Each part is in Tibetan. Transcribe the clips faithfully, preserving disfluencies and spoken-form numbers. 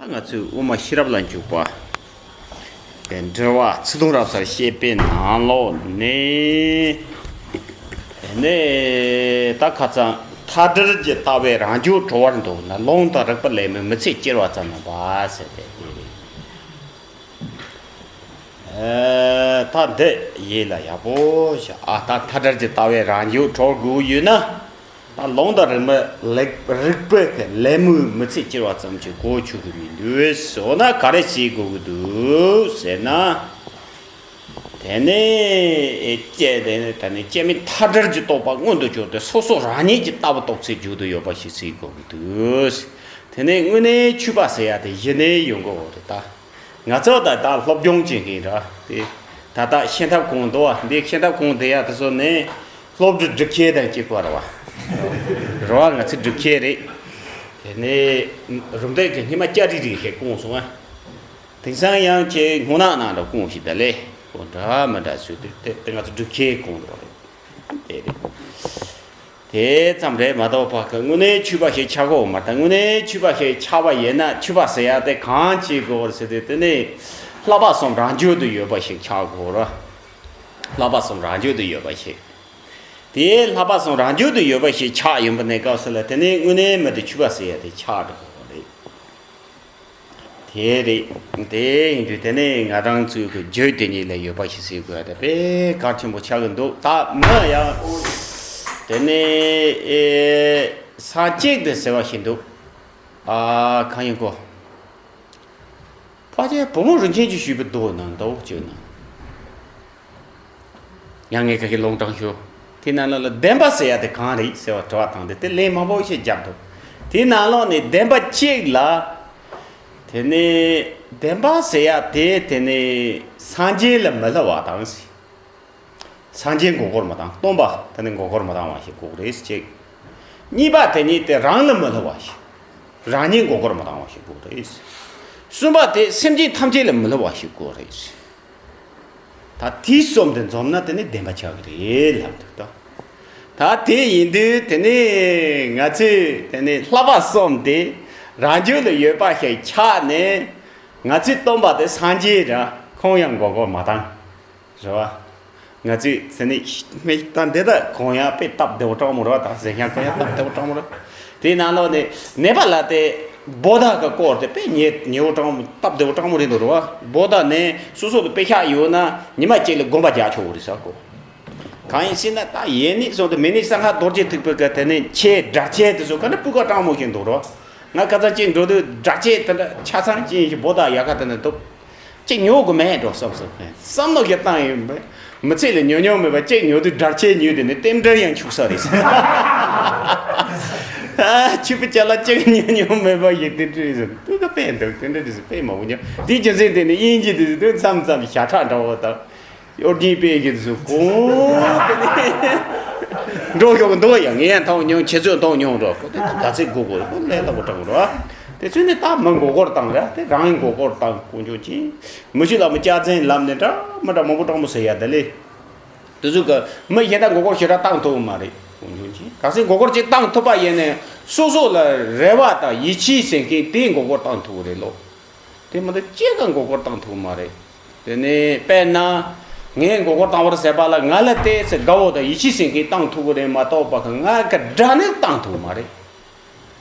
ང་ཚོས་དབུ་མ་ཤེས་རབ་ལ་འཇུག་པ། དེ་འགྲེལ་པ་ཚིག་དུམ་རབ་གསལ་བཤད་པའི་ནང་ལོགས་ནས། དེ་ནས་ད་ཁ་སང་མཐའ་བྲལ་གྱི་ལྟ་བས་རང་རྒྱུད་གྲོལ་བར་འདོད་ན། ལུང་དང་རིགས་པ་ལས་མིན་མི་ཚེ་སྐྱེལ་བ་ཙམ་ཡིན་པ་ཟེར་ཏེ། དེ་རེད། ཨ། ད་འདི་ཡིད་ལ་ཡག་པོ་བཞག་ཨ། ད་མཐའ་བྲལ་གྱི་ལྟ་བས་རང་རྒྱུད་གྲོལ་དགོས་ཡོད་ན། ད་ལུང་དང་རིགས་མི་ལེགས་རིགས་པའི་གི་ལད་མོས་མི་ཚེ་སྐྱེལ་བ་ཙམ་གྱིས་གོ་ཆོད་གི་མི་འདུག་འོ་ན་ག་རེ་བྱེད་དགོས་ཀྱི་འདུག་ཟེར་ན། དེ་ནས་ཨེ་སྐྱེ་དེ་ནས་ད་ནི་སྐྱེ་མེད་མཐའ་བྲལ་གྱི་རྟོགས་པ་མངོན་དུ་གྱུར་ཏེ། སོ་སོ་རང་ཉིད་ཀྱི་ལྟ་བ་རྟོགས་ཚད་མཇུག་ཏུ་ཡོད་པ་ཞིག་བྱེད་དགོས་ཀྱི་འདུག་དེ་ནས་དངོས་གནས་ཆོས་པ་ཟེར་ཡ་དེ་གཞི་ནས་ཡོང་གི་ཡོད་རེད་ད། ང་ཚོ་ད་ལྟ་སློབ་སྦྱོང་བྱེད་མཁན་ར་དེ། ད་ལྟ་ཤེས་ཐབས་གོང་དུ་བ་འདི་ཤེས་ཐབས་གོང་དུ་ཡ་དེ་ཚོ་ནི་སློབ་ཕྲུག་སྒྲུབ་མཁན་དང་གཅིག་པ་རེད་བ། རེད་བ། ང་ཚོ་སྒྲུབ་མཁན་རེད། དེ་ནས་རུམ་བཏེག་གི་སྙེ་མ་སྐྱ་རིག་རིག་ཞིག་བསྐུངས་སོང་ཨ། དེང་སང་ཡང་ཁྱེད་སྔོ་ནག་ནང་ལ་བསྐུངས་ཤིག་ད་ལས་ཁོ་འདྲ་མི་འདྲ་བཟོས་དུས་དེ་དེ་ང་ཚོ་སྒྲུབ་མཁན་གོང་དུ་བ་རེད། དེ་རེད། དེ་ཙམ་རེད་མ་གཏོགས་ཕ་གི་དངོས་གནས་ཆོས་པ་ཞིག་ཆགས་དགོས་མ་རེད། དངོས་གནས་ཆོས་པ་ཞིག་ཆགས་པ་ཡིན་ན་ཆོས་པ་ཟེར་ཡ་དེ་གང་བྱེད་དགོས་རེད་ཟེར་དུས། དེ་ནི་བསླབ་པ་གསུམ་རང་རྒྱུད་དུ་ཡོད་པ་ཞིག་ཆགས་དགོས་རེད། བསླབ་པ་གསུམ་རང་རྒྱུད་དུ་ཡོད་པ་ཞིག་དེ་བསླབ་པ་གསུམ་རང་རྒྱུད་དུ་ཡོད་པ་ཞིག་ཆགས་ཡོང་པ་ནས་སྐབས་སུ་ལ། དེ་ནི་དངོས་གནས་མི་དེ་ཆོས་པ་ཟེར་ཡ་དེ་ཆགས་འགྲོ་གི་རེད། དེ་རེད། དེ་ཡིན་དུས་དེ་ནས་ང་རང་ཚོའི་གི་རྒྱུད་དེ་ཉིད་ལ་ཡོད་པ་ཞིག་ཟེར་དགོས་ཡ་དེ་དཔེ་གལ་ཆེན་པོ་ཆགས་ཀྱི་འདུག་ད་མི་ཡང་དེ་ནས་ཨེ་སངས་རྒྱས་དེ་ཟེར་བ་ཞིག་འདུག་ཨ། གང་ཡིན་གོ། ཕལ་ཆེར་བུ་མོ་རིན་ཆེན་གྱིས་ཞུས་པའི་མདོ་ནང་འདུག་ཅེ་ན། ཡང་ངས་ཁ་ཁའི་ལུང་དྲངས་ཞུ། དེ་ནང་ལོགས་ལ་བདེན་པ་ཟེར་ཡ་དེ་གང་རེད་ཟེར་བ་དྲི་བ་བཏང་སྟེ། དེ་ལན་མང་པོ་ཞིག་བརྒྱབ་འདུག་དེ་ནང་ལོགས་ནས་བདེན་པ་གཅིག་ལ། དེ་ནས་བདེན་པ་ཟེར་ཡ་དེ་དེ་ནས་སངས་རྒྱས་ལ་མི་སླུ་བ་དང་། སངས་རྒྱས་མགོ་སྐོར་མི་བཏང་། སྟོན་པ་དེ་ནས་མགོ་སྐོར་མི་བཏང་བ་ཞིག་དགོས་རེད་ཅེས། གཉིས་པ་དེ་ཉིད་དེ་རང་ལ་མི་སླུ་བ་ཞིག་རང་ཉིད་མགོ་སྐོར་མི་བཏང་བ་ཞིག་དགོས་རེད། གསུམ་པ་དེ་སེམས་ཅན་ཐམས་ཅད་ལ་མི་སླུ་བ་ཞིག་དགོས་རེད། ད་དེ་གསུམ་དེ་འཛོམས་ན་དེ་ནི་བདེན་པ་ཆགས་ཀྱི་རེད་ལབ་འདུག་ད་ད་དེ་ཡིན་དུས་དེ་ནི་ང་ཚོས་དེ་ནི་བསླབ་པ་གསུམ་དེ་རང་རྒྱུད་ལ་ཡོད་པ་ཞིག་ཆགས་ནས། ང་ཚོའི་སྟོན་པ་དེ་སངས་རྒྱས་ར། ཁོང་ཡང་མགོ་སྐོར་མ་བཏང་། རེད་བ། ང་ཚོས་ཟེར་ནས་མི་ད་འདི་ད་གོང་ཡང་དཔེ་སྟབས་བདེ་བོ་དྲང་མོ་རེད་བ། ད་ཟེར་ཡང་གོང་ཡང་སྟབས་བདེ་བོ་དྲང་མོ་རེད། དེའི་ནང་ལོགས་ནས་ནེ་པ་ལ་དེ་བོ་ད་གི་སྐོར་དེ་དཔེ་ཉེ་ཉེ་བོ་དྲང་མོ་སྟབས་བདེ་བོ་དྲང་མོ་རེད་འདུག་རེད་བ། བོ་ད་ནས་སོ་སོ་ལ་དཔེ་ཤག་ཡོད་ན་ཉི་མ་གཅིག་ལ་དགོན་པ་རྒྱག་ཆོག་གི་རེད་ཟེར་གོ། གང་ཡིན་ཟེར་ན་ད་ཡེ་ནས་སོང་དུ་མེ་ནི་སང་ཁ་རྡོ་རྗེ་ཐེག་པའི་གི་དེ་ནས་ཆེ་སྒྲ་ཆེ་དེ་ཚོ་ག་ནས་སྤུས་ཀ་དྲང་མོ་ཞིག་འདུག་རེད་བ། ང་ཁ་ཚ་གཅིག་འགྲོ་དུས་སྒྲ་ཆེ་དེ་འདྲ་ཆ་ཚང་ཅན་ཞིག་བོ་ད་ཡག་ག་དེ་ནས་འདུག་གཅིག་ཉོ་དགོས་མེད་འགྲོ་བསམ་བསམ་བསམ་བློ་ཞིག་བཏང་ཡོད་པས། མི་ཚེ་ལ་ཉོ་མྱོང་མེད་པ་གཅིག་ཉོ་དུས་སྒྲ་ཆེ་ཉོས་དེ་ནི་རྟེན་འབྲེལ་ཡང་འཆུག་ས་རེད་ཟེར། ཨ། ཆུ་བུ་ཅ་ལག་གཅིག་ཉོ་མྱོང་མེད་པ་ཡིན་རྟེན་འབྲེལ་ཟེར། སྤུས་ཀ་དཔེ་འདུག་རྟེན་འབྲེལ་དེ་ཚོ་དཔེ་མང་པོ་ཉོ། དེའི་རྒྱུ་མཚན་དེ་ནི་དབྱིན་ཇི་དེ་ཚོ་མཚམས་མཚམས་ཞྭ་ཁྲ་འདྲ་བོ་དང་། གཡོ་སྒྱུ་སྤེལ་གྱི་ཚུལ་གོང་དུ་ནས་འགྲོ་ཞོག་འདུག་ཡ། ངས་ཡང་མཐོང་མྱོང་། ཁྱེད་ཚོས་མཐོང་མྱོང་འགྲོ་ཁོ་དེ་ད་ག་ཚོད་སྒུག་དགོས་ཁོ་ལས་སླ་པོ་དྲང་འགྲོ། དེ་ཚོས་ནི་ད་མི་མགོ་སྐོར་བཏང་ར། དེ་རང་མགོ་སྐོར་བཏང་དཀོན་མཆོག་ཅིག་མི་ཤི་ལ་མི་སྐྱག་རྫུན་ལབ་ནས་འདྲ་མི་འདྲ་མང་པོ་དྲང་མོ་ཟེར་ཡ་དེ་ལས། དེ་ཚོས་ག་མི་གཞན་དག་མགོ་སྐོར་ཞེ་དྲག་བཏང་ཐུབ་མ་རེད་དཀོན་མཆོག་ཅིག་ག་ཚོད་མགོ་སྐོར་ཅིག་བཏང་ཐུབ་པ་ཡིན་ནའི་སོ་སོ་ལ་རེ་བ་དང་ཡིད་ཆེས་ཟེར་མཁན་དེ་མགོ་སྐོར་བཏང་ཐུབ་ཀྱི་རེད་ལོ། དེ་མ་གཏོགས་ཅི་གང་མགོ་སྐོར་བཏང་ཐུབ་མ་རེད། དེ་ནས་དཔེར་ན། ངས་མགོ་སྐོར་བཏང་བར་ཟད་པ་ལ་ང་ལ་དེ་ཚེ་དགའ་བོ་དང་ཡིད་ཆེས་ཟིན་མཁན་བཏང་ཐུབ་ཀྱི་རེད་མ་གཏོགས་པ་གི་ང་གི་དགྲ་ནི་བཏང་ཐུབ་མ་རེད།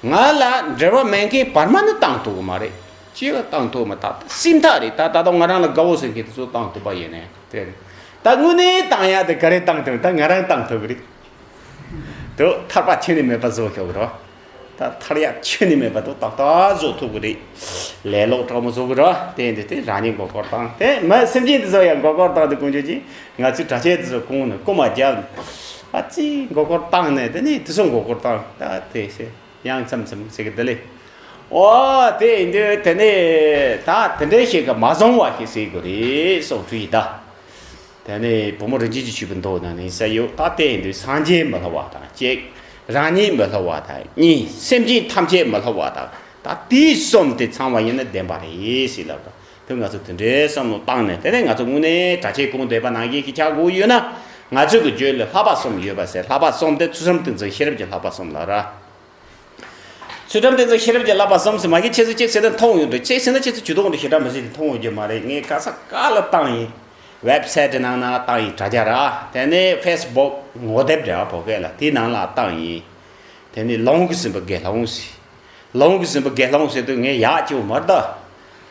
ང་ལ་འབྲེལ་བ་མེད་མཁན་བར་མ་ནི་བཏང་ཐུབ་ཀྱི་མ་རེད། ཅི་ག་བཏང་ཐུབ་མ་ཐག་སེམས་ཐག་རེད། ད་ད་དུང་ང་རང་ལ་དགའ་བོ་ཟིན་མཁན་དེ་ཚོ་བཏང་ཐུབ་པ་ཡིན་ནས་དེ་རེད། ད་དངོས་གནས་བཏང་ཡ་དེ་ག་རེ་བཏང་ཐུབ། ད་ང་རང་བཏང་ཐུབ་ཀྱི་རེད། དུ་ཐར་པ་ཁྱོན་ནས་མེད་པ་བཟོ་ཤོག་གི་རོ། ད་ཐར་ཡག་ཁྱོན་ནས་མེད་པ་དུ་ཏག་ཏག་བཟོ་ཐུབ་ཀྱི་རེད། ལས་ལོག་དྲག་མོ་བཟོ་གི་རོ། དེ་འདི་དེ་རང་ཉིད་མགོ་སྐོར་བཏང་དེ་མི་སེམས་ཅན་དེ་ཚོ་ཡང་མགོ་སྐོར་བཏང་དེ་དཀོན་མཆོག་ཅིག་ང་ཚོའི་གྲྭ་ཆས་དེ་ཚོ་གོང་ནས་རྐུ་མ་རྒྱབ། ཨ་ཙི་མགོ་སྐོར་བཏང་ནས་དེ་ནས་དེ་ཚོ་མགོ་སྐོར་བཏང་ད་དེ་ཤེས་ཡང་མཚམས་མཚམས་ཟེར་གི་འདི་ལས། ཨོ་དེ་ཡིན་དུས་དེ་ནས་ད་དེ་འདྲའི་ཞིག་གི་མ་བཟང་བ་ཞིག་ཟེར་དགོས་རེད་སོགས་བྲིས་ཡིན་ད། དེ་ནས་བུ་མོ་རིན་ཆེན་གྱིས་ཞུས་པའི་མདོ་ནང་ནས་གསལ་ཡོད། ད་ལྟའི་འདི་སངས་རྒྱས་མི་སླུ་བ་དང་གཅིག་རང་ཉིད་མི་སླུ་བ་དང་གཉིས་སེམས་ཅན་ཐམས་ཅད་མི་སླུ་བ་དང་ད་དེའི་གསུམ་དེ་ཚང་བ་ཡིན་ན་བདེན་པ་རེད་ཟེར་ལབ་དང་། དེ་ང་ཚོ་དེ་འདྲའི་བསམ་བློ་བཏང་ནས་དེ་ནས་ང་ཚོ་དངོས་གནས་གྲྭ་ཆས་གོང་འདོད་པ་ནང་བཞིན་ཞིག་ཆགས་དགོས་ཡོད་ན་ང་ཚོའི་གི་རྒྱུད་ལ་བསླབ་པ་གསུམ་ཡོད་པ་ཟེར། བསླབ་པ་གསུམ་དེ་ཚུལ་ཁྲིམས་ཏིང་འཛིན་ཤེས་རབ་ཀྱི་བསླབ་པ་གསུམ་ལ་ར། ཚུལ་ཁྲིམས་བསྟན་འཛིན་ཤེས་རབ་ཀྱི་བསླབ་པ་གསུམ་ཟེར་མ་གི་ཁྱེད་ཚོ་གཅིག་ཟེར་ན་མཐོང་ཡོང་འདུག་གཅིག་ཟེར་ན་ཁྱེད་ཚོ་ཇུས་གཏོགས་འདི་ཞེ་དྲག་མི་བྱེད་དེ་མཐོང་ཡོང་རྒྱུ་མ་རེད། ངས་ག་ས་ག་ལ་བཏང་ཡིན། ཝེབ་སའིཊ་ནང་ན་བཏང་ཡིན། དྲ་རྒྱ་ར། དེ་ནས་ཕེ་སི་བུག་ངོ་དེབ་ར་བོད་སྐད་ལ་དེའི་ནང་ལ་བཏང་ཡིན། དེ་ནས་ལོང་གི་ཟིན་པ་དགེ་སློང་ཟེར། ལོང་གི་ཟིན་པ་དགེ་སློང་ཟེར་དུས་ངས་ཡག་ཅིག་མ་རེད་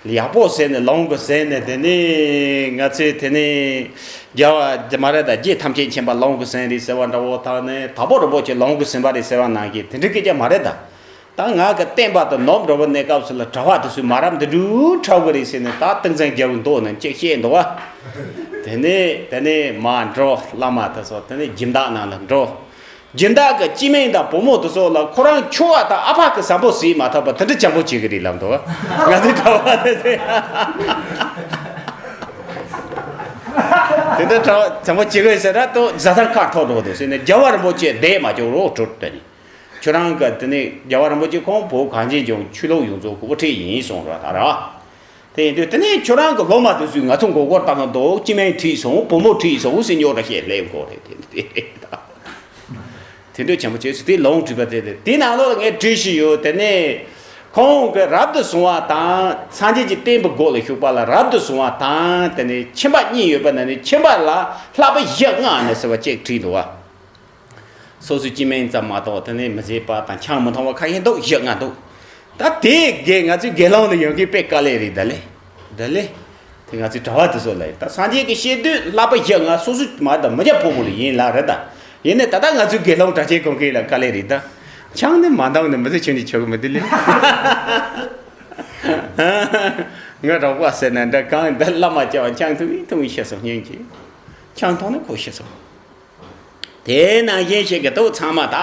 ད། ཡག་པོ་ཟེར་ནས་ལོང་གི་ཟེར་ནས་དེ་ནས་ང་ཚོས་དེ་ནས་རྒྱལ་བ་དེ་མ་རེད་ད། རྒྱལ་ཐམས་ཅད་མཁྱེན་པ་ལོང་གི་ཟིན་རེད་ཟེར་བ་འདྲ་བོ་དང་ནས་དྭགས་པོ་རིན་པོ་ཆེ་ལོང་གི་ཟིན་པ་རེད་ཟེར་བ་ནང་གི་དེ་འདྲའི་སྐད་ཆ་མ་རེད་ད། ད་ང་གི་བསྟན་པ་དང་ནོར་འགྲོ་བའི་གནས་སྐབས་སུ་ལ་གྲྭ་བ་དེ་ཚོས་མ་རབས་འདི་འདྲུ་ཁྲབ་གི་རེད་ཟེར་ནས་ད་ཏིང་འཛིན་རྒྱལ་པོའི་མདོ་ནས་ཅིག་བཤད་འདུག་བ། དེ་ནས་དེ་ནས་མ་འགྲོ་བླ་མ་དེ་ཚོ་དེ་ནས་སྦྱིན་བདག་ནང་ལ་འགྲོ། སྦྱིན་བདག་གི་སྐྱེ་དམན་དང་བུ་མོ་དེ་ཚོ་ལ་ཁོ་རང་ཁྱོ་བ་དང་ཨ་ཕ་གི་བཟང་པོ་ཟིག་མ་ཐོབ་པ་དེ་འདྲ་བྱམས་པོ་བྱེད་གི་རེད་ལབ་འདུག་ང་ཚོའི་གྲྭ་བ་དེ་ཚོས། དེ་འདྲ་གྲྭ་བ་བྱམས་པོ་བྱེད་གི་ཟེར་ན་ཏོ་བཟའ་ཚང་ཁ་འཐོར་འགྲོ་འདུག་ཟེར་ནས་རྒྱལ་བ་རིན་པོ་ཆེ་བསྡད་མ་བཅུག་རོགས་གྲུར་དེ་ནི། ཁྱོད་རང་གི་དེ་ནས་རྒྱལ་བ་རིན་པོ་ཆེ་ཁོང་བོད་གངས་ཅན་ལྗོངས་ཆོས་ལུགས་ཡོངས་རྫོགས་ཀྱི་དབུ་ཁྲིད་ཡིན་གསུངས་ར་ད་ར། དེ་ཡིན་དུས་དེ་ནས་ཁྱོད་རང་གི་སློབ་མ་དེ་ཚོས་ང་ཚོ་མགོ་སྐོར་བཏང་གི་འདུག་སྐྱེ་དམན་ཁྲིད་སོང་བུ་མོ་ཁྲིད་སོང་ཟེར་ཉོག་དྲ་བཤད་སླེབས་གོ་རེད་དེ་དེ་ད། དེ་འདྲ་བྱམས་པོ་བྱས་སུ་དེ་ལོང་བྲིས་པ་དེ་དེ་དེའི་ནང་ལོགས་ལ་ངས་བྲིས་ཤི་ཡོད། དེ་ནས་ཁོང་གི་རབ་ཏུ་བྱུང་བ་དང་སངས་རྒྱས་ཀྱི་བསྟན་པའི་སྒོ་ལ་ཞུགས་པ་ལ་རབ་ཏུ་བྱུང་བ་དང་དེ་ནས་ཁྱིམ་པ་གཉིས་ཡོད་པ་ན་ནི་ཁྱིམ་པ་ལ་བསླབ་པ་བཞི་མངགས་ནས་ཟེར་བ་ཅིག་བྲིས་འདུག་བ། སོ་སོའི་སྐྱེ་དམན་ཙམ་མ་གཏོགས་དེ་ནས་མི་བཟོད་པ་དང་ཆང་མི་འཐུང་བ་ཁ་ཤས་འདུག་བཞི་ལྔ་འདུག་ད་དེ་དགེ་ང་ཚོའི་དགེ་སློང་དུ་ཡོང་གི་དཔེ་དཀའ་ལས་རེད་ད་ལེ། ད་ལེ། དེ་ང་ཚོའི་གྲྭ་བ་དེ་ཚོ་ལ་ད་སངས་རྒྱས་ཀྱི་བཤད་དུས་བསླབ་པ་བཞི་ལྔ་སོ་སོ་མ་ད་མི་རྒྱ་ཕོ་བོ་ལ་ཡིན་ལ་རེད་ད། ཡིན་ནས་ད་ལྟ་ང་ཚོའི་དགེ་སློང་གྲྭ་ཆེན་གོང་གི་ལ་དཀའ་ལས་རེད་ད། ཆང་ནི་མ་འདང་ནས་མི་ཚེ་ཆུང་ཆུང་ཆོག་གི་མི་འདུག་ལེ། ང་རོགས་པ་ཟེར་ན་འདྲ་གང་འདི་བླ་མ་བྱ་བ་ཆང་འཐུང་ཡིན་འཐུང་ཡིན་ཤེས་སོང་སྙིང་རྗེ། ཆང་འཐུང་ནི་ཁོ་ཤེས་སོང་། དེ་ནང་བཞིན་ཞིག་གི་ཏོག་ཚང་མ་ད་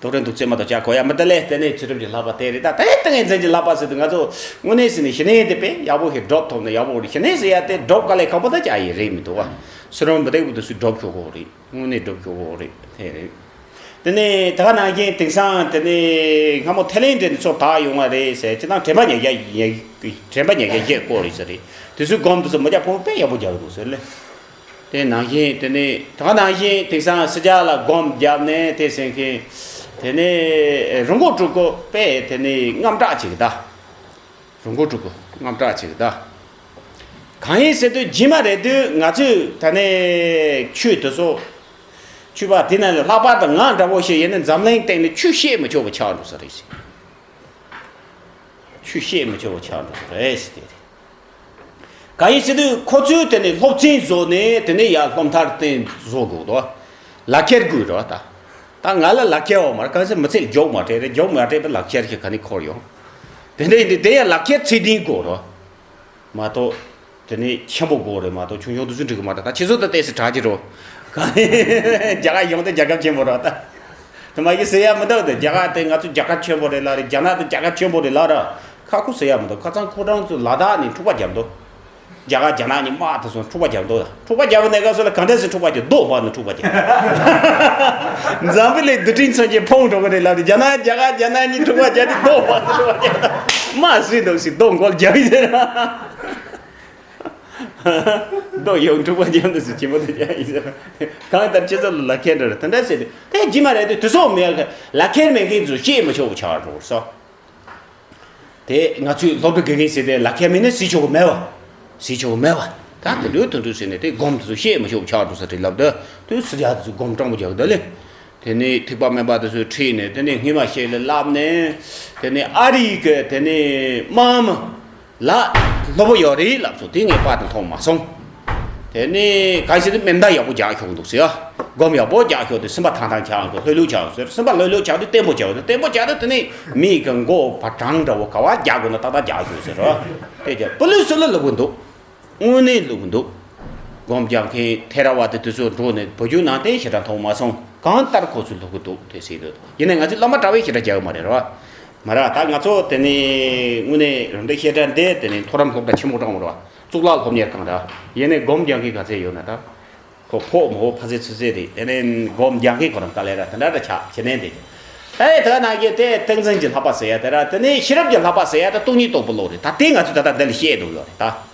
དུག་རིན་དུག་རྩེ་མ་གཏོགས་བྱ་དགོས་ཡ་མི་འདི་ལས་དེ་ནས་ཚུལ་ཁྲིམས་ཀྱི་བསླབ་པ་དེ་རེད་ད། དེ་ཏིང་ངེ་འཛིན་གྱི་བསླབ་པ་ཟེར་དུས་ང་ཚོ་དངོས་གནས་ཟེར་ནས་ཞི་གནས་དེ་དཔེ་ཡག་པོ་ཞིག་སྒྲུབ་ཐུབ་ན་ཡག་པོ་རེད། ཞི་གནས་ཟེར་ཡ་དེ་སྒྲུབ་དཀའ་ལས་ཁག་པོ་ད་ཅག་ཡི་རེད་མི་འདུག་བ། སུ་རང་མི་བདེ་པོ་དེ་སུས་སྒྲུབ་ཆོག་གོ་རེད། དངོས་གནས་སྒྲུབ་ཆོག་གོ་རེད་དེ་རེད། དེ་ནས་ད་ག་ནང་བཞིན་དེང་སང་དེ་ནས་སྔ་མོ་ཐའི་ལེན་ཌི་ནས་ཚུར་དར་ཡོང་བ་རེད་ཟེར་ཅི་དང་དྲན་པ་ཉེར་བརྒྱད་དྲན་པ་ཉེར་བརྒྱད་བཞེས་སྐོར་རེད་ཟེར་རེད། དེ་ཚོའི་སྒོམ་དེ་ཚོ་མི་རྒྱ་ཕོ་དཔེ་ཡག་པོ་རྒྱག་གི་འདུག་ཟེར་ལེ། དེ་ནང་བཞིན་དེ་ནས་ད་ག་ནང་བཞིན་དེང་སང་སི་ཇ་ལ་སྒོམ་བརྒྱབ་ནས་དེ་ཟེར་མཁན། དེ་ནས་རི་མགོ་སྤྲུལ་སྐུ་དཔེ་དེ་ནས་རྔམ་སྐྲག་ཅིག་ད། རི་མགོ་སྤྲུལ་སྐུ་རྔམ་སྐྲག་ཅིག་ད། གང་ཡིན་ཟེར་དུས་རྗེས་མ་རེད་དུས་ང་ཚོས་ད་ནས་ཆོས་དེ་ཚོ། ཆོས་པ་དེ་ནས་ལྷག་པར་དུ་ང་འདྲ་བོ་ཞིག་ཡིན་ན་འཛམ་གླིང་སྟེང་ནས་ཆོས་བཤད་མི་ཆོག་པ་ཆགས་འགྲོ་ས་རེད་ཟེར། ཆོས་བཤད་མི་ཆོག་པ་ཆགས་འགྲོ་ས་རེད་ཟེར་དེ་རེད། གང་ཡིན་ཟེར་དུས་ཁོ་ཚོས་དེ་ནས་སློབ་ཚན་བཟོ་ནས་དེ་ནས་ཡར་སློབ་མཐར་བསྟན་བཟོ་དགོས་དོ། ལག་ཁྱེར་དགོས་རོ་ད། ད་ང་ལ་ལག་ཁྱེར་འོ་མར་གང་ཟེར་མི་ཚེ་མགྱོགས་མ་སྤྲད་རེད། མགྱོགས་མ་སྤྲད་པའི་ལག་ཁྱེར་ཞིག་ག་ནས་འཁོར་ཡོང་། དེ་འདྲ་ཡིན་དུས་དེ་ཡང་ལག་ཁྱེར་ཚད་ལྡན་དགོས་རོ། མ་གཏོགས། དེ་ནས་ཆེན་པོ་དགོས་རེད་མ་གཏོགས་ཆུང་ཆུང་དེ་ཚོ་འགྲིག་གི་མ་རེད། ད་ཁྱེད་ཚོ་ད་ཏོག་ཙམ་དྲག་གི་རོ། གང་རྒྱ་གར་གཞུང་དེ་རྒྱལ་ཁབ་ཆེན་པོ་རེད་ད། དེ་མ་གི་ཟེར་ཡ་མི་འདུག་དེ་རྒྱ་གར་དེ་ང་ཚོ་རྒྱལ་ཁབ་ཆེན་པོ་རེད་ལ་རེད། རྒྱ་ནག་དེ་རྒྱལ་ཁབ་ཆེན་པོ་རེད་ལ་ར། ཁ་ཁུ་ཟེར་ཡ་མི་འདུག་ཁ་སང་ཁོ་རང་ཚོ་ལ་དྭགས་ནས་འཁྲུག་པ་བརྒྱབ་འདུག་རྒྱ་གར་རྒྱ་ནག་གཉིས་དམག་དེ་ཚོ་འཁྲུག་པ་བརྒྱབ་འདུག་འཁྲུག་པ་བརྒྱབ་པའི་གནས་སྐབས་སུ་ལ་གང་འདྲ་སེ་འཁྲུག་པ་བརྒྱབ་རྡོ་འབག་ནས་འཁྲུག་པ་བརྒྱབ། འཛམ་བུ་གླིང་རྡུལ་ཕྲན་མཚོན་ཆ་ཕུང་འགྲོ་གི་རེད་ལ་རེད། རྒྱ་ནག་རྒྱ་གར་རྒྱ་ནག་གཉིས་འཁྲུག་པ་བརྒྱབ་དེ་རྡོ་འབག་ནས་འཁྲུག་པ་བརྒྱབ། དམག་སུས་འདུག་སེ་རྡོ་མགོ་རྒྱབ་ཡིན་ཟེར། རྡོ་ཡོང་འཁྲུག་པ་རྒྱབ་འདུག་སེ་ཆེན་པོ་དེ་རྒྱག་ཡིན་ཟེར། གང་ལྟར་ཁྱེད་ཚོ་ལ་ལག་ཁྱེར་འདྲ་རེད་དེ་འདྲ་ཟེར་དུས་དེ་རྗེས་མ་རེད་དུས་དུས་སོགས་མེད་གི་ལག་ཁྱེར་མེད་མཁན་ཚོ་བཤད་མི་ཆོག་པ་ཆགས་འགྲོ་སོ། དེ་ང་ཚོས་སློབ་གྲྭ་དགེ་རྒན་ཟེར་ཏེ་ལག་ཁྱེར་མེད་ན་བཟི་ཆོག་གི་མེད་བ། བཟི་ཆོག་གི་མེད་བ། ད་དེ་འདྲ་དེ་འདྲ་ཟེར་ནས་དེ་སྒོམ་དེ་ཚོ་བཤད་མི་ཆོག་པ་ཆགས་འགྲོ་ས་རེད་ལབ་དུས་དུས་སུ་རྒྱག་དེ་ཚོ་སྒོམ་སྤྲང་པོ་རྒྱག་གི་འདུག་ལེ། དེ་ནས་ཐིགས་པ་དམན་པ་དེ་ཚོས་ཁྲིད་ནས་དེ་ནས་སྔོན་མ་ཞིག་ལ་བསླབ་ནས་དེ་ནས་ཨ་རིའི་གི་དེ་ནས་དམག་མི་ལ་སློབ་པོ་ཡོད་རེད་ལབ་སོང་། དེ་ངས་པར་དུ་མཐོང་མ་སོང་། དེ་ནས་ག་ཞིག་ཏུ་མེ་མདའ་ཡག་པོ་རྒྱག་ཤོག་འདུག་ཟེར། སྒོམ་ཡག་པོ་རྒྱག་ཤོག་དེ་སེམས་པ་ཐང་ཐང་ཆགས་འགྲོ། ལྷོད་ལྷོད་ཆགས་ཟེར། སེམས་པ་ལྷོད་ལྷོད་ཆགས་དུས་བརྟན་པོ་བྱ་འོ་དེ་བརྟན་པོ་བྱ་དུས་དེ་ནས་མིའི་གི་མགོ་བ་གྲང་འདྲ་བོ་ག་བ་རྒྱག་དགོས་ན་ཏག་ཏག་རྒྱག་དགོས་ཟེར་རོ། དེ་རྒྱག་པུ་ལི་སུ་ལ་ལབ་གི་འདུག་དངོས་གནས་ལབ་གི་འདུག་སྒོམ་རྒྱག་མཁན་ཐེ་ར་བ་དེ་དུས་ཚོད་འགྲོ་ནས་བུ་རྒྱུད་ནང་བསྟན་ཞེ་དྲག་མཐོང་མ་སོང་། གང་ལྟར་ཁོ་ཚོས་ལབ་གི་འདུག་དེ་ཟེར་འདུག་ཡིན་ནའི་ང་ཚོས་བླ་མ་གྲྭ་བས་ཞེ་དྲག་རྒྱག་གི་མ་རེད་རོ། མ་ར་ད་ང་ཚོ་དེ་ནས་དངོས་གནས་རང་འདྲ་བཤད་གྲྭ་འདི་དེ་ནས་མཐོ་རིམ་སློབ་གྲྭ་ཆེན་མོ་གྲངས་རོ། གཙུག་ལག་སློབ་གཉེར་ཁང་ར། ཡིན་ནའི་སྒོམ་རྒྱག་མཁན་ག་ཚད་ཡོད་ན་ད། ཁོ་ཕོག་མོ་ཕ་ཚེ་ཚུ་ཚེ་རེད། དེ་ནས་སྒོམ་རྒྱག་མཁན་ཁོ་རང་དཀའ་ལས་ར་དེ་འདྲ་འདྲ་ཆགས་ཁྱེད་ནས་འདི། ཨེ་ད་ན་གི་དེ་ཏིང་འཛིན་གྱི་བསླབ་པ་ཟེར་ཡ་དེ་ར། དེ་ནས་ཤེས་རབ་ཀྱི་བསླབ་པ་ཟེར་ཡ་ད་སྟོང་ཉིད་རྟོགས་པའི་བློ་རེད། ད་དེ་ང་ཚོས་ད་ལྟ་འདི་ལ་བཤད་འདུག་ཡོད་རེད་ད།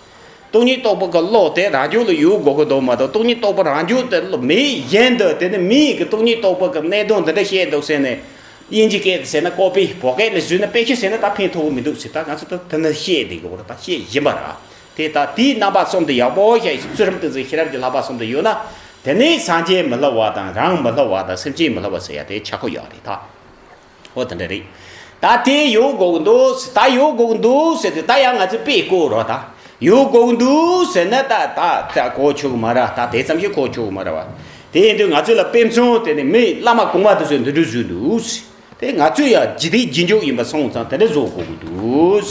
སྟོང་ཉིད་རྟོགས་པ་གི་བློ་དེ་རང་རྒྱུད་ལ་ཡོད་དགོས་ཀྱི་འདུག་མ་གཏོགས་སྟོང་ཉིད་རྟོགས་པ་རང་རྒྱུད་དེ་བློ་མེད་བཞིན་དུ་དེ་ནི་མིའི་གི་སྟོང་ཉིད་རྟོགས་པ་གི་གནད་དོན་འདི་འདྲ་བཤད་འདུག་ཟེར་ནས་ དབྱིན་ཇི་སྐད་དུ་ཟེར་ན་ཀོ་པི། བོད་སྐད་ལ་བཟོས་ན་དཔེ་ཆ་ཟེར་ན་ད་ཕན་ཐོགས་མི་འདུག་ཟེར། ད་ང་ཚོ་ད་དེ་ནི་བཤད་བསྡད་དགོས་རེད། ད་བཤད་བཞིན་པ་རེད། དེ་ད་དེའི་རྣམ་པ་གསུམ་དེ་ཡག་པོ་བཤད་ཡིན། ཚུལ་ཁྲིམས་བསྟན་འཛིན་ཤེས་རབ་ཀྱི་བསླབ་པ་གསུམ་དེ་ཡོད་ན། དེ་ནས་སངས་རྒྱས་མི་སླུ་བ་དང་རང་མི་སླུ་བ་དང་སེམས་ཅན་མི་སླུ་བ་ཟེར་ཡ་དེ་ཆགས་ཀྱི་ཡོད་རེད་ད། ཨོ་དེ་འདྲ་རེད། ད་དེ་ཡོད་དགོས་ཀྱི་འདུག་ད་ཡོད་དགོས་ཀྱི་འདུག་ཟེར་དུས་ད་ཡང་ང་ཚོས་དཔེ་བཀོད་རོགས་ད། ཡོད་དགོས་ཀྱི་འདུག་ཟེར་ན་ད་ད་ད་གོ་ཆོད་ཀྱི་མ་རེད། ད་དེ་ཙམ་ཞིག་གོ་ཆོད་ཀྱི་མ་རེད་བ། དེ་ཡིན་དུས་ང་ཚོ་ལ་དཔེ་མཚོན་དེ་ནི་མི་བླ་མ་གོང་མ་དེ་ཚོས་འདི་འདྲ་བཟོས་འདུག་དེ་ང་ཚོས་ཡང་ཇི་ལྟའི་རྗེས་འཇུག་ཡིན་པ་སོང་ཙང་དེ་འདྲ་བཟོ་དགོས་ཀྱི་འདུག་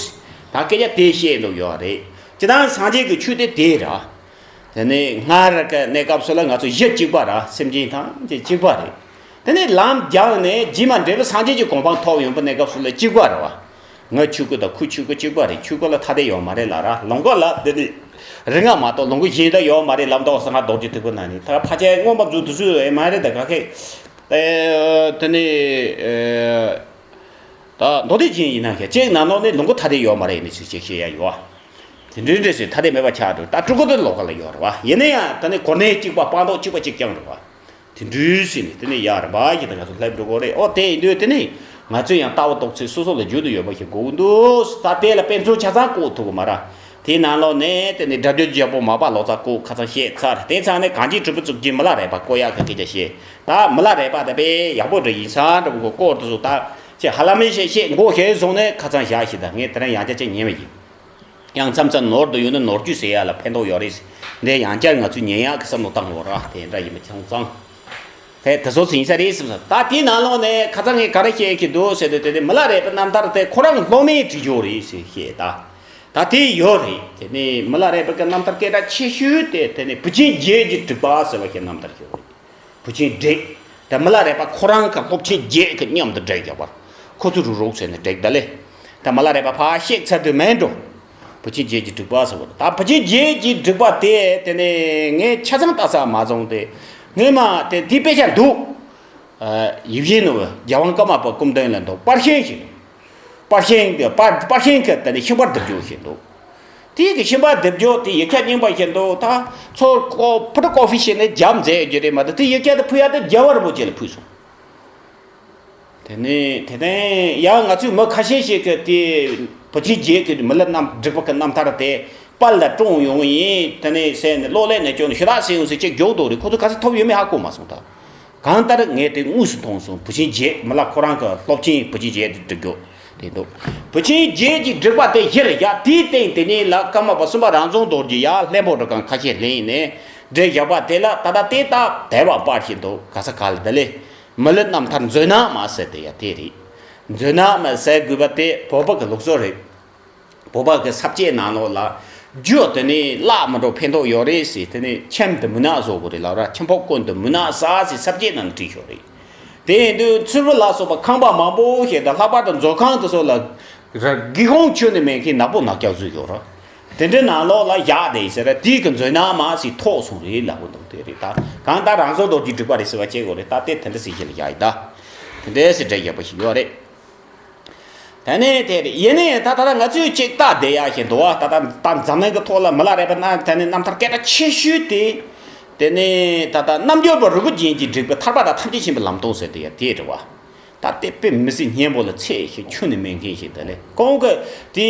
ད་སྐད་ཆ་དེ་བཤད་འདུག་ཡོད་རེད། སྤྱིར་བཏང་སངས་རྒྱས་ཀྱི་ཆོས་དེ་དེ་རེད། དེ་ནས་སྔར་གི་གནས་སྐབས་སུ་ལ་ང་ཚོ་གཞི་གཅིག་པ་ར། སེམས་ཅན་ཐམས་ཅད་གཅིག་པ་རེད། དེ་ནས་ལམ་རྒྱག་ནས་རྗེས་མ་འབྲས་བུ་སངས་རྒྱས་ཀྱི་གོ་འཕང་ཐོབ་ཡོང་བའི་གནས་སྐབས་སུ་ལ་གཅིག་པ་རེད་བ། ང་ཆོས་སྐུ་དང་ཁོ་ཆོས་སྐུ་གཅིག་པ་རེད། ཆོས་སྐུ་ལ་ཐ་དད་ཡོད་མ་རེད་ལ་ར། ལོངས་སྐུ་ལ་དེ་ནི་རིགས་ལྔ་མ་གཏོགས་ལོངས་སྐུ་གཞན་དག་ཡོད་མ་རེད་ལབ་འདུག་གསང་སྔགས་རྡོ་རྗེ་ཐེག་པའི་ནང་ནས། ད་ཕལ་ཆེར་མངོན་པ་མཛོད་དུ་སུ་ཡོད་མ་རེད། ད་ག་གེ་དེ་ནས་ད་མདོ་སྡེ་རྒྱན་ཡིན་ན་ཁྱེད་ཅིག་ནང་ལོགས་ནས་ལོངས་སྐུ་ཐ་དད་ཡོད་མ་རེད་ནི་ཅིག་ཅིག་བཤད་ཡ་ཡོད། དེ་འདྲའི་འདྲ་ཞིག་ཐ་དད་མེད་པ་ཆགས་འགྲོ། ད་སྤྲུལ་སྐུ་དེ་ལོགས་ཀ་ལ་ཡོད་རེད་བ། ཡིན་ན་ཡང་ད་ནི་གོ་གནས་གཅིག་པ་སྤངས་རྟོགས་གཅིག་པ་གཅིག་རྐྱང་རེད་བ། དེ་འདྲའི་ཞིག་ནི་དེ་ནི་ཡག་རེད་བ་ཞིག་ད་ང་ཚོ་སླེབས་འགྲོ་གི་རེད། ཨོ་དེ་ཡིན་དུས་དེ་ནི་ང་ཚོས་ཡང་ལྟ་བ་རྟོགས་ཚད་སོ་སོ་ལ་རྒྱུན་དུ་ཡོད་པ་ཞིག་དགོས་ཀྱི་འདུག་ད་དེ་ལ་དཔེ་མཚོན་ཆ་ཚང་བཀོད་ཐུབ་ཀྱི་མ་རེད། དེའི་ནང་ལོགས་ནས་དེ་ནི་སྒྲ་བསྒྱུར་རྒྱལ་པོ་མར་པ་ལོ་ཙཱ་བཀོད་ཁ་སང་བཤད་ཚར། དེ་ཚང་ནས་གངས་ཅན་གྲུབ་པའི་གཙུག་རྒྱན་མི་ལ་རས་པ་བཀོད་ཡག་གི་སྐད་ཆ་བཤད། ད་མི་ལ་རས་པ་དེ་དཔེ་ཡག་པོ་འདྲ་ཡིན་ས་འདྲ་པོ་གོ་སྐོར་དུ་སོང་། ད་ཅེས་ཧ་ལམ་མི་ཤེས་ཤེས་མགོ་ཤེས་བཟུང་ནས་ཁ་ཚང་བཞག་ཤིག་ད་ངས་དེ་རིང་ཡང་བསྐྱར་ཅིག་ཉན་པ་ཡིན། ཡང་མཚམས་མཚམས་ནོར་དུ་ཡོད་ན་ནོར་བཅུད་ཟེར་ཡ་ལ་ཕན་ཐོགས་ཡོད་རེད། འདི་ཡང་བསྐྱར་ང་ཚོས་ཉན་ཡག་གི་བསམ་བློ་བཏང་དགོས་ར། དེ་འདྲ་ཡིན་པ་ཆུང་ཙང་། དེ་དེ་ཚོ་ཚོ་ཡིན་ས་རེད་བསམ་ས། ད་དེའི་ནང་ལོགས་ནས་ཁ་ཚང་ངས་ག་རེ་བཤད་ཀྱི་འདུག་ཟེར་དུས་དེ་དེ་མི་ལ་རས་པའི་རྣམ་ཐར་དེ་ཁོ་རང་སློབ་མས་བྲིས་ཡོད་རེད་ཟེར་བཤད། ད་ད་དེ་ཡོད་རེད། དེ་ནས་མི་ལ་རས་པ་གི་རྣམ་ཐར་སྐད་གྲགས་ཆེ་ཤོས་དེ་དེ་ནས་བུ་ཆེན་བརྒྱད་ཀྱི་སྒྲིག་པ་ཟེར་བ་ཞིག་རྣམ་ཐར་ཞིག་ཡོད་རེད། བུ་ཆེན་བགྲེས། ད་མི་ལ་རས་པ་ཁོ་རང་གི་སློབ་ཆེན་བརྒྱད་ཀྱི་མཉམ་དུ་བསྒྲིགས་བཞག་པ། ཁོ་ཚོ་རུག་རུག་ཟེར་ནས་བསྒྲིགས་ད་ལེ། ད་མི་ལ་རས་པ་ཕར་གཤེགས་ཚར་དུས་མེད་འགྲོ། བུ་ཆེན་བརྒྱད་ཀྱི་སྒྲིག་པ་ཟེར་བ་རེད། ད་བུ་ཆེན་བརྒྱད་ཀྱི་སྒྲིག་པ་དེ་དེ་ནས་ངས་ཆ་ཚང་ལྟ་ས་མ་སོང་སྟེ། སྔོན་མ་དེ་དེའི་དཔེ་ཆ་འདུག་ཡིད་བཞིན་ནོར་བུ་རྒྱལ་དབང་ཀརྨ་པ་སྐུ་མདུན་ལ་འདུག་པར་ཤིང་ཞིག་པར་ཤིང་གི་པར་པར་ཤིང་གི་དེ་ནས་ཤིང་པར་བསྡུ་རྒྱུ་ཞིག་འདུག་དེའི་གི་ཤིང་པར་བསྡུ་རྒྱུ་དེ་ཡིག་ཆ་རྙིང་པ་ཞིག་འདུག་ད་ཚོ་ཀོ་ཕུ་ཏུ་ཀོ་ཕི་ཞིག་ནས་རྒྱབ་མཛད་རྒྱུ་རེད་མ་གཏོགས་དེ་ཡིག་ཆ་དེ་ཕུལ་ཡ་དེ་རྒྱལ་བ་རིན་པོ་ཆེ་ལ་ཕུལ་སོང་། དེ་ནས་དེ་ནས་ཡང་ང་ཚོའི་མི་ཁ་ཤས་ཤིག་གིས་དེ་བུ་ཆེན་བརྒྱད་ཀྱི་མི་ལ་རྣམ་སྒྲིག་པ་གི་རྣམ་ཐར་དེ་པར་ལ་བཀྲོངས་ཡོང་གི་ཡིན། དེ་ནས་ཟེར་ནས་གློག་ཀླད་ནས་བསྐྱོན་ནས་ཞུ་དག་ཟེར་ཡོང་ཟེར་ཅིག་མགྱོགས་འདུག་རེད། ཁོ་ཚོ་ག་ཚོད་ཐོབ་ཡོད་མེད་ཧ་གོ་མ་སོང་ད། གང་ལྟར་ངས་དེ་དངོས་སུ་མཐོང་སོང་། བུ་ཆེན་བརྒྱད་མི་ལ་ཁོ་རང་གི་སློབ་ཆེན་བུ་ཆེན་བརྒྱད་དེ་སྒྲིག་རྒྱུ་དེ་འདུག་བུ་ཆེན་བརྒྱད་ཀྱི་སྒྲིག་པ་དེ་གཞིར་བཞག་དེའི་སྟེང་དེ་ཉིད་ལ་ཀརྨ་པ་གསུམ་པ་རང་བྱུང་རྡོ་རྗེ་ཡར་ལྷན་པོ་འགྲོ་གང་ཁ་ཤས་ལེན་ནས་སྒྲིག་བཞག་པ་དེ་ལ་ད་ལྟ་དེ་ལྟ་དད་པ་སྤར་བཞིན་འདུག་ག་ས་ག་ལ་ད་ལེ། མི་ལུས་རྣམ་ཐར་མཛོད་ནག་མ་ཟེར་དེ་ཡ་དེ་རེད། མཛོད་ནག་མ་ཟེར་དགོས་པ་དེ་བོད་པ་གི་ལུགས་སྲོལ་རེད། བོད་པ་གི་ས་བཅད་ནང་ལོགས་ལ་རྒྱུ་དེ་ནི་བརླག་མི་འགྲོ་ཕན་ཐོགས་ཡོད་རེད་ཟེར། དེ་ནི་ཁྱིམ་དེ་མུན་ནག་བཟོ་དགོས་རེད་ལབ་ར། ཁྱིམ་ཕོག་དཀོན་དུ་མུན་ནག་ཟ་ཟེར་ས་བཅད་ནང་བྲིས་ཡོད་རེད། དེ་ཡིན་དུས་ཚུར་བུ་ལ་སོགས་པ་ཁང་པ་མང་པོ་ཞིག་དང་ལྷག་པར་དུ་མཛོད་ཁང་དེ་ཚོ་ལ་སྒེའུ་ཁུང་ཁྱོན་ནས་མེད་མཁན་ནག་པོ་ནག་རྐྱང་བཟོས་ཡོད་ར། དེ་འདྲའི་ནང་ལོགས་ལ་བཞག་བསྡད་ཟེར་ར། དེའི་གི་མཛོད་ནག་མ་ཟིག་ཐོགས་སོང་རེད་ལབ་གི་འདུག་དེ་རེད་ད། གང་ལྟར་རང་བྱུང་རྡོ་རྗེ་སྒྲིག་པ་རེད་ཟེར་བ་བྱེད་དགོས་རེད་ད། དེ་དེ་འདྲ་ཟིག་ཞིག་ལ་བཞག་ཡིན་ད། དེ་འདྲའི་ཟིག་འདྲ་བཞག་པ་ཞིག་ཡོད་རེད། དེ་ནས་དེ་རེད། ཡིན་ནའི་ད་ད་ལྟ་ང་ཚོས་ཅིག་ལྟ་བསྡད་ཡག་ཞིག་འདུག་བ། ད་ལྟ་ད་འཛམ་གླིང་གི་ཐོག་ལ་མི་ལ་རས་པ་ན་དེ་ནས་རྣམ་ཐར་སྐད་གྲགས་ཆེ་ཤོས་དེ། དེ་ནས་ད་ལྟ་རྣལ་འབྱོར་པ་རིན་པོ་ཆེ་གིས་བསྒྲིགས་པའི་ཐར་པ་དང་ཐམས་ཅད་མཁྱེན་པའི་ལམ་སྟོན་ཟེར་དེ་ཡ་དེ་རེད་བ། ད་དེ་དཔེ་མི་སྲིད་སྙན་པོ་ལ་ཚད་ཞིག་ཁྱོན་ནས་མེད་མཁན་ཞིག་དེ་ལས་ཁོང་གི་དེ་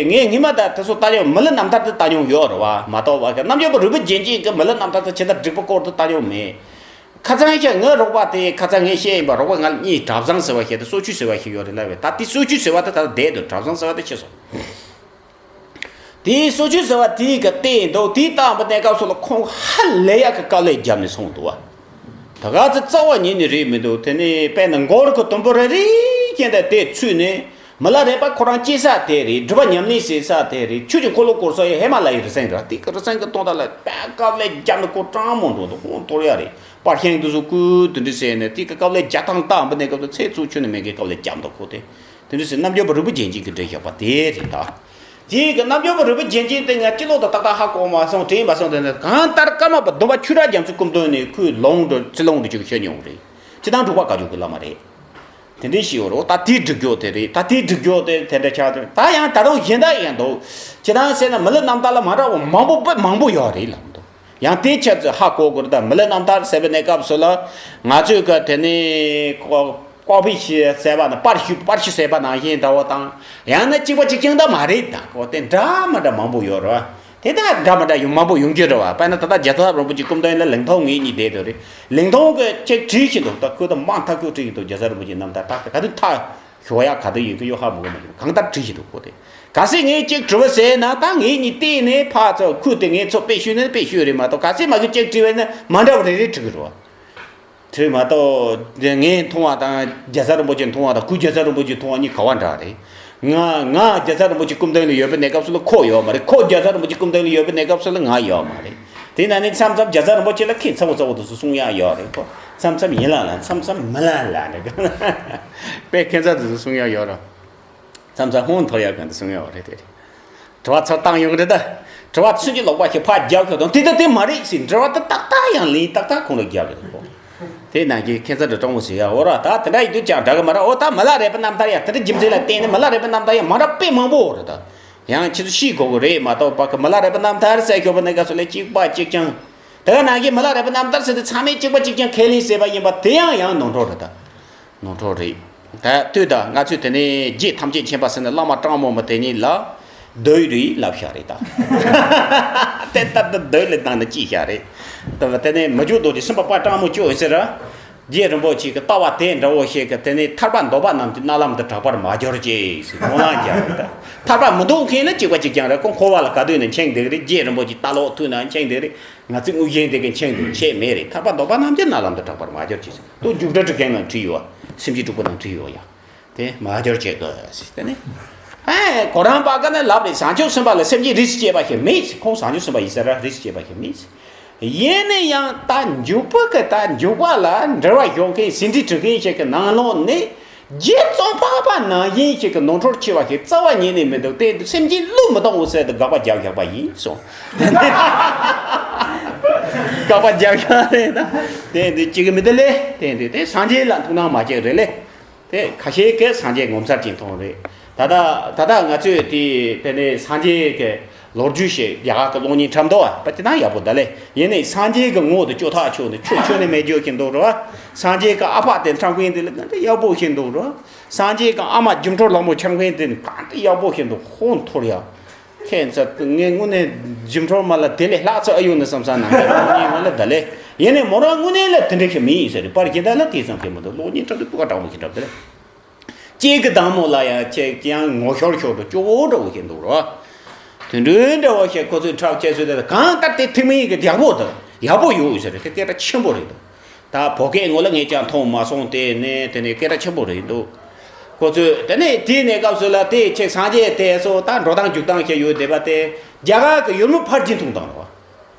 ངས་སྔོན་མ་ད་དེ་ཚོ་ལྟ་མྱོང་། མི་ལུས་རྣམ་ཐར་དེ་ལྟ་མྱོང་ཡོད་རེད་བ། མ་གཏོགས་བ་གི་རྣལ་འབྱོར་པ་རིན་པོ་ཆེ་གིས་མི་ལུས་རྣམ་ཐར་དེ་ཇི་ལྟར་བསྒྲིགས་པ་སྐོར་དུ་ལྟ་མྱོང་མེད། ཁ་སང་ཞིག་ངའི་རོགས་པ་དེ་ཁ་སང་ངས་བཤད་ཡིན་པ། རོགས་པ་ང་གཉིས་གྲྭ་བཟང་ཟེར་བ་ཞིག་དང་གསོ་བཅུད་ཟེར་བ་ཞིག་ཡོད་རེད་ལབ་པས། ད་དེ་གསོ་བཅུད་ཟེར་བ་དེ་ད་བསྡད་འདུག་གྲྭ་བཟང་ཟེར་བ་དེ་ཤི་སོང་། དེའི་གསོ་བཅུད་ཟེར་བ་དེའི་གི་བལྟས་འདུག་དེའི་བཏང་བའི་གནས་སྐབས་སུ་ལ་ཁོང་ཧ་ལས་ཡག་གི་དཀའ་ལས་བརྒྱབ་ནས་སོང་འདུག་བ། ད་ག་ཚོད་རྩ་བ་ཉིད་ནས་རེད་མི་འདུག་དེ་ནས་དཔེར་ན་མགོ་རུ་གི་དུམ་བུ་རེ་རེ་བཞིན་དུ་དེ་ཚུད་ནས། མི་ལ་རས་པ་ཁོ་རང་སྐྱེས་ས་དེ་རེད། སྒྲུབ་པ་ཉམས་ལེན་བྱེད་ས་དེ་རེད། ཆོས་ཀྱི་འཁོར་ལོ་བསྐོར་ས་ཡི་ཧི་མ་ལ་ཡའི་རི་སེང་རེད། དེ་གི་རི་སེང་གི་སྟེང་ད་ལ་དཔེ་དཀའ་ལས་བརྒྱབ་ནས་ཁོ་གྲང་མོ་འགྲོ་འདུག་ཧོན་གཏོར་ཡ་རེད། པར་ཤིང་དེ་ཚོ་བརྐོས་དེ་འདྲ་བྱས་ནས་དེ་གི་དཀའ་ལས་བརྒྱ་ཐམ་བཏང་བའི་གནས་སྐབས་སུ་ཚེ་ཚུར་ཁྱོན་ནས་མེད་མཁན་དཀའ་ལས་བརྒྱབ་འདུག་ཁོ་དེ། དེ་འདྲ་བྱས་རྣལ་འབྱོར་པ་རིན་པོ་ཆེ་གིས་འགྲེལ་བཞག་པ་དེ་རེད་ད། དེའི་གི་རྣལ་འབྱོར་པ་རིན་པོ་ཆེ་དེ་ང་སྤྱི་ལོ་དང་ཏག་ཏག་ཧ་གོ་མ་སོང་། དྲན་མ་སོང་། དེ་ནས་གང་ལྟར་ཀརྨ་པ་སྡོམ་པ་ཆོས་གྲགས་རྒྱ་མཚོའི་སྐུ་མདུན་ནས་ཁོས་ལུང་འདྲ་ཚིག་ལུང་འདྲ་ཅིག་བཤད་མྱོང་རེད། སྤྱིར་བཏང་འབྲུག་པ་བཀའ་བརྒྱུད་ཀྱི་བླ་མ་རེད། དེ་འདྲའི་ཞིག་ཡོད་རེད། ད་དེའི་སྒྲིག་སྦྱོར་དེ་རེད། ད་དེའི་སྒྲིག་སྦྱོར་དེ་དེ་འདྲ་ཆགས་ཏེ་ད་ཡང་ད་དུང་གཞན་དག་ཡང་འདུག་སྤྱིར་བཏང་ཟེར་ན་མི་ལུས་རྣམ་ཐར་ལ་མ་འདྲ་བ་མང་པོ་དཔེ་མང་པོ་ཡོད་རེད་ལབ་འདུག་ཡང་དེའི་ཆ་ཚང་ཧ་གོ་དགོས་རེད། ད་མི་ལུས་རྣམ་ཐར་ཟེར་བའི་གནས་སྐབས་སུ་ལ་ང་ཚོས་ག་དེ་ནས་ཁོ་ ཀོ་པི་ཞིག་ཟེར་བ་ན་པར་ཞུ་པར་ཞུ་ཟེར་བ་ནང་བཞིན་འདྲ་བོ་དང་། ཡང་ན་གཅིག་པ་གཅིག་རྐྱང་ད་མ་རེད་ད། ཁོ་དེ་འདྲ་མ་འདྲ་མང་པོ་ཡོད་རེད་བ། དེ་དག་འདྲ་མ་འདྲ་ཡོད་མང་པོ་ཡོང་རྒྱུ་རེད་བ། དཔེར་ན་ད་ལྟ་རྒྱལ་ཚབ་རིན་པོ་ཆེ་སྐུ་མདུན་ལ་ལིང་ཐོ་ངེད་གཉིས་བསྡད་དོ་རེད། ལིང་ཐོ་གི་ཅིག་བྲིས་བཞིན་འདུག་ད་ཁོས་ད་མང་ཐག་ཆོད་བྲིས་བཞིན་འདུག་རྒྱལ་ཚབ་རིན་པོ་ཆེ་རྣམ་ཐར་ད་ག་དུས་ཐག་ཞོག་ཡག་ག་དུས་ཡིན་གི་ཡོད་ཧ་མ་གོ་མ་ཡོང་གང་ལྟར་བྲིས་བཞིན་འདུག་ཁོ་དེ། གལ་སྲིད་ངས་ཅིག་བྲིས་པ་ཟེར་ན་ད་ངེད་གཉིས་བལྟས་ནས་ཕར་ཚུར་ཁུར་ཏེ་ངས་ཚོ་དཔེ་ཤོད་ན་དཔེ་ཤོད་རེད་མ་གཏོགས། གལ་སྲིད་མ་གི་ཅིག་བྲིས་པ་ན་མ་འདྲ་བ་རེ་རེ་བྲིས་གི་རེད་བ། དེ་མ་གཏོགས་ངས་མཐོང་བ་དང་རྒྱལ་ཚབ་རིན་པོ་ཆེ་མཐོང་བ་དང་ཁོས་རྒྱལ་ཚབ་རིན་པོ་ཆེ་མཐོང་བ་གཉིས་ག་བ་འདྲ་རེད། ང་ང་རྒྱལ་ཚབ་རིན་པོ་ཆེ་སྐུ་མདུན་ལ་ཡོད་པའི་གནས་སྐབས་སུ་ལ་ཁོ་ཡོད་མ་རེད། ཁོ་རྒྱལ་ཚབ་རིན་པོ་ཆེ་སྐུ་མདུན་ལ་ཡོད་པའི་གནས་སྐབས་སུ་ལ་ང་ཡོད་མ་རེད། དེ་ན་ནི་མཚམས་མཚམས་རྒྱལ་ཚབ་རིན་པོ་ཆེ་ལ་ཁྱད་མཚར་པོ་མཚར་པོ་དེ་ཚོ་གསུང་ཡག་ཡོད་རེད་ཁོ། མཚམས་མཚམས་ཡིན་ལ་ལ་མཚམས་མཚམས་མི་ལ་ལ་འདྲ་གི། དཔེ་ཁྱད་མཚར་དེ་ཚོ་གསུང་ཡག་ཡོད་རེད། མཚམས་མཚམས་ཧོན་ཐོར་ཡག་གི་འདི་གསུང་ཡག་རེད་དེ་རེད། དྲི་བ་ཚུར་བཏང་ཡོང་གི་རེད་ད། དྲི་བ་ཚུར་གྱི་ལོག་པ་ཞིག་ཕར་རྒྱབ་ཤོག་དང་དེ་ལྟ་དེ་མ་རེད་ཟེར་དྲི་བ་དེ་ཏག་ཏག་ཡང་ལན་ཏག་ཏག་ཁོང་ལ་རྒྱབ་རེད་ཁོ། དེ་ནང་གི་ཁྱད་མཚར་དུ་སྤྲང་པོ་ཟེར་ཡ་འོ་ར་ད་དེ་འདྲ་ཡིན་དུས་ཀྱང་འདྲ་གི་མ་ར། འོ་ད་མི་ལ་རས་པ་རྣམ་ཐར་ཡ་དེ་འདྲ་རྒྱུ་མཚན་ལ་བརྟེན་ནས་མི་ལ་རས་པ་རྣམ་ཐར་ཡ་མ་འདྲ་དཔེ་མང་པོ་ཡོད་རེད་ད། ཡང་ཁྱེད་ཚོ་ཤེས་དགོས་གི་རེད་མ་གཏོགས་པ་གི་མི་ལ་རས་པ་རྣམ་ཐར་ཟེར་ཞོག་པ་ནས་ག་སོ་ལས་གཅིག་པ་གཅིག་རྐྱང་། དེ་ག་ནང་གི་མི་ལ་རས་པ་རྣམ་ཐར་ཟེར་དུས་ཚང་མས་གཅིག་པ་གཅིག་རྐྱང་ཁས་ལེན་ཟེར་བ་ཡིན་པ་དེ་ཡང་ཡང་ནོར་འགྲོ་རེད་ད། ནོར་འགྲོ་རེད། ད་ལྟོས་དང་ང་ཚོས་དེ་ནས་རྗེ་ཐམས་ཅད་མཁྱེན་པ་ཟེར་ནས་བླ་མ་སྤྲང་མོ་མ་དེ་ཉིད་ལ་མདོའི་རིགས་ལབ་བཞག་རེད་ད། དེ་ལྟར་དུ་མདོའི་ལས་བཏང་ནས་ཅི་བཞག་རེད། ད་དེ་ནས་མི་འཇུག་རྡོ་རྗེ་སེམས་དཔའ་དཔའ་སྤྲང་མོ་ཅོ་ཟེར་ར། རྗེ་རིན་པོ་ཆེ་གི་ལྟ་བ་དེ་འདྲ་བོ་ཞིག་གི་དེ་ནས་ཐར་པ་འདོད་པ་རྣམས་ཀྱི་རྣ་ལམ་དུ་གྲགས་པར་མ་གྱུར་ཅིག་ཟེར་སྨོན་ལམ་རྒྱག་རེད་ད། ཐར་པ་མི་འདོད་མཁན་ལ་གཅིག་པ་གཅིག་རྐྱང་རེད། ཁོ་འཁོར་བ་ལ་ག་དུས་ནས་འཁྱེར་བསྡད་ཀྱི་རེད། རྗེ་རིན་པོ་ཆེ་ལྟ་ལོག་ཐུག་ན་འཁྱེར་བསྡད་རེད། ང་ཚོ་དངོས་གཞན་དེ་གའི་འཁྱེར་འདུག་ཆེད་མེད་རེད། ཐར་པ་འདོད་པ་རྣམས་ཀྱི་རྣ་ལམ་དུ་གྲགས་པར་མ་གྱུར་ཅིག་ཟེར། དུ་རྒྱུགས་སྒྲ་འབྲི་མཁན་ནང་བྲིས་ཡོད་བ། སེམས་ཀྱི་སྤྲུལ་སྐུ་ནང་བྲིས་ཡོད་ཡ། དེ་མ་གྱུར་ཅིག་གི་ཟེར་དེ་ནི། ཨེ་ཁོ་རང་པ་ག་ནས་ལབ་རེད། བྱང་ཆུབ་སེམས་དཔའ་ལ་སེམས་ཅན་རིས་སུ་སྐྱེས་པ་ཞིག་མེད་ཟེར། ཁོང་བྱང་ཆུབ་སེམས་དཔའ་ཡིན་ས་ར་རིས་སུ་སྐྱེས་པ་ཞིག་མེད་ཟེར། ཡིན་ན་ཡང་ད་འཇུག་པ་གི་ད་འཇུག་པ་ལ་འབྲེལ་བ་ཞོག་མཁན་ཟིན་བྲིས་བྲི་མཁན་ཞིག་གི་ནང་ལོགས་ནས་རྗེ་ཙོང་ཁ་པ་ནང་བཞིན་ཞིག་གི་ནོར་འཁྲུལ་ཆེ་བ་ཞིག་རྩ་བ་ཉིད་ནས་མི་འདུག་དེ་སེམས་ཅན་བསླུ་མི་གཏོང་འོ་ཟེར་དུ་དགག་པ་རྒྱབ་བཞག་པ་ཡིན་གསུངས། དགག་པ་རྒྱབ་བཞག་རེད་ད། དེ་འདི་གཅིག་གི་མི་འདུག་ལེ། དེ་འདི་དེ་སངས་རྒྱས་ལ་ཐུགས་སྣང་མ་བྱེད་རེད་ལེ། དེ་ཁ་ཤས་ཀྱིས་སངས་རྒྱས་ངོ་མཚར་ཅན་མཐོང་རེད། ད་ལྟ་ད་ལྟ་ང་ཚོས་དེ་དེ་ནས་སངས་རྒྱས་ཀྱི་ལོ་རྒྱུས་ཤིག་རྒྱ་གར་གྱི་གློག་བརྙན་འཁྲབ་འདུག་བ། དཔེ་དེ་ན་ཡག་པོ་ད་ལེ། ཡིན་ནའི་སངས་རྒྱས་ཀྱི་ངོ་དེ་ཅོ་ཐག་ཆོད་ནས་ཆོད་ཆོད་ནས་མེད་རྒྱུ་ཞིག་འདུག་རེད་བ། སངས་རྒྱས་ཀྱི་ཨ་ཕ་དེ་འཁྲབ་མཁན་དེ་ལ་ག་འདྲ་ཡག་པོ་ཞིག་འདུག་རེད་བ། སངས་རྒྱས་ཀྱི་ཨ་མ་སྒྱུ་འཕྲུལ་ལྷ་མོ་འཁྲབ་མཁན་དེ་ག་འདྲ་ཡག་པོ་ཞིག་འདུག་ཧོན་འཐོར་ཡ། ཁྱེད་ཚོ་ངས་དངོས་གནས་སྒྱུ་འཕྲུལ་མ་ལ་དེ་ལས་ལྷག་ཙམ་ཨེ་ཡོད་ནི་བསམ་ས་ནང་གི་ང་ལ་ད་ལས། ཡིན་ནའི་མོ་རང་དངོས་གནས་ལ་དེ་འདྲ་ཞིག་མི་ཡིན་ཟེར་རེད། པར་གྱི་ད་ལ་དེ་ཙམ་ཞིག་མི་འདུག་གློག་བརྙན་འཁྲབ་དུས་སྤུ་ག་དྲག་པོ་ཞིག་འཁྲབ་དེ་རེད། ཅིག་གི་དང་མོ་ལ་ཡང་ཁྱེད་ཀྱང་ངོ་ཤོར་ཤོར་དུ་སྐྱོ་བོ་འདྲ་བོ་ཞིག་འདུག་རོ། དེ་འདྲའི་འདྲ་བོ་ཞིག་ཁོ་ཚོས་འཁྲབ་བྱས་ཚུལ་དེ་གང་ལྟར་དེ་ཐུན་མིན་གྱི་ཡག་པོ་དང་ཡག་པོ་ཡོད་ཟེར་རེད། དེ་སྐད་གྲགས་ཆེན་པོ་རེད་འདུག་ད་བོད་སྐད་ངོ་ལ་ངས་ཀྱང་མཐོང་མ་སོང་། དེ་ནས་དེ་ནས་སྐད་གྲགས་ཆེན་པོ་རེད་འདུག་ཁོ་ཚོས་དེ་ནས་དེའི་གནས་སྐབས་སུ་ལ་དེ་ཆེ་སངས་རྒྱས་དེ་ཚོ་ད་འགྲོ་སྟངས་རྒྱུག་སྟངས་ཤིག་ཡོད་བསྡད་པ་དེ་རྒྱ་གར་གྱི་ཡུལ་མི་ཕར་གྱིན་མཐོང་དང་རོ།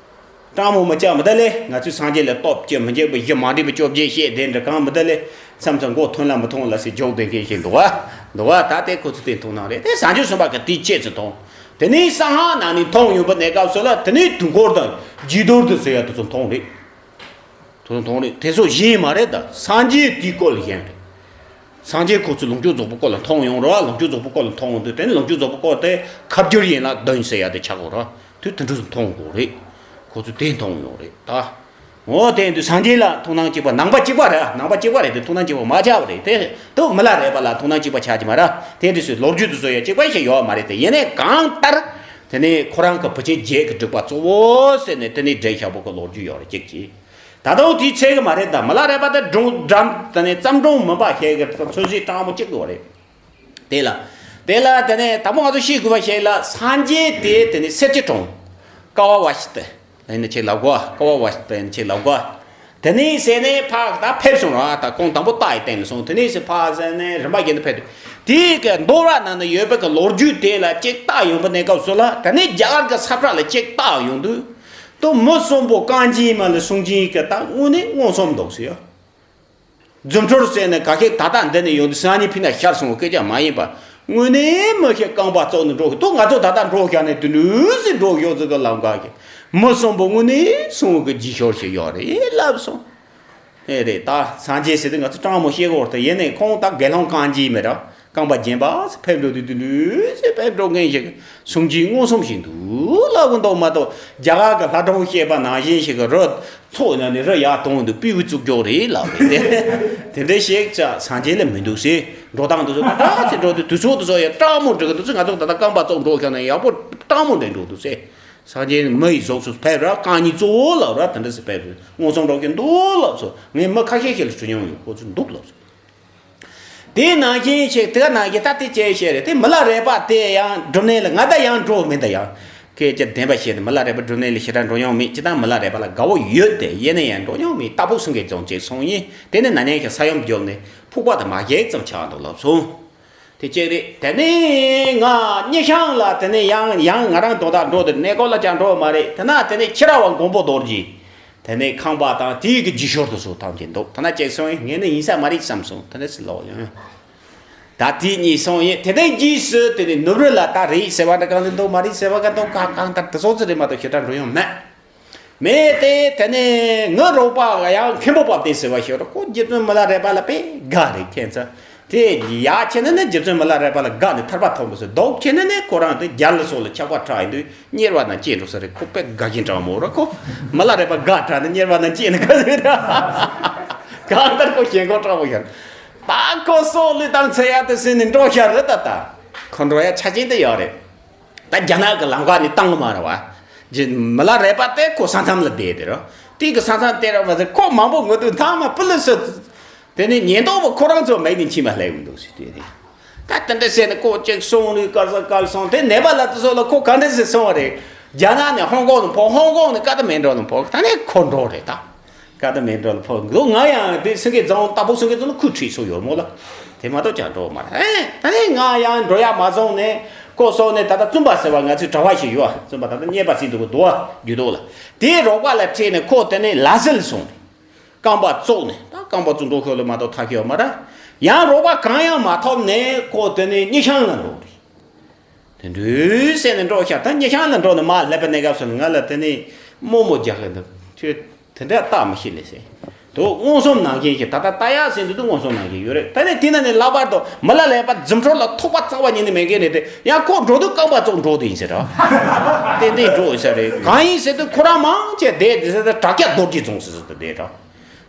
སྤྲང་མོ་མི་སྐྱ་མི་ད་ལེ། ང་ཚོས་སངས་རྒྱས་ལ་སྟོབས་ཀྱི་མི་འཇིགས་པའི་གཞི་མ་འདྲེས་པའི་བཅོ་བརྒྱད་བཤད་དེ་འདྲ་གང་མི་ད་ལེ། མཚམས་མཚམས་མགོ་ཐོན་ལ་མི་ཐོན་ལ་སེ་འཇོག་བསྡད་མཁན་ཞིག་འདུག་བ། འདུག་བ། ད་དེ་ཁོ་ཚོས་དེ་མཐོང་སྣང་རེད། དེ་བྱང་ཆུབ་སེམས་དཔའ་གི་དེའི་ཆེད་དུ་མཐོང་། དེ་ནས་གསང་སྔགས་ནང་ནས་མཐོང་ཡོང་པའི་གནས་སྐབས་སུ་ལ་དེ་ནས་དུས་འཁོར་དང་རྗེས་ཐོབ་དུ་ཟེར་ཡ་དེ་ཚོ་མཐོང་རེད། དོན་མཐོང་རེད། དེ་ཚོ་གཞན་མ་རེད་ད། སངས་རྒྱས་དེའི་སྐོར་ལ་གཞན་རེད། སངས་རྒྱས་ཁོ་ཚོས་ལོངས་སྤྱོད་རྫོགས་པའི་སྐོར་ལ་མཐོང་ཡོང་རོ། ལོངས་སྤྱོད་རྫོགས་པའི་སྐོར་ལ་མཐོང་ཡོང་དུས་དེ་ནི་ལོངས་སྤྱོད་རྫོགས་པའི་སྐོར་དེ་ཁ་བསྒྱུར་ཡིན་ན་དོན་ཟེར་ཡ་དེ་ཆགས་དགོས་རོ། དེ་དེ་འདྲ་མཐོང་དགོས་རེད། ཁོ་ཚོས་དེ་མཐོང་ཡོང་རེད་ད། འོ་དེ་ཡིན་དུས་སངས་རྒྱས་ལ་མཐོང་སྣང་གཅིག་པ་ནང་པ་གཅིག་པ་རེད། ནང་པ་གཅིག་པ་རེད་དེ་མཐོང་སྣང་གཅིག་པ་མ་ཆགས་པ་རེད་དེ། དུ་མི་ལ་རས་པ་ལ་མཐོང་སྣང་གཅིག་པ་ཆགས་ཀྱི་མ་རེད། དེ་འདྲ་སུས་ལོ་རྒྱུས་དུ་བཟོ་ཡ་གཅིག་པ་ཞིག་ཡོད་མ་རེད་དེ། ཡིན་ནའི་གང་ལྟར་དེ་ནི་ཁོ་རང་གི་བུ་ཆེན་བརྒྱད་ཀྱི་སྒྲིག་པ་གཙོ་བོ་ཟེར་ནས་དེ་ནི་འགྲེལ་བཞག་པོ་གི་ལོ་རྒྱུས་ཡོད་རེད་གཅིག་གིས། ད་དུང་དེའི་ཚད་གི་མ་རེད་ད། མི་ལ་རས་པ་དེ་སྒྲུང་འགྲམ་དེ་ནས་བརྩམས་སྒྲུང་མིན་པ་ཞིག་གི་ཚོད་བསྲེ་སྤྲང་པོ་གཅིག་ཡོད་རེད། དེ་ལ། དེ་ལ་དེ་ནས་དང་པོ་ང་ཚོ་ཤེས་དགོས་པ་ཞིག་ལ་སངས་རྒྱས་དེ་དེ་ནས་གསེར་གྱི་གྲོང་། ཀ་བ་བ་ཤི་ཏི། ཡིན་ན་ཆེ་ལ་གོ་ཀ་བ་བ་ཤི་ཏི་ཡིན་ན་ཆེ་ལ་གོ་དེ་ནས་ཟེར་ནས་ཕར་ད་ཕེབས་སོང་ར། ད་ཁོང་དང་པོ་རྟ་ཡི་སྟེང་ནས་སོང་། དེ་ནས་ཟེར་ཕར་ཟེར་ནས་རིམ་པ་བཞིན་དུ་ཕེབས་དུས་དེའི་གི་འདོར་བ་ནང་ན་ཡོད་པའི་གི་ལོ་རྒྱུས་དེ་ལ་ཅིག་བལྟ་ཡོང་པའི་གནས་སྐབས་སུ་ལ་དེ་ནས་རྒྱ་གར་གི་ས་ཁྲ་ལ་ཅིག་བལྟ་ཡོང་དུས། དུ་མི་གསུམ་པོ་རྐང་རྗེས་མ་ལ་གསུང་རྗེས་གི་ད་དངོས་གནས་མངོན་སུམ་འདུག་ཟེར་ཡ། རྫུ་འཕྲུལ་ཟེར་ནས་ག་ཤེད་ད་ལྟ་འདི་ནས་ཡོང་དུས་སང་ཉིན་ཕི་ན་ཤར་སོང་བའི་སྐད་ཆ་མ་ཡིན་པ། དངོས་གནས་མི་ཤེས་རྐང་པ་བཙུགས་ནས་འགྲོ་གི་འདུག་ང་ཚོ་ད་ལྟ་འགྲོ་བཞག་ནས་དུ་ནུས་སུ་འགྲོ་ཡོད་ཟེར་གི་ལམ་ཁ་གི་མི་གསུམ་པོ་དངོས་གནས་སོང་བའི་གི་རྗེས་ཤུལ་ཞིག་ཡོད་རེད་ལབ་སོང་། ཨེ་རེད་ད། སངས་རྒྱས་ཟེར་དུས་ང་ཚོ་སྤྲང་མོ་ཤེས་གི་ཡོད་རེད་དེ། ཡིན་ནའི་ཁོང་ད་དགེ་སློང་རྐང་རྗེས་མེད་ར། རྐང་པ་བརྒྱན་པ་ཕེབས་འགྲོ་དུས་དུ་ནུས་སུ་ཕེབས་འགྲོ་མཁན་ཞིག་གསུང་རྗེས་མངོན་སུམ་ཞིག་འདུག་ལྟ་གི་འདུག་མ་གཏོགས། རྒྱ་གར་གྱི་ལྷ་སྒྲུང་བཤད་པ་ནང་བཞིན་ཞིག་གི་རི་ཚོགས་ནང་ནས་རི་ཡར་དོང་དུ་སྤུས་ཀྱི་བཙུགས་འཇོག་རེད་ལབ་རེད་དེ། དེ་འདྲ་ཞིག་ཅག་སངས་རྒྱས་ལ་མི་འདུག་ཟེར། འགྲོ་སྟངས་དེ་ཚོ་ད་ད་ཚེ་འགྲོ་དུས་དུས་ཚོད་དེ་ཚོ་ཡང་སྤྲང་མོ་འགྲོ་གི་འདུག་ཟེར། ང་ཚོ་ད་ལྟ་རྐང་པ་བཙུགས་འགྲོ་ཤག་ན་ཡག་པོ་སྤྲང་མོ་འགྲོ་འགྲོ་འདུག་ཟེར། སངས་རྒྱས་མི་ཡི་གཟུགས་སུ་ཕེབས་ར། རྐང་གཉིས་གཙོ་བོ་ལབ་ར། དེ་འདྲ་ཟེར་ཕེབས་ར། མངོན་སུམ་འགྲོ་གི་འདུག་ལབ་སོང་། ངས་མི་ཁ་ཤས་ཤིག་ལ་དྲི་མྱོང་ཡོད། ཁོ་ཚོས་འདུག་ལབ་སོང་། དེ་ནང་བཞིན་ཞིག་དེ་ག་ནང་བཞིན་ད་དེ་བྱས་བཤད་རེད། དེ་མི་ལ་རས་པ་དེ་ཡང་སྒྲུབ་གནས་ལ་ང་ད་ཡང་འགྲོ་མི་འདུག་ཡང་། སྐད་ཆ་བདེན་པ་བཤད་ནས་མི་ལ་རས་པ་སྒྲུབ་གནས་ལ་ཞེ་དྲག་འགྲོ་མྱོང་མེད། ཅི་ལྟར་མི་ལ་རས་པ་ལ་དགའ་བོ་ཡོད་དེ། ཡིན་ན་ཡང་འགྲོ་མྱོང་མེད། རྟ་ཕོ་སེང་གེ་རྫོང་བྱས་སོང་ཡིན། དེ་ནས་ན་ནིང་ཞིག་ས་ཡོམ་བརྒྱབ་ནས་ཕུག་པ་དང་མ་རྒྱག་ཙམ་ཆགས་འདུག་ལབ་སོང་། དེ་གཅིག་རེད། དེ་ནས་ང་སྙེ་ཤང་ལ་དེ་ནས་ཡང་ཡང་ང་རང་དོ་བདག་འགྲོ་དེ་གནས་སྐོར་ལ་ཀྱང་འགྲོ་མ་རེད། དེ་ན་དེ་ནས་ཁྱི་ར་བ་མགོན་པོ་རྡོ་རྗེ། དེ་ནས་ཁང་པ་དང་དེའི་གི་རྗེས་ཤུལ་དུ་སུ་ཐམས་ཅད་འདུག་ད་ན་ཅེག་སོང་ཡིན། ངས་ནི་ཡིན་ས་མ་རེད་བསམ་སོང་། དེ་ནས་སུ་ལོག་ཡོང་ཡོང་། ད་དེའི་གཉིས་སོང་ཡིན། དེ་ནས་རྗེས་སུ་དེ་ནས་ནུབ་རི་ལ་ད་རེད་ཟེར་བ་འདྲ་གང་དུ་འདུག་མ་རེད་ཟེར་བ་ག་འདུག་ག་གང་ལྟར་དེ་སོགས་ཚོ་རེད་མ་གཏོགས་ཞེ་དྲག་འགྲོ་ཡོང་མེད། མེད་དེ། དེ་ནས་ངའི་རོགས་པ་ཡང་མཁན་པོ་བབས་ཏེ་ཟེར་བ་ཞིག་རེད། ཁོ་རྗེ་བཙུན་མི་ལ་རས་པ་ལ་དཔེ་དགའ་རེད། ཁྱེད་ཚོ་དེ་ཡག་ཆེ་ན་ནི་རྗེ་བཙུན་མི་ལ་རས་པ་ལ་དགའ་ནས་ཐར་པ་ཐོབ་མི་སྲིད། སྡུག་ཆེ་ན་ནི་ཁོ་རང་དེ་རྒྱ་ལ་སོགས་ལ་ཆགས་པ་དྲག་ཡིན་དུས་དམྱལ་བ་ན་སྐྱེས་འགྲོ་ས་རེད། ཁོ་དཔེ་དགའ་བཞིན་དྲང་མོ་རེད། ཁོ་མི་ལ་རས་པ་དགའ་དྲག་ནས་དམྱལ་བ་ན་སྐྱེས་ནི་ག་ཟེར་ར། གང་ལྟར་ཁོ་ཞེན་ཁོག་དྲག་པོ་ཡོད། ད་ཁོ་སྲོག་བློས་བཏང་ཚེ་ཡག་དེ་ཟིན་ནས་འགྲོ་ཤ་རེད། ད་ད་ཁོ་འགྲོ་ཡ་ཆ་ཅན་དེ་ཡོད་རེད། ད་རྒྱ་ནག་གི་ལམ་ཁ་ནས་བཏང་གི་མ་རེད་བ། རྗེ་མི་ལ་རས་པ་དེ་ཁོ་ས་མཚམས་ལ་བསྡད་དེ་རོ། དེ་གི་ས་མཚམས་དེ་ར་མ་ཟད་ཁོ་མང་པོ་ངོ་དུ་ཐང་མ་ཕུ་ལུ་སུ། དེ་ནས་ཉེན་རྟོག་པ་ཁོ་རང་ཚོ་མེད་ནས་ཕྱི་མ་སླེབས་ཡོང་འདུག་ཟེར་དེ་རེད། ད་དེ་འདྲ་ཟེར་ནས་ཁོ་ཅིག་སོང་ནས་དཀར་ས་དཀར་སོང་། དེ་ནེ་པ་ལ་དེ་ཚོ་ལ་ཁོ་ག་འདྲ་ཟེར་སོང་བ་རེད། རྒྱ་ནག་ནས་ཧོང་ཀོང་ལ་ཕོག་ཧོང་ཀོང་ནས་ཀ་ཏ་མན་ཌོ་ལ་ཕོག་ད་ནས་ཁོ་འགྲོ་རེད་ད། ཀ་ཏ་མན་ཌོ་ལ་ཕོག་འདུག་ང་ཡང་དེ་སེང་གེ་རྫོང་རྟ་ཕོ་སེང་གེ་རྫོང་ལ་ཁུ་ཁྲིད་སོ་ཡོད་མོ་ལ། དེ་མ་གཏོགས་ཀྱང་འགྲོ་མ་རེད། ཨེ་ད་ནས་ང་ཡང་འགྲོ་ཡག་མ་སོང་ནས་ཁོ་སོང་ནས་ད་ལྟ་བཙུན་པ་ཟེར་བ་ང་ཚོའི་གྲྭ་པ་ཞིག་ཡོད། བཙུན་པ་ད་ལྟ་གཉེར་པ་ཟིན་འདུག་གོ་འདུག་བ་རྒྱུ་འདུག་ལ། དེའི་རོགས་པ་ལ་ཁྲིད་ནས་ཁོ་དེ་ནས་ལ་སིལ་སོང་ནས། རྐང་པ་བཙུགས་ནས་ད་རྐང་པ་བཙུགས་འགྲོ་ཤོར་ལ་མ་གཏོགས་ཐག་ཤེས་ཡོད་མ་རེད། ཡང་རོགས་པ་གང་ཡང་མ་ཐོབ་ནས་ཁོ་དེ་ནས་གཉེར་ཤང་ལ་འགྲོ་རེད། དེ་འདྲའི་ཟེར་ནས་འགྲོ་ཤག་ད་གཉེར་ཤང་ལ་འགྲོ་ནས་མར་སླེབས་པའི་གནས་སྐབས་སུ་ང་ལ་དེ་ནས་རྨོ་མོ་རྒྱག་གི་འདུག་ཁྱོད་དེ་འདྲ་བལྟ་མི་ཤེས་ལེ་ཟེར། དུ་མངོན་སུམ་ནང་བཞིན་ཞིག་ད་ལྟ་ལྟ་ཡག་ཟེར་འདུག་དུ་མངོན་སུམ་ནང་བཞིན་ཡོད་རེད། ད་ནས་དེ་ན་ནས་ལྷག་པར་དུ་མི་ལ་ལས་པ་རྫུ་འཕྲུལ་ལ་ཐོགས་པ་རྩ་བ་ཉིད་ནས་མེད་མཁན་རེད་དེ། ཡང་ཁོ་འགྲོ་དུས་རྐང་པ་བཙུགས་འགྲོ་དེ་ཡིན་ཟེར་ར། ཏན་ཏན་འགྲོ་ཡིན་ས་རེད། གང་ཡིན་ཟེར་དུས་ཁོ་རང་མང་ཆེ་བསྡད་དེ་ཟེར་ཏེ་བྲག་སྐྱ་རྡོ་རྗེ་རྫོང་ཟེར་ཟེར་དུ་བསྡད་ར།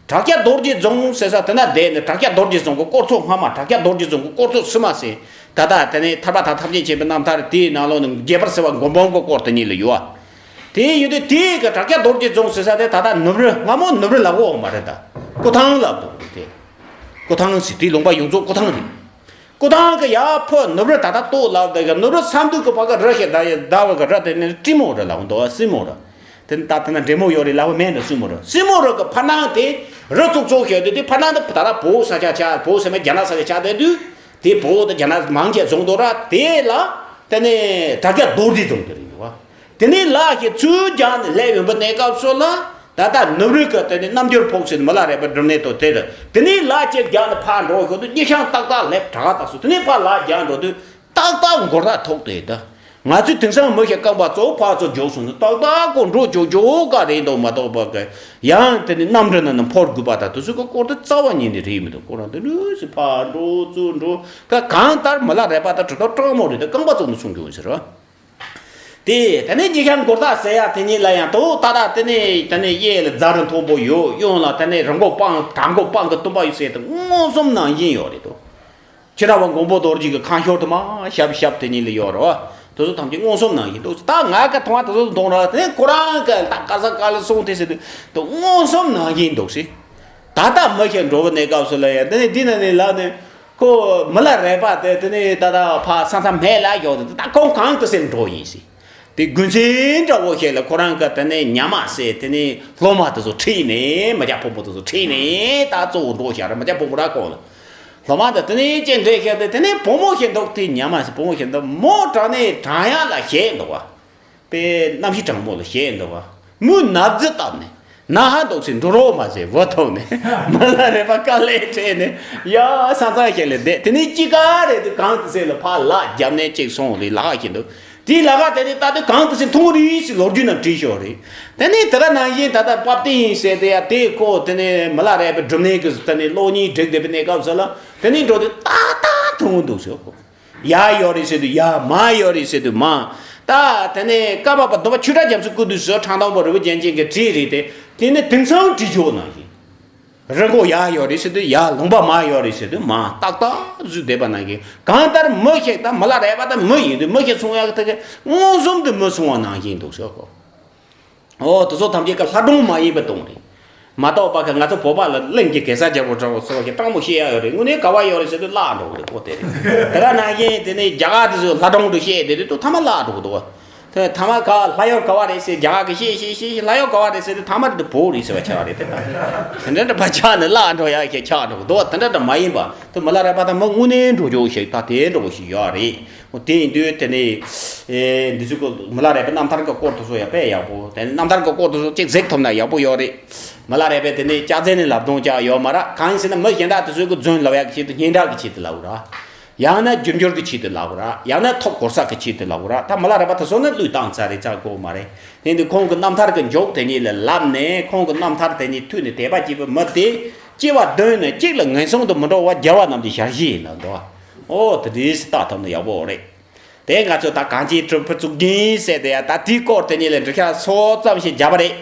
བྲག་སྐྱ་རྡོ་རྗེ་རྫོང་ཟེར་ས་དེ་ན་བསྡད་ནས་བྲག་སྐྱ་རྡོ་རྗེ་རྫོང་གི་སྐོར་ཚོགས་སྔ་མ་བྲག་སྐྱ་རྡོ་རྗེ་རྫོང་གི་སྐོར་ཚོགས་ཕྱི་མ་ཟེར། ད་ལྟ་དེ་ནས་ཐར་པ་དང་ཐམས་ཅད་མཁྱེན་པའི་རྣམ་ཐར་དེའི་ནང་ལོགས་ནས་རྒྱས་པར་ཟེར་བ་མགོན་པོ་གི་སྐོར་དེ་ཉིད་ལ་ཡོད། དེ་ཡིན་དུས་དེའི་གི་བྲག་སྐྱ་རྡོ་རྗེ་རྫོང་ཟེར་ས་དེ་ད་ལྟ་ནུབ་རི་སྔ་མོ་ནུབ་རི་ལ་འོག་མ་རེད་ད། སྐུ་ཐང་ལ་འདུག་དེ། སྐུ་ཐང་ཟེར་དེའི་ལུང་པ་ཡོངས་རྫོགས་སྐུ་ཐང་རེད། སྐུ་ཐང་གི་ཡར་ཕུ་ནུབ་རི་ད་ལྟ་ལྟོ་ལབ་དེ་གི་ནུབ་རི་ས་མདོ་གི་ཕ་གི་རི་ཞིག་ད་ཡི་ཟླ་བ་གི་རི་དེ་ནི་སྲིན་མོ་རི་ལ་འོང་འདུག་སྲིན་མོ་རི། དེ་ནི་ད་དེ་ན་འདྲེ་མོ་ཡོད་རེད་ལབ་མེད་འདུག་སྲིན་མོ་རི། སྲིན་མོ་རི་གི་ཕ་ནང་དེ་རི་ཙུག་ཙུག་ཞིག་དེ་དེ་ཕ་ནང་དེ་ད་ལྟ་བོད་ས་ཆ་ཆགས་བོད་ཟེར་མ་རྒྱ་ནག་ས་ཆ་ཆགས་དེ་དུས། དེ་བོད་དུ་རྒྱ་ནག་མང་ཆེ་བཟུང་འདུག་ར། དེ་ལ་དེ་ནས་དྲ་རྒྱ་རྡོ་རྗེ་རྫོང་དེ་རེད་འདུག་བ། དེ་ནས་ལ་ཞིག་ཚུར་རྒྱག་ནས་སླེབས་ཡོང་པའི་གནས་སྐབས་སུ་ལ་ད་ལྟ་ནུབ་རི་གི་དེ་ནས་རྣམ་འགྱུར་ཕོག་ཟེར་མི་ལ་རས་པ་སྒྲུབ་གནས་དང་དེ་རེད། དེ་ནས་ལ་གཅིག་རྒྱག་ནས་ཕར་འགྲོ་ཞོར་དུ་གཉེར་ཤང་ཏག་ཏག་སླེབས་དྲག་ཏག་སུ་དེ་ནས་ཕར་ལ་རྒྱག་འགྲོ་དུས་ཏག་ཏག་མགོ་རྟགས་ཐོག་དེ་ད། ང་ཚོས་དེང་སང་མི་ཞིག་རྐང་པ་ཙོག་ཕར་ཚུར་འཇོག་སོང་ན་ཏག་ཏག་ཁོ་འགྲོ་ཅོག་ཅོག་ག་རེད་འདུག་མ་གཏོགས་པ་གི་ཡང་དེ་ནི་གནམ་གྲུ་ནང་ནས་འཕུར་དགོས་པ་དང་དེ་ཚོ་གི་སྐོར་དེ་རྩ་བ་ཉིད་ནས་རེད་མི་འདུག་ཁོ་རང་དེ་འདྲ་ཞིག་ཕར་འགྲོ་ཚུར་འགྲོ་ད་གང་ལྟར་མི་ལ་རས་པ་དང་གྲུ་ཐོག་སྤྲང་མོ་རེད་དེ་རྐང་པ་ཙོག་ནས་སོང་རྒྱུ་ཡིན་ཟེར་བ། དེ་དེ་ནས་གཉེར་ཤང་མགོ་རྟགས་ཟེར་ཡ་དེ་ཉིད་ལ་ཡང་དོ་ཏག་ཏག་དེ་ནས་དེ་ནས་གཡས་ལ་རྫ་རི་མཐོན་པོ་ཡོད། གཡོན་ལ་དེ་ནས་རི་མགོ་སྤང་བྲག་མགོ་སྤང་གི་སྟོན་པ་ཡོད་ཟེར་དེ་མངོན་སུམ་ནང་བཞིན་ཡོད་རེད་དོ། ཁྱི་ར་བ་མགོན་པོ་རྡོ་རྗེ་གི་ཁང་ཤོར་དུ་མ་ཞབས་ཞབས་དེ་ཉིད་ལ་ཡོད་རོ། དེ་ཚོ་ཐམས་ཅད་མངོན་སུམ་ནང་བཞིན་འདུག་ད་ང་ག་མཐོང་བ་དེ་ཚོ་མཐོང་ར་དེ་ཁོ་རང་གི་ད་ག་ས་ག་ལ་སོང་དེ་ཟེར་དུས་དེ་མངོན་སུམ་ནང་བཞིན་འདུག་ཟེར། ད་ལྟ་མི་ཞིག་འགྲོ་བའི་གནས་སྐབས་སུ་ལ་ཡང་དེ་ནས་འདི་ན་ནས་ལབ་ནས་ཁོ་མི་ལ་རས་པ་དེ་དེ་ནས་ད་ལྟ་ཕ་ས་མཚམས་མེད་ལ་ཡོད་དེ་ད་ཁོང་གང་དུ་སེམས་འགྲོ་ཡིན་ཟེར། དེ་དགོན་ཆེན་འདྲ་བོ་ཞིག་ལ་ཁོ་རང་གི་དེ་ནས་ཉ་མ་ཟེར་དེ་ནས་སློབ་མ་དེ་ཚོ་ཁྲིད་ནས་མི་སྐྱ་ཕོ་མོ་དེ་ཚོ་ཁྲིད་ནས་ད་གཙོ་བོ་འགྲོ་བཞག་ར་མི་སྐྱ་ཕོ་མོ་ར་ཁོང་ལ། སློབ་མ་དེ་དེ་ནས་ཅི་འདྲ་ཞིག་དེ་དེ་ནས་བུ་མོ་ཞིག་འདུག་དེ་ཉ་མ་ཟེར་བུ་མོ་ཞིག་འདུག་མོ་དྲང་ནས་དྲང་ཡག་ལ་ཞེད་འདུག་བ། པའི་རྣམ་ཤེས་དྲང་མོ་ལ་ཞེད་འདུག་བ། མོས་ནབ་རྫི་བཏབ་ནས་ན་ཧ་འདུག་ཟེར་འགྲོ་རོགས་མ་ཟེར་བུ་ཐོག་ནས་མི་ལ་རས་པ་དཀའ་ལས་ཁྲེལ་ནས་ཡ་ས་མཚམས་ཞིག་ལ་བསྡད་དེ་ནས་ཅི་ག་རེད་དུ་གང་དུ་ཟེར་ལ་ཕར་ལག་བརྒྱབ་ནས་ཅིག་སོང་རེད་ལ་ཧ་ཞིག་འདུག་དེའི་ལ་ཁ་དེ་ནས་ད་དུང་གང་དུ་ཟིན་མཐོང་རིས་སི་ལོ་རྒྱུས་རྣམས་བྲིས་ཤོག་རེད། དེ་ནས་དེ་ག་ནང་བཞིན་ད་ལྟ་པབ་ཏི་ཡིན་ཟེར་དེ་ཡ་དེ་ཁོ་དེ་ནས་མི་ལ་རས་པའི་སྒྲུབ་གནས་ཀྱི་དེ་ནས་གློག་བརྙན་བསྒྲིགས་བསྡད་པའི་གནས་སྐབས་སུ་ལ་དེ་ནས་འགྲོ་དུས་ཏག་ཏག་མཐོང་འདུག་ཟེར་ཁོ། ཡར་ཡོད་རེད་ཟེར་དུས་ཡར། མར་ཡོད་རེད་ཟེར་དུས་མར། ད་དེ་ནས་བཀའ་བབས་པ་སྡོམ་པ་ཆོས་གྲགས་རྒྱ་མཚོས་བསྐུར་དུས་སུ་ཁྲག་འཐུང་པོ་རི་བོ་རྒྱལ་མཚན་གྱིས་བྲིས་རེད་དེ། དེ་ནས་དེང་སང་བྲིས་ཆོག་ནང་བཞིན། རི་མགོ་ཡར་ཡོད་རེད་ཟེར་དུས་ཡར། ལུང་པ་མར་ཡོད་རེད་ཟེར་དུས་མར། ཏག་ཏག་བཟོས་བསྡད་པ་ནང་བཞིན། གང་ལྟར་མི་ཞིག་ད་མི་ལ་རས་པ་ད་མི་ཡིན་དུས་མི་ཞིག་སོང་ཡག་དེ་གི་མངོན་སུམ་དུ་མི་སོང་བ་ནང་བཞིན་འདུག་ཟེར་གོ། ཨོ་དེ་ཚོ་ཐམས་ཅད་ཀྱི་ལྷ་སྒྲུང་མ་ཡིན་པ་གཏོང་རེད། མ་གཏོགས་པ་གི་ང་ཚོ་བོད་པ་ལ་གླིང་གི་གེ་སར་རྒྱལ་པོ་འདྲ་བོ་སོགས་ཀྱི་སྤྲང་མོ་བཤད་ཡག་ཡོད་རེད། དངོས་གནས་ག་བ་ཡོད་རེད་ཟེར་དུས་བརླག་འགྲོ་གི་རེད་ཁོ། དེ་རེད། དེ་ག་ནང་བཞིན་དེ་ནས་རྒྱ་གར་དེ་ཚོས་ལྷ་སྒྲུང་དུ་བཤད་དེ་རེད་དུས་ཐ་མ་བརླག་འགྲོ་གི་འདུག་དེ་ཐ་མ་ག་ལྷ་ཡུལ་ག་བ་རེད་ཟེར་རྒྱ་གར་གི་བཤད་བཤད་བཤད། ལྷ་ཡུལ་ག་བ་རེད་ཟེར་དུས་ཐ་མ་དེ་བོད་རེད་ཟེར་བ་ཆགས་རེད་དེ། ད་དེ་འདྲ་འདྲ་པ་ཆགས་ནས་བརླག་འགྲོ་ཡག་ཞིག་ཆགས་འགྲོ་གི་འདུག་དེ་འདྲ་འདྲ་མ་ཡིན་པ་དེ་མི་ལ་རས་པ་ད་མི་དངོས་གནས་འགྲོ་ཆོག་ཞིག་ད་དེ་འདྲ་བོ་ཞིག་ཡོད་རེད། འོ་དེ་ཡིན་དུས་དེ་ནས་ཨེ་འདི་ཚོ་གི་མི་ལ་རས་པའི་རྣམ་ཐར་གི་སྐོར་དེ་ཚོ་ཡང་དཔེ་ཡག་པོ། དེ་ནས་རྣམ་ཐར་གི་སྐོར་དེ་ཚོ་གཅིག་གཟིགས་ཐུབ་ན་ཡག་པོ་ཡོད་རེད། མི་ལ་རས་པས་དེ་ནས་ལྕགས་རྫས་ནས་ལབ་སྟངས་ཅིག་ཡོད་མ་རེད། གང་ཡིན་ཟེར་ན་མི་གཞན་དག་དེ་ཚོ་གི་རྫུན་ལབ་ཡག་གི་ཆེད་དུ་སྙན་གྲགས་ཀྱི་ཆེད་དུ་ལབ་ར། ཡང་ན་རྒྱུ་འབྱོར་གྱི་ཆེད་དུ་ལབ་ར། ཡང་ན་ཐོབ་གོ་ས་གི་ཆེད་དུ་ལབ་ར། ད་མི་ལ་རས་པ་དེ་ཚོ་ནི་བློས་བཏང་ཚར་རེད། ཆགས་དགོས་མ་རེད། དེ་ཡིན་དུས་ཁོང་གི་རྣམ་ཐར་གི་མཇུག་དེ་ཉིད་ལ་ལབ་ནས། ཁོང་གི་རྣམ་ཐར་དེ་ཉིད་ཐོས་ནས་དད་པ་སྐྱེས་པའི་མི་དེ། སྐྱེ་བ་བདུན་ནས་གཅིག་ལ་ངན་སོང་དུ་མི་འགྲོ་བར་རྒྱལ་བ་རྣམས་ཀྱི་ཞལ་བཞེས་ཡིན་ལ་འདུག་ཨོ་དེ་འདྲའི་ལྟ་ཐུབ་ན་ཡག་པོ་རེད། དེ་ང་ཚོས་ད་གངས་ཅན་གྲུབ་ཕུན་ཚོགས་རྒྱན་ཟེར་དེ་ཡང་ད་དེའི་སྐོར་དེ་ཉིད་ལ་འགྲེལ་བཤད་སོ་ཙམ་ཞིག་བརྒྱབ་པ་རེད།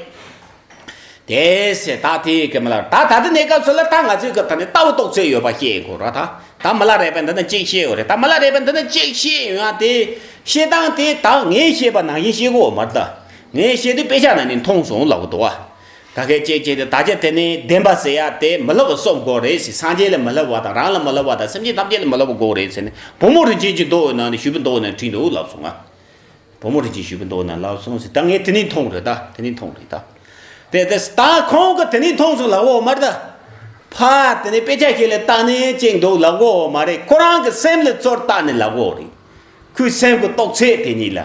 དེ་ཟེར་ད་དེ་གི་མི་ལ་ད་ད་ལྟ་གནས་སྐབས་སུ་ལ་ད་ང་ཚོས་གི་ད་ནི་ལྟ་བ་རྟོགས་ཚད་ཡོད་པ་བཤད་དགོས་ར། ད་ད་མི་ལ་རས་པས་འདི་ནི་གཅིག་བཤད་ཡོད་རེད། ད་མི་ལ་རས་པས་འདི་ནི་གཅིག་བཤད་ཡོད་ཡང་དེ་བཤད་སྟངས་དེ་ད་ངས་བཤད་པ་ནང་བཞིན་བཤད་དགོས་མ་རེད། ད་ངས་བཤད་དུས་དཔེ་ཆ་ནང་ནས་མཐོང་སོང་ལབ་གི་འདུག་བ། ད་གལ་ཆེ་ཆེ་དེ་ད་ཆ་དེ་ནས་བདེན་པ་ཟེར་ཡ་དེ་མི་སླུ་བ་གསུམ་དགོས་རེད་ཟེར། སངས་རྒྱས་ལ་མི་སླུ་བ་དང་། རང་ལ་མི་སླུ་བ་དང་། སེམས་ཅན་ཐམས་ཅད་ལ་མི་སླུ་བ་དགོས་རེད་ཟེར་ནས་བུ་མོ་རིན་ཆེན་གྱི་མདོ་ནང་ནས་ཞུས་པའི་མདོ་ནང་བྲིས་འདུག་ལབ་སོང་ང་། བུ་མོ་རིན་ཆེན་ཞུས་པའི་མདོ་ནང་ལབ་སོང་ཟེར། ད་ངས་དེ་ནས་མཐོང་རེད། ད་དེ་ནས་མཐོང་རེད་ད། དེ་དེ་ད་ཁོང་གིས་དེ་ནས་མཐོང་སོང་ལབ་འོ་མ་རེད་ད། ཕ་དེ་ནས་དཔེ་ཆ་ཞིག་ལ་བལྟས་ནས་ཅིག་འདུག་ལབ་འོ་མ་རེད། ཁོ་རང་གི་སེམས་ལ་ཚུར་བལྟས་ནས་ལབ་འོ་རེད། ཁོའི་སེམས་ཀྱི་རྟོགས་ཚད་དེ་ཉིད་ལ།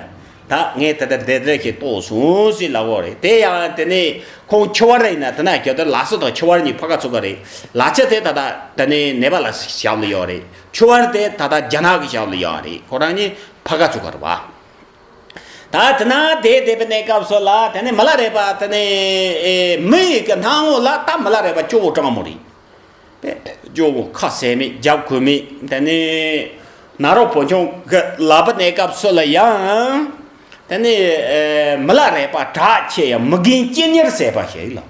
ད་ངས་ད་ལྟ་འདི་འདྲ་ཞིག་རྟོགས་སོང་ཟེར་ལབ་འོ་རེད། དེ་ཡང་དེ་ནས་ཁོང་ཆུ་བར་ཡིན་ན་དེ་ན་རྒྱ་དར་ལ་སོ་དང་ཆུ་བར་གཉིས་ཕ་ཁ་ཚུགས་ཀ་རེད། ལ་ཆ་དེ་ད་ལྟ་དེ་ནས་ནེ་པ་ལ་ཞབས་ལ་ཡོད་རེད། ཆུ་བར་དེ་ད་ལྟ་རྒྱ་ནག་གི་ཞབས་ལ་ཡོད་རེད། ཁོ་རང་གཉིས་ཕ་ཁ་ཚུགས་ཀ་རེད་བ། ད་དེ་ན་དེ་བསྡད་པའི་གནས་སྐབས་སུ་ལ་དེ་ནས་མི་ལ་རས་པ་དེ་ནས་ཨེ་མི་ཡི་གི་སྣང་ངོ་ལ་ད་མི་ལ་རས་པ་སྐྱོ་བོ་སྤྲང་མོ་རེད། པས་སྐྱོ་བོ་ཁ་ཟེར་མེད། རྒྱབ་གོས་མེད། དེ་ནས་ནཱ་རོ་པཎ་ཆེན་གྱིས་ལབ་པའི་གནས་སྐབས་སུ་ལ་ཡང་། དེ་ནས་ཨེ་མི་ལ་རས་པ་གྲགས་ཆེ་ཡང་མི་རྒན་གཅེས་ཉར་ཟེར་བ་ཞིག་ལ།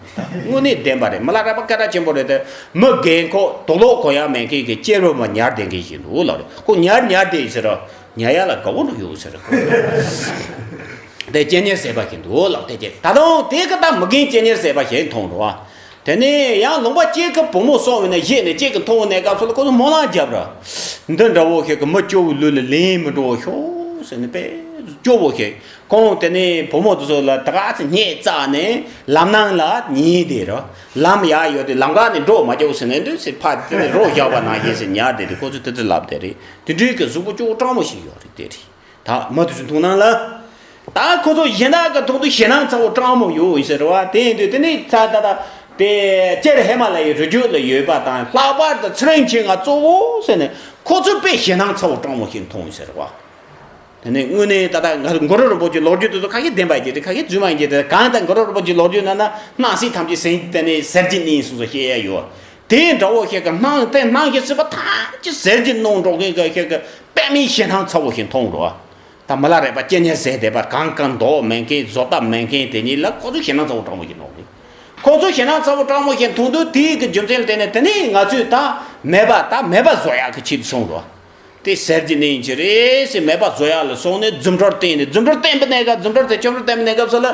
དངོས་གནས་བདེན་པ་རེད། མི་ལ་རས་པ་སྐད་གྲགས་ཆེན་པོ་རེད་དེ། མི་རྒན་ཁོ་དུག་ལོག་གོན་ཡག་མེད་མཁན་གྱི་གཅེས་རུ་མ་ཉར་བསྡད་མཁན་ཞིག་འདུག་ལབ་རེད། ཁོ་ཉར་ཉར་བསྡད་ཡོད་ཟེར་རོ། ཉར་ཡག་ལ་དགའ་བོ་འགྲོ་ཡོད་ཟེར་རོ། དེ་གཅེས་ཉར་ཟེར་བ་ཞིག་འདུག་ལབ་དེ་གཅེས། ད་དུང་དེ་གི་ད་མི་རྒན་གཅེས་ཉར་ཟེར་བ་ཞིག་མཐོང་འགྲོ་བ། དེ་ནས་ཡང་ལུང་པ་གཅིག་གི་བུ་མོ་སོང་བས་ན་གཞས་ནས་གཅིག་གི་མཐོང་བའི་གནས་སྐབས་སུ་ལ་ཁོ་ཚོ་སྨོན་ལམ་བརྒྱབ་ར། འདི་འདྲ་བོ་ཞིག་གི་མི་སྐྱོ་བོའི་ལུས་ལ་ལེན་མི་འགྲོ་བ་ཤོག་ཟེར་ནས་དཔེ་སྐྱོ་བོ་ཞིག་ཁོང་དེ་ནས་བུ་མོ་དེ་ཚོ་ལ་ད་ག་ཚོད་སྙད་བཙགས་ནས་ལམ་ནང་ལ་ཉལ་བསྡད་ར། ལམ་ཡག་ཡོད་དུས་ལམ་ཁ་ནས་འགྲོ་མ་སྐྱོ་ཟེར་ནས་འདུག་ཟེར། ཕ་དེ་ནས་རོ་བཞག་པ་ནང་བཞིན་ཟེར་ཉལ་བསྡད་དུས་ཁོ་ཚོས་དེ་ཚོ་ལབ་བསྡད་རེད། དེ་འདྲའི་གི་གཟུགས་པོ་སྐྱོ་བོ་སྤྲང་མོ་ཞིག་ཡོད་རེད། དེ་རེད། ད་མི་དེ་ཚོ་མཐོང་སྣང་ལ། ད་ཁོ་ཚོ་གཞན་དག་གི་ཐོག་ཏུ་ཞེད་སྣང་ཚ་བོ་སྤྲང་མོ་ཡོད་ཡིན་ཟེར་བ་དེ་ཡིན་དུས་དེ་ནས་ད་ད་ད་དེ་སྤྱིར་ཧི་མ་ལ་ཡའི་རི་རྒྱུད་ལ་ཡོད་པ་དང་ལྷག་པར་དུ་ཚེ་རིང་མཁྱེན་ང་གཙོ་བོ་ཟེར་ནས་ཁོ་ཚོ་དཔེ་ཞེད་སྣང་ཚ་བོ་སྤྲང་མོ་ཞིག་མཐོང་ཡིན་ཟེར་བ། དེ་ནས་དངོས་གནས་ད་ད་ང་གུ་རུ་རིན་པོ་ཆེའི་ལོ་རྒྱུས་དེ་ཚོ་ཁ་ཤས་བདེན་པ་ཡིན་གྱི་རེད། ཁ་ཤས་རྫུན་མ་ཡིན་གྱི་རེད། གང་ལྟར་གུ་རུ་རིན་པོ་ཆེའི་ལོ་རྒྱུས་ནང་ན་སྣང་སྲིད་ཐམས་ཅད་ཟེར་དེ་ནས་ཟེར་གྱི་ནི་ཡིན་གསུངས་སོ་བཤད་ཡ་ཡོད། དེ་འདྲ་བོ་ཞིག་གི་སྣང་དེ་སྣང་ཞིག་སྲིད་པ་ཐམས་ཅད་ཟེར་གྱི་ནོར་འགྲོ་མཁན་གྱི་ཞིག་གི་དཔེ་མེད་ཞེད་སྣང་ཚ་བོ་ཞིག་མཐོང་འགྲོ། ད་མི་ལ་རས་པ་སྐྱེ་གཉེར་ཟེར་བསྡད་པ་གང་གང་མདོག་མེད་མཁན་བཟོ་ལྟ་མེད་མཁན་དེ་ཉིད་ལ་ཁོ་ཚོ་ཞེད་སྣང་ཚ་བོ་སྤྲང་མོ་ཞིག་མཐོང་རེད། ཁོ་ཚོ་ཞེད་སྣང་ཚ་བོ་སྤྲང་མོ་ཞིག་མཐོང་དུས་དེའི་གི་རྒྱུ་མཚན་ལ་བརྟེན་ནས་དེ་ནས་ང་ཚོས་ད་མེད་པ་ད་མེད་པ་བཟོ་ཡག་གི་ཆེད་དུ་སོང་འགྲོ། དེ་ཟེར་གྱི་ནི་ཡིན་གྱི་རེད་ཟེར་མེད་པ་བཟོ་ཡག་ལ་སོང་ནས་རྫུ་འཕྲུལ་བསྟན་ནས། རྫུ་འཕྲུལ་བསྟན་པའི་གནས་སྐབས། རྫུ་འཕྲུལ་དེ་ཆོ་འཕྲུལ་བསྟན་པའི་གནས་སྐབས་སུ་ལ།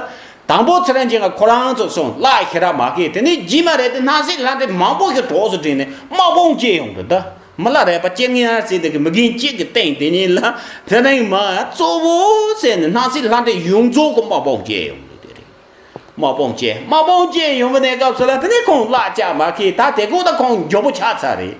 དང་པོ་ཚེ་རིང་མཁྱེན་ང་ཁོ་རང་ཚོ་སོང་བརླག་ཞེ་དྲག་མ་སྐྱེས། དེ་ནས་རྗེས་མ་རེད་དེ་སྣང་སྲིད་ལྷ་འདྲེ་མང་པོ་ཞིག་གྲོགས་སུ་བསྒྲིགས་ནས་དམག་དཔུང་སྐྱེས་ཡོང་གི་འདུག་མི་ལ་རས་པ་སྐྱེ་གཉེར་ཟེར་དེ་གི་མི་རྒན་གཅིག་གི་སྟེང་དེ་ཉིད་ལ་དེ་རིང་མ་གཙོ་བོ་ཟེར་ནས་སྣང་སྲིད་ལྷ་འདྲེ་ཡོངས་རྫོགས་ཀྱི་དམག་དཔུང་སྐྱེས་ཡོང་གི་དེ་རེད། དམག་དཔུང་བཅས་དམག་དཔུང་བཅས་ཡོང་བའི་གནས་སྐབས་སུ་ལ་དེ་ནས་ཁོང་བརླག་བཅག་མ་ཁེལ། ད་དེ་ཁོང་ད་ཁོང་མགྱོགས་པོ་ཆགས་ཚར་རེད།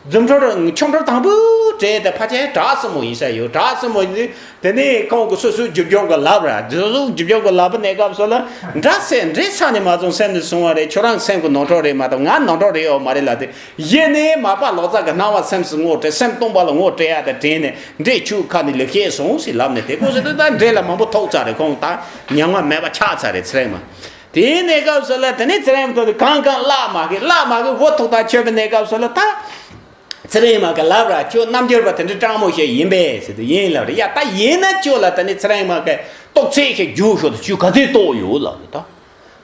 རྫུ་འཕྲུལ་ཆོ་འཕྲུལ་དང་པོ་བྲིས་ཏེ་ཕལ་ཆེར་གྲྭ་གསུམ་པོ་ཡིན་ས་ཡོད། གྲྭ་གསུམ་པོ་ཡིན་དུས་དེ་ནས་ཁོང་གི་སོ་སོའི་རྒྱུ་སྦྱོང་གི་ལབ་ར། སོ་སོའི་རྒྱུ་སྦྱོང་གི་ལབ་པའི་གནས་སྐབས་སུ་ལ་འདྲ་སེ་འདྲའི་ས་ནས་མ་བྱུང་སེམས་ནས་བྱུང་བ་རེད། ཁྱོད་རང་སེམས་ཀྱི་ནོར་འཁྲུལ་རེད་མ་གཏོགས་ང་ནོར་འཁྲུལ་རེད་ཡོད་མ་རེད་ལབ་སྟེ། གཞི་ནས་མ་པ་ལོ་ཙཱ་གི་སྣང་བ་སེམས་སུ་ངོ་སྤྲད། སེམས་སྟོང་པ་ལ་ངོ་སྤྲད་ཡ་དེ་དྲན་ནས་འདྲེ་ཆུ་ཁ་ནས་ལེགས་བཤད་སོང་ཞེས་ལབ་ནས། དེ་ཁོ་ཚོ་དེ་ལྟར་འདྲེ་ལ་མང་པོ་ཐུག་ཚར་རེད། ཁོང་ད་མྱ་ངམ་མེད་པ་ཆགས་ཚར་རེད་ཚེ་རིང་མ། དེའི་གནས་སྐབས་སུ་ལ་དེ་ནས་ཚེ་རིང་མ་ཐུག་དུས་གང་གང་བརླག་མ་གི་བརླག་མ་གི་འུ་ཐུག་ཐག་ཆོད་པའི་གནས་སྐབས་སུ་ལ་ད། ཚེ་རིང་མ་གི་ལབ་ར། ཁྱོད་རྣམ་འགྱུར་བ་དེ་འདྲ་སྤྲང་མོ་ཞིག་ཡིན་པས་ཟེར་དུས། ཡིན་ལབ་རེད། ཡ་ད་ཡིན་ན་ཁྱོད་ལ་ད་ནི་ཚེ་རིང་མ་གི་རྟོགས་ཚད་ཞིག་རྒྱུགས་ཤོག་དང་། ཁྱོད་ག་ཚོད་རྟོགས་ཡོད་ལབ་རེད། ད་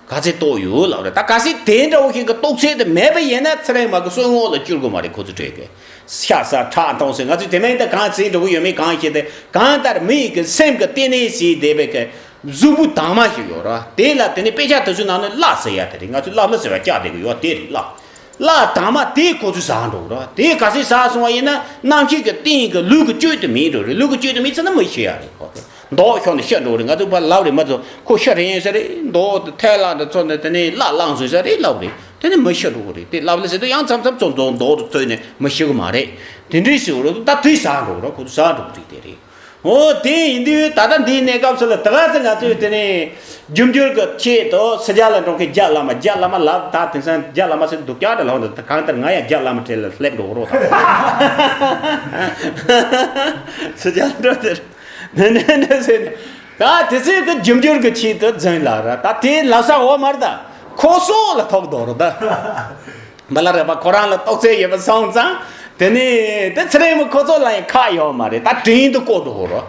ག་ཚོད་རྟོགས་ཡོད་ལབ་རེད། ད་གལ་སྲིད་དེ་འདྲ་བོ་ཞིག་གི་རྟོགས་ཚད་དེ་མེད་པ་ཡིན་ན་ཚེ་རིང་མ་གི་བསོད་བསྔགས་ལ་བསྐྱུར་དགོས་མ་རེད། ཁོ་ཚོ་གྲས་ཀྱི་ཤ་ཟ་ཁྲག་འཐུང་ཟེར། ང་ཚོས་དེ་མིན་ད་གང་བྱེད་འགྲོ་གི་ཡོད་མེད་གང་ཤེས་ཏེ། གང་ལྟར་མི་ཡི་གི་སེམས་ཀྱི་ལྟེ་གནས་ཟེར་བསྡད་པའི་གི་གཟུགས་པོ་དྭངས་མ་ཞིག་ཡོད་ར། དེ་ལ་དེ་ནི་དཔེ་ཆ་དེ་ཚོའི་ནང་ནས་བླ་ཟེར་ཡ་དེ་རེད། ང་ཚོས་བླ་མ་ཟེར་བ་བཅག་བསྡད་གི་ཡོད་དེ་རེད། བླ། བླ་དྭངས་མ་དེ་ཁོ་ཚོས་ཟ་འགྲོ་གི་ར། དེ་གལ་སྲིད་ཟ་སོང་བ་ཡིན་ན་རྣམ་ཤེས་ཀྱི་སྟེང་གི་ལུས་ཀྱི་བཅུད་དེ་མེད་འགྲོ་རེད། ལུས་ཀྱི་བཅུད་དེ་མེད་ཚར་ན་མི་ཤི་ཡ་རེད། ཁོ་དེ་མདོག་ཤོར་ནས་ཤི་འགྲོ་རེད། ང་ཚོ་ཕར་ལབ་རེད། མ་ཚོ་ཁོ་ཤི་རེད་ཡིན་ས་རེད། མདོག་དེ་ཐལ་ལ་འདྲ་ཚོ་ནས་དེ་ནས་བླ་བླངས་བཟོས་ས་རེད་ལབ་རེད། དེ་ནས་མི་ཤི་འགྲོ་གི་རེད། དེ་ལབ་ལ་ཟེར་དུས་ཡང་མཚམས་མཚམས་ཚོ་མདོག་མདོག་ཏུ་བཙོས་ནས་མི་ཤི་གི་མ་རེད། དེ་འདྲའི་ཞིག་རེད། ད་དེ་ཟ་འགྲོ་གི་ར། ཁོ་ཚོ་ཟ་འགྲོ་གི་རེད། དེ་རེད། འོ་དེ་ཡིན་དུས་ད་ལྟ་འདིའི་གནས་སྐབས་སུ་ལ་ད་ག་ཚོད་ང་ཚོས་དེ་ནས་རྒྱུ་འགྱུར་གྱི་ཆེད་དུ་སི་ཇ་ལ་འགྲོ་མཁན་རྒྱ་བླ་མ། རྒྱ་བླ་མ་ལབ་ད་དེང་སང་རྒྱ་བླ་མ་ཟེར་སྡུག་ཅག་འདྲ་ལབ་འདུག་ད་གང་ལྟར་ང་ཡང་རྒྱ་བླ་མ་གྲས་ལ་སླེབས་འགྲོ་གི་རོགས་དང་། སི་ཇ་ལ་འགྲོ་དེར་ནན་ནན་ནན་ཟེར་ནས། ད་དེ་ཚོས་ཀྱི་རྒྱུ་འགྱུར་གྱི་ཆེད་དུ་རྫུན་ལབ་ར། ད་དེ་ལབ་ས་འོ་མར་ད་ཁོ་སོགས་ལ་ཐོགས་འདུག་རོ་ད། མི་ལ་རས་པ་ཁོ་རང་ལ་རྟོགས་ཚད་ཡོད་པ་སོང་ཙང་། དེ་ནས་དེ་ཚེ་རིང་མ་ཁོ་ཚོ་ལ་ཡང་ཁག་ཡོད་མ་རེད། ད་དྲིན་དུ་བསྐོར་འགྲོ་གི་རོ།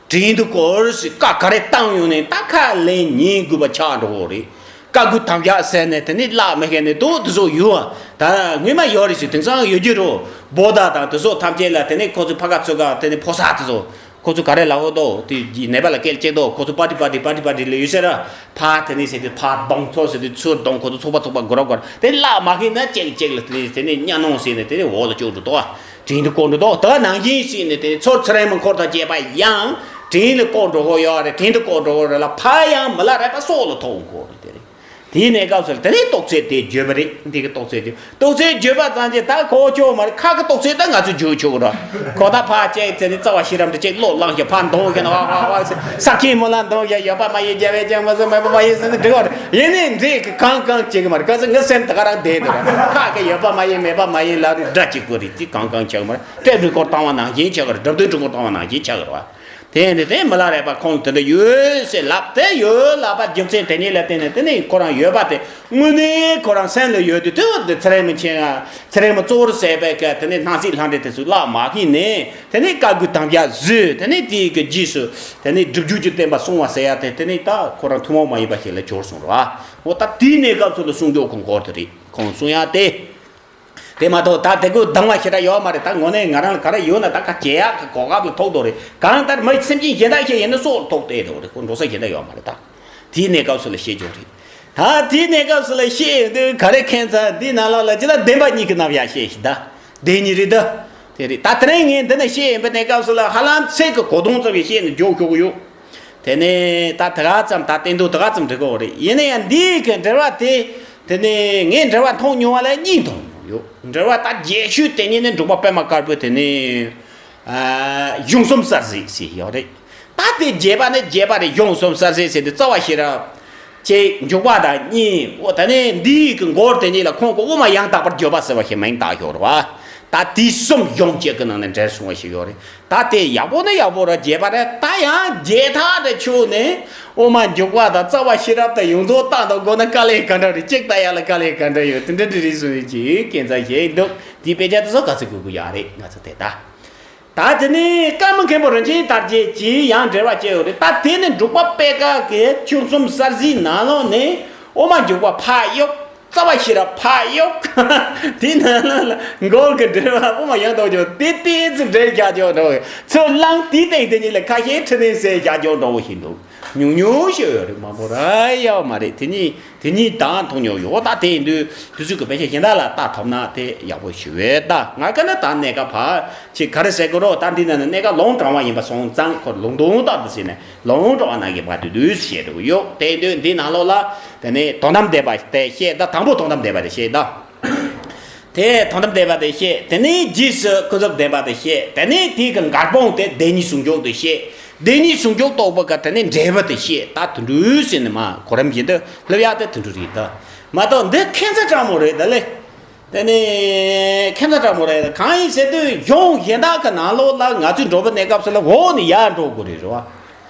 དྲིན་དུ་བསྐོར་ཟེར། བཀའ་ག་རེ་བཏང་ཡོང་ནས་ད་ཁ་ལེན་ཉན་དགོས་པ་ཆགས་འགྲོ་གི་རེད། བཀའ་བསྒོ་དམ་བཅའ་ཟེར་ནས་དེ་ནས་བརླག་མི་ཤེས་ནས་དུ་དེ་ཚོ་ཡོད། ད་སྔོན་མ་ཡོད་རེད་ཟེར། དེང་སང་ཡོད་ཀྱི་རོ། བོ་ད་དང་དེ་ཚོ་ཐམས་ཅད་ལ་དེ་ནས་ཁོ་ཚོ་ཕ་ག་ཚོད་ག་དེ་ནས་ཕོ་གསར་དེ་ཚོ། ཁོ་ཚོ་ག་རེ་ལབ་འོ་དོ། དེ་ནད་པ་ལ་སྐད་ཅིག་དོ། ཁོ་ཚོ་པར་ཊི་པར་ཊི་པར་ཊི་པར་ཊི་ལ་ཡོད་ཟེར་ར། ཕར་དེ་ནས་ཟེར་དུས་ཕར་གདོང་ཚོ་ཟེར་དུས་ཚུར་གདོང་། ཁོ་ཚོ་ཚོགས་པ་ཚོགས་པ་སྒོ་ར་སྒོ་ར་དེ་བརླག་མ་ཤེས་ན་ཅིག་ཅིག་ལ་དེ་ནས་དེ་ནས་གཉའ་གནོན་ཟེར་ནས་དེ་ནས་འོག་ལ་བཅུག་འགྲོ་དོ། དྲིན་དུ་བསྐོར་འགྲོ་དོ། ད་ནང་བཞིན་ཞིག་ནས་དེ་ཚོར་ཚེ་རིང་མ་འཁོར་དང་བཅས་པ་ཡང་དྲིན་ལ་བསྐོར་འགྲོ་གོ་ཡོད་རེད། དྲིན་དུ་བསྐོར་འགྲོ་གོ་རེད་ལ། ཕ་ཡང་མི་ལ་རས་པ་སྲོག་ལ་ཐོགས་འགོ་རེད། དེ་རེད། དེའི་གནས་སྐབས་སུ་དེ་ནས་རྟོགས་ཚད་དེ་བརྗོད་པ་རེད། འདི་གི་རྟོགས་ཚད་བརྗོད། རྟོགས་ཚད་བརྗོད་པ་ཙམ་གྱིས་ད་གོ་ཆོག་མ་རེད། ཁ་གི་རྟོགས་ཚད་ད་ང་ཚོས་བརྗོད་ཆོག་གི་རེད། གོ་ད་ཕ་ཅེག་ཚེ་ནི་རྩ་བ་ཤེས་རབ་འདི་ཅེག་བློ་བླངས་ཤིག་ཕ་འདོང་ཤིག་ན་བ་བ་བ་ས་ཁྱི་མོ་ལ་འདོང་ཤིག་ཡོད་པ་མ་ཡིན། རྒྱལ་བའི་ཅང་མ་ཟེར་མེད་པ་མ་ཡིན་ཟེར་ནས་འདྲི་བ་རེད། ཡིན་ནའི་འདྲི་གི་གང་གང་བྱེད་གི་མ་རེད། ག་ཚོད་ངའི་སེམས་ད་ག་རང་བསྡད་འདུག་ར། ཁ་གི་ཡོད་པ་མ་ཡིན་མེད་པ་མ་ཡིན་ལབ་རེད། སྒྲ་གཅིག་པོ་རེད། དེ་གང་གང་བྱེད་གི་མ་རེད། སྤྲེལ་སྒྲུང་སྐོར་བཏང་བ་ནང་བཞིན་བྱེད་གི་རེད། འགྲོ་དོན་སྒྲུང་སྐོར་བཏང་བ་ནང་བཞིན་བྱེད་གི་རེད་བ། དེ་ནི་དེ་མི་ལ་རས་པ་ཁོང་ལ་དེ་འདྲ་ཡོད་ཟེར་ལབ། དེ་ཡོད་ལབ་པ་རྒྱུ་མཚན་དེ་ཉིད་ལ་བརྟེན་ནས་དེ་ནི་ཁོ་རང་ཡོད་པ་དེ་དངོས་གནས་ཁོ་རང་སེམས་ལ་ཡོད་དུས། དེ་བ་དེ་ཚེ་རིང་མ་མཁྱེན་ང་། ཚེ་རིང་མ་གཙོ་བོར་བྱས་པའི་གི་དེ་ནི་སྣང་སྲིད་ལྷ་འདྲེ་དེ་ཚོ་བརླག་མ་ཤེས་ནས། དེ་ནི་བཀའ་བསྒོ་དམ་བཅའ་བཟོས། དེ་ནི་དེའི་གི་རྗེས་སུ་དེ་ནི་སྒྲུབ་བརྒྱུད་ཀྱི་བསྟན་པ་སྲུང་བ་ཟེར་ཡ་དེ་དེ་ནི་ད་ཁོ་རང་ཐུན་མོང་མ་ཡིན་པ་ཞིག་ལ་གྱུར་སོང་རེད་བ། འོ་ད་དེའི་གནས་སྐབས་སུ་ལ་གསུང་རྒྱུ་ཁོང་སྐོར་དེ་རེད། ཁོང་གསུང་ཡ་དེ། དེ་མ་གཏོགས་ད་དེ་ཀོ་སྡང་བ་ཞེ་དྲག་ཡོད་མ་རེད། ད་དངོས་གནས་ང་རང་ལ་ག་རེ་ཡོད་ན་ད་ཁ་བྱེད་ཡག་གི་གོ་སྐབས་ལ་ཐོགས་འདུག་རེད། གང་ལྟར་མི་སེམས་ཅན་གཞན་དག་ཞིག་ཡིན་ན་སྲོག་ལ་ཐོགས་བསྡད་འདུག་རེད། ཁོ་འགྲོ་ས་གཞན་དག་ཡོད་མ་རེད་ད། དེའི་གནས་སྐབས་སུ་ལ་བཤད་རྒྱུ་རེད། ད་དེའི་གནས་སྐབས་སུ་ལ་བཤད་ཡོང་དུས་ག་རེ་ཁྱད་མཚར། འདི་ནང་ལོགས་ལ་ཅི་ལ་བདེན་པ་གཉིས་ཀྱི་རྣམ་གཞག་བཤད་ཞིག་ད། བདེན་གཉིས་རེད་ད། དེ་རེད། ད་དེ་རིང་ངས་འདི་ནས་བཤད་ཡོང་པའི་གནས་སྐབས་སུ་ལ་ཧ་ལམ་ཚིག་གི་གོ་དོན་ཙམ་ཞིག་བཤད་ནས་འཇོག་ཆོག་གི་ཡོད། དེ་ནས་ད་དེ་ག་ཙམ་ད་བསྟན་དོན་དེ་ག་ཙམ་འགྲིག་གི་རེད། ཡིན་ན་ཡང་འདིའི་གི་འགྲེལ་བ་དེ། དེ་ནས་ངས་འགྲེལ་བ་མཐོང་མྱོང་བ་ལ་གཉིས་མཐོང་མྱོང་ཡོད། འགྲེལ་བ་ད་རྒྱས་ཤོས་དེ་ཉིད་ནི་འབྲུག་པ་པད་མ་དཀར་པོས་དེ་ནས་ཨ་གཞུང་གསུམ་གསལ་བྱེད་ཟེར་ཡོད་རེད། ད་དེ་རྒྱས་པ་ནི་རྒྱས་པ་རེད། གཞུང་གསུམ་གསལ་བྱེད་ཟེར་དུས་རྩ་བ་ཤེས་རབ་ཅེས་འཇུག་པ་དང་གཉིས། འོ་ད་ནི་འདིའི་གི་མགོར་དེ་ཉིད་ལ་ཁོང་གི་དབུ་མ་ཡང་དག་པར་བརྗོད་པ་ཟེར་བ་ཞིག་མིང་བཏགས་ཡོད་རེད་བ། ད་དེ་གསུམ་གཞུང་གཅིག་གི་ནང་ནས་འགྲེལ་སོང་བ་ཞིག་ཡོད་རེད། ད་དེ་ཡག་པོ་ནི་ཡག་པོ་ར་རྒྱས་པ་རེད། ད་ཡང་རྒྱས་ཐག་དེ་ཆོད་ནས་དབུ་མ་འཇུག་པ་དང་རྩ་བ་ཤེས་རབ་དང་ཡོངས་རྫོགས་བཏང་དང་དགོས་ན་དཀའ་ལས་ག་འདྲ་རེད། གཅིག་ལྟ་ཡག་ལ་དཀའ་ལས་ག་འདྲ་ཡོད། དེ་འདྲ་འདྲ་རེད་གསུངས་ཡོད་ཅིག་སྐད་ཆ་བཤད་འདུག་དེའི་དཔེ་ཆ་དེ་ཚོ་ག་ཚོད་དགོས་ཀྱི་ཡོད་རེད། ང་ཚོ་དེ་ད། ད་དེ་ནས་ཀརྨ་མཁན་པོ་རིན་ཆེན་དར་རྒྱས་ཀྱིས་ཡང་འགྲེལ་བ་བྱས་ཡོད་རེད། ད་དེ་ནི་འབྲུག་པ་པད་དཀར་གྱི་གཞུང་གསུམ་གསལ་བྱེད་ནང་ལོགས་ནས་དབུ་མ་འཇུག་པ་ཕར་གཡུག་རྩ་བ་ཤེས་རབ་ཕར་གཡུག་དེའི་ནང་ལོགས་ལ་མགོ་གི་འགྲེལ་བ་དབུ་མ་ཡང་དག་ཆོས་དེ་ཏོག་ཙམ་འགྲེལ་རྒྱག་རྒྱུ་འདྲ་བོ། ཚུར་བླངས་དེའི་སྟེང་དེ་ཉིད་ལ་ཁ་ཤས་ཕྲི་ནས་གསལ་རྒྱག་རྒྱུ་འདྲ་བོ་ཞིག་འདུག་ཉུང་ཉུང་ཞིག་ཡོད་རེད། མང་པོ་ར་ཡོད་མ་རེད། དེ་གཉིས་དེ་གཉིས་དང་མཐོང་མྱོང་ཡོད། ད་དེ་ཡིན་དུས་དུས་ཚོད་ཀྱི་དཔེ་ཆ་གཞན་དག་ལ་ལྟ་ཐུབ་ན་དེ་ཡག་པོ་ཞིག་རེད། ད་ང་ཀ་ནི་ད་གནད་འགག་ཕར་ཅིག་ག་རེ་ཟེར་དགོས་རོགས། ད་འདི་ནང་ནས་གནད་འགག་ལུང་དྲངས་པ་ཡིན་པ་སོང་ཙང་ཁོ་ལུང་དོན་དག་ཏུ་ཟིན་ནས་ལུང་དྲངས་པ་ནང་གི་བར་དུ་དུས་བཤད་འགྲོ་གི་ཡོད། དེ་ཡིན་དུས་འདི་ནང་ལོགས་ལ་དེ་ནས་དོན་དམ་བདེན་པ་དེ་བཤད། ད་དང་པོ་དོན་དམ་བདེན་པ་དེ་བཤད་ད། དེ་དོན་དམ་བདེན་པ་དེ་བཤད། དེ་ནས་རྗེས་སུ་ཀུན་རྫོབ་བདེན་པ་དེ་བཤད། དེ་ནས་དེའི་གི་འགལ་སྤོང་དེ་བདེན་གཉིས་ཟུང་འཇུག་དེ་བཤད། བདེན་གཉིས་ཟུང་འཇུག་རྟོགས་པ་གི་དེ་ནས་འབྲས་བུ་དེ་བཤད། ད་དེ་འདྲ་ཟེར་ནས་མ་གོ་རིམ་བཞིན་དུ་སླེབས་ཡག་དེ་དེ་འདྲ་རེད། ད་མ་གཏོགས་འདི་ཁྱད་མཚར་དྲང་མོ་རེད། ད་ལེ། དེ་ནས་ཁྱད་མཚར་དྲང་མོ་རེད། གང་ཡིན་ཟེར་དུས་གཞུང་གཞན་དག་གི་ནང་ལོགས་ལ་ང་ཚོས་འགྲོ་བའི་གནས་སྐབས་སུ་ལ་འོག་ནས་ཡར་འགྲོ་དགོས་རེད་རེད་བ།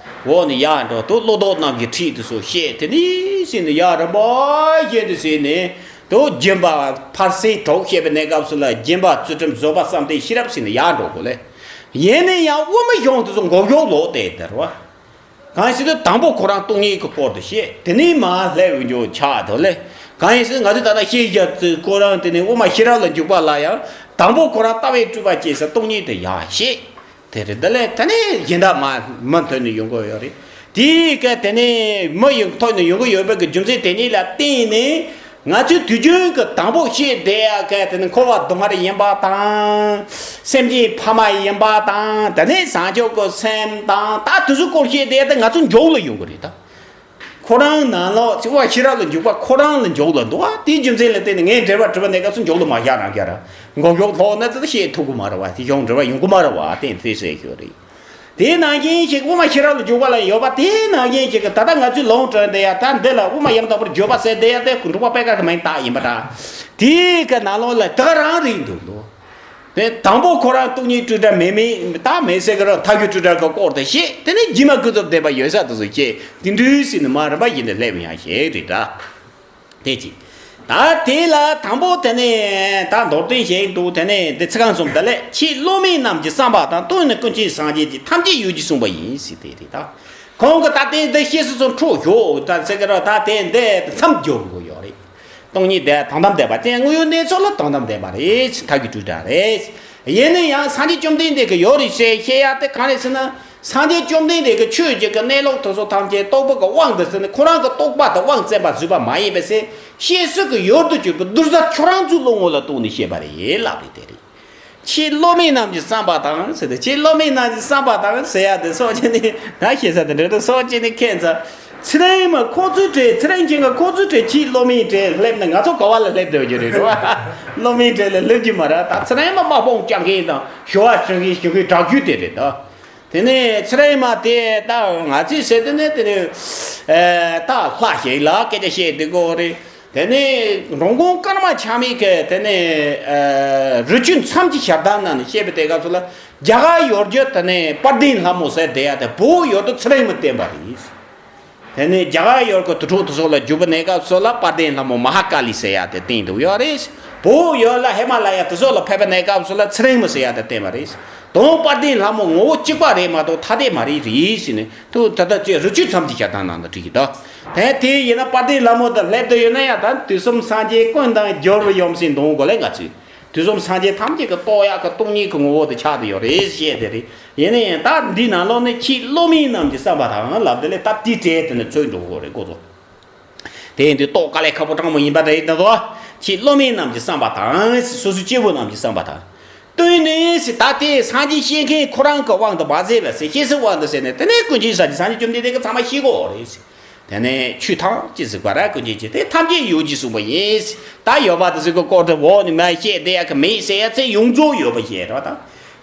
འོག་ནས་ཡར་འགྲོ་དུས་བློ་ལྡོག་རྣམས་ཀྱི་ཁྲིད་དེ་ཚོ་བཤད། དེ་ནས་ཟེར་ནས་ཡར་རིམ་པ་བཞིན་དུ་ཟེར་ནས། དོ་སྦྱིན་པ་ཕར་སེང་གྲོགས་བཤད་པའི་གནས་སྐབས་སུ་ལ་སྦྱིན་པ་ཚུལ་ཁྲིམས་བཟོད་པ་བསམ་གཏན་ཤེས་རབ་ཟེར་ནས་ཡར་འགྲོ་དགོས་ལེ། ཡིན་ན་ཡང་དབུ་མ་གཞུང་དེ་ཚོ་མགོ་གཞུག་ལོག་བལྟས་དེ་རེད་བ། གང་ཡིན་ཟེར་དུས་དང་པོ་ཁོ་རང་སྟོང་ཉིད་ཀྱི་སྐོར་དུ་བཤད། དེ་ནས་མར་སླེབས་འགྱོ་ཆགས་འདུག་ལེ། གང་ཡིན་ཟེར་ང་ཚོས་ད་ལྟ་བཤད་བཞག་ཚུལ་ཁོ་རང་དེ་ནས་དབུ་མ་ཤེས་རབ་ལ་འཇུག་པ་ལ་ཡང་དང་པོ་ཁོ་རང་ལྟ་བའི་སྤྲུལ་པ་སྐྱེ་ས་སྟོང་ཉིད་དུ་ཡར་བཤད། དེ་རེད། འདི་ལས་དེ་ནས་གཞན་དག་མ་མུ་མཐུད་ནས་ཡོང་གི་ཡོད་རེད། དེའི་སྐད་དེ་ནས་མུ་ཡི་ཐོག་ནས་ཡོང་གི་ཡོད་པའི་གི་རྒྱུ་མཚན་དེ་ཉིད་ལ་བརྟེན་ནས། ང་ཚོས་དུས་རྒྱུན་གྱི་དང་པོ་བཤད་བསྡད་ཡ་ག་དེ་ནི་འཁོར་བ་སྡུག་བསྔལ་ཡིན་པ་དང་། སེམས་ཅན་ཕ་མ་ཡིན་པ་དང་། དེ་ནས་བྱང་ཆུབ་ཀྱི་སེམས་དང་། ད་དེ་ཚོའི་སྐོར་བཤད་བསྡད་ཡ་དེ་ང་ཚོ་མཇུག་ལ་ཡོང་གི་རེད་ད། ཁོ་རང་ནང་ལོགས་དབུ་མ་ཤེས་རབ་ལ་འཇུག་པ་ཁོ་རང་ལ་མཇུག་ལ་འདུག་བ། དེའི་རྒྱུ་མཚན་ལ་བརྟེན་ནས་ངས་འགྲེལ་པ་བྲིས་པ་ནས་སྐབས་སུ་མཇུག་ལ་མ་བཞག་རང་བཞག་ར། མགོ་མཇུག་ལྷོག་ན་དེ་ཚོ་བཤད་ཐུབ་ཀྱི་མ་རེད་བ། དེ་གཞུང་འགྲེལ་པ་ཡོང་གི་མ་རེད་བ། གཏན་དེ་ཟེར་ཞོར་རེད། དེའི་ནང་བཞིན་ཞིག་དབུ་མ་ཤེས་རབ་ལ་འཇུག་པ་ལ་ཡོད་པ་དེའི་ནང་བཞིན་ཞིག་གི་ད་ལྟ་ང་ཚོས་ལུང་དྲངས་བསྡད་ཡ་ད་འདི་ལ་དབུ་མ་ཡང་དག་པར་བརྗོད་པ་ཟེར་བསྡད་ཡ་དེ་འབྲུག་པ་པད་དཀར་གྱི་མིང་བཏགས་ཡིན་པ་འདྲ། དེའི་གི་ནང་ལོགས་ལ་དེ་ག་རང་རེད་འདུག་འདུག་དེ་དང་པོ་ཁོ་རང་སྟོང་ཉིད་སྤྲོས་བྲལ་མེད་མེད་ད་མེད་ཟེར་གི་རང་ཐལ་འགྱུར་སྤྲོས་བྲལ་གྱི་སྐོར་དེ་བཤད། དེ་ནས་རྗེས་མ་ཀུན་རྫོབ་བདེན་པ་ཡོད་ས་དེ་ཚོ་བཤད། དེ་འདྲའི་ཟེར་ནས་མ་རིམ་པ་བཞིན་དུ་སླེབས་ཡང་བཤད་རེད་ད། དེ་གཅིག་ད་དེ་ལ་དང་པོ་དེ་ནས་ད་མདོར་བསྟན་བཤད་འདུག་དེ་ནས་འདི་ཚིག་རྐང་གསུམ་དེ་ལས། ཆེས་བློ་དམན་རྣམས་ཀྱི་བསམ་པ་དང་། སྟོན་ནི་ཀུན་མཁྱེན་སངས་རྒྱས་ཀྱིས། ཐམས་ཅད་ཡོད་ཀྱིས་གསུངས་པ་ཡིན་ཟེར་དེ་རེད་ད། ཁོང་གི་ད་ལྟའི་འདི་བཤད་སྲོལ་ཚོ་འཕྲོ་ཞོག་ད་ཟེར་གི་ར། ད་དེ་འདི་མཚམས་སྦྱོར་དགོས་ཡོད་རེད། སྟོང་ཉིད་དེ་དོན་དམ་བདེན་པ་དེ་དངོས་ཡོད་གནས་ཚུལ་ལ་དོན་དམ་བདེན་པ་རེད། ཐལ་འགྱུར་སྤྲོས་བྲལ་རེད། ཡིན་ན་ཡང་སངས་རྒྱས་བཅོམ་ལྡན་འདས་ཀྱིས་ཡོད་རེད་ཟེར་བཤད་ཡ་དེ་གང་རེད་ཟེར་ན། སངས་རྒྱས་བཅོམ་ལྡན་འདས་ཀྱིས་ཆོས་བརྒྱད་ཀྱི་གནས་ལུགས་དེ་ཚོ་ཐམས་ཅད་རྟོགས་པ་གི་དབང་དུ་བྱས་ནས་ཁོ་རང་གི་རྟོགས་པ་དང་དབང་བཙན་པ་བཟོས་པ་མ་ཡིན་པས་ཟེར། བཤད་སྲོལ་གྱི་ཡུལ་དུ་གྱུར་པའི་གདུལ་བྱ་ཁྱོད་རང་ཚོའི་བློ་ངོ་ལ་གཏུགས་ནས་བཤད་པ་རེད་ལབ་རེད། དེ་རེད། ཆེས་བློ་དམན་རྣམས་ཀྱི་བསམ་པ་དང་ཟེར་ཏེ། ཆེས་བློ་དམན་རྣམས་ཀྱི་བསམ་པ་དང་ཟེར་ཡ་དེ་སོགས་ཀྱི་ནི་ད་ཤེས་ས་དེ་འདྲ་དེ་སོགས་ཀྱི་ནི་མཁྱེན་ཚ། ཚེ་རིང་མ་ཁོ་ཚོའི་གྲས། ཚེ་རིང་མཁྱེན་ག་ཁོ་ཚོའི་གྲས་ཆེས་བློ་དམན་གྲས་སླེབས་ན་ང་ཚོ་ག་བ་ལ་སླེབས་བསྡད་ཀྱི་རེད་རོ། བློ་དམན་གྲས་ལ་སླེབས་ཀྱི་མ་རེད། ད་ཚེ་རིང་མ་དམག་དཔུང་བཅག་མཁན་དང་ཞུ་བ་ཞུ་མཁན་ཞུ་མཁན་དྲག་རྒྱུ་དེ་རེད་ད། དེ་ནས་ཚེ་རིང་མ་དེ་ད་ང་ཚོས་ཟེར་དུས་ནི་དེ་ནས་ད་ལྷ་ཞིག་ལ་སྐད་ཆ་བཤད་དེ་གོ་རེད། དེ་ནས་འགྲོ་མགོན་ཀརྨ་ཆགས་མེད་ཀྱིས་དེ་ནས་རི་ཆུ་མཚམས་ཀྱི་ཞལ་ཐང་ནང་ནས་བཤད་པའི་དེ་སྐབས་སུ་ལ་རྒྱ་གར་ཡུལ་གྱི་དེ་ནས་དཔལ་ལྡན་ལྷ་མོ་ཟེར་བསྡད་ཡ་དེ་བོད་ཡུལ་དུ་ཚེ་རིང་མ་བསྟན་པ་རེད། དེ་ནས་རྒྱ་གར་ཡུལ་གྱི་དུར་ཁྲོད་དེ་ཚོ་ལ་བརྒྱུད་པའི་གནས་སྐབས་སུ་ལ་དཔལ་ལྡན་ལྷ་མོ་མ་ཧཱ་ཀཱ་ལི་ཟེར་ཡ་དེ་བསྟན་འདུག་ཡོད་རེད། བོད་ཡུལ་ལ་ཧི་མ་ལ་ཡ་དེ་ཚོ་ལ་ཕེབས་པའི་གནས་སྐབས་སུ་ལ་ཚེ་རིང་མ་ཟེར་ཡ་དེ་བསྟན་པ་རེད། དང་དཔལ་ལྡན་ལྷ་མོ་ངོ་བོ་གཅིག་པ་རེད་མ་གཏོགས་ཐ་དད་མ་རེད་རེད་ཟེར་ནས། དུ་ད་ལྟ་ཅེས་རི་ཆུ་མཚམས་ཀྱི་ཞལ་ཐང་ནང་དུ་བྲིས་ཀྱི་འདུག་དེ་དེ་ཡིན་ན་དཔལ་ལྡན་ལྷ་མོ་དང་སླེབས་དུ་ཡོད་ན་ཡང་ད་དུས་གསུམ་སངས་རྒྱས་ཀུན་དང་སྦྱོར་བའི་ཡུམ་ཟེར་འདོན་དགོས་ལེ་ང་ཚོས། དུས་གསུམ་སངས་རྒྱས་ཐམས་ཅད་ཀྱི་རྟོགས་ཡག་གི་སྟོང་ཉིད་ཀྱི་ངོ་བོ་དེ་ཆགས་ཏེ་ཡོད་རེད་ཞེས་དེ་རེད། ཡིན་ན་ཡང་ད་འདི་ནང་ལོགས་ནས་ཆེས་བློ་དམན་རྣམས་ཀྱི་བསམ་པ་དང་ལབ་དེ་ལས་ད་དེའི་གྲས་དེ་ནས་འཚོལ་འགྲོ་དགོས་རེད་ཁོ་ཚོ། དེ་ཡིན་དུས་རྟོགས་དཀའ་ལས་ཁག་པོ་དྲང་མོ་ཡིན་པ་དེ་ཡིན་ནོ། ཆེས་བློ་དམན་རྣམས་ཀྱི་བསམ་པ་དང་སོ་སོ་སྐྱེ་བོ་རྣམས་ཀྱི་བསམ་པ་དང་། སྟོན་ནས་ཟེར་ད་དེ་སངས་རྒྱས་བཤད་མཁན་ཁོ་རང་གི་དབང་དུ་མ་ཟད་པ་ཟེར། བཤད་སྲོལ་དབང་དུ་ཟེར་ནས་དེ་ནས་ཀུན་མཁྱེན་སངས་རྒྱས་སངས་རྒྱས་བཅོམ་ལྡན་འདས་ཀྱི་ཚང་མ་ཤེས་དགོས་རེད་ཟེར། དེ་ནས་ཆོས་ཐམས་ཅད་གཟིགས་པ་ར་ཀུན་མཁྱེན་གྱིས་དེ་ཐམས་ཅད་ཡོད་ཅེས་གསུངས་པ་ཡིན་ཟེར། ད་ཡོད་པ་དེ་ཚོ་གི་སྐོར་དེ་འོག་ནས་མ་བཤད་བསྡད་ཡ་གི་མེད་ཟེར་ཡ་ཚེ་ཡོངས་རྫོགས་ཡོད་པ་བཤད་ར་ད།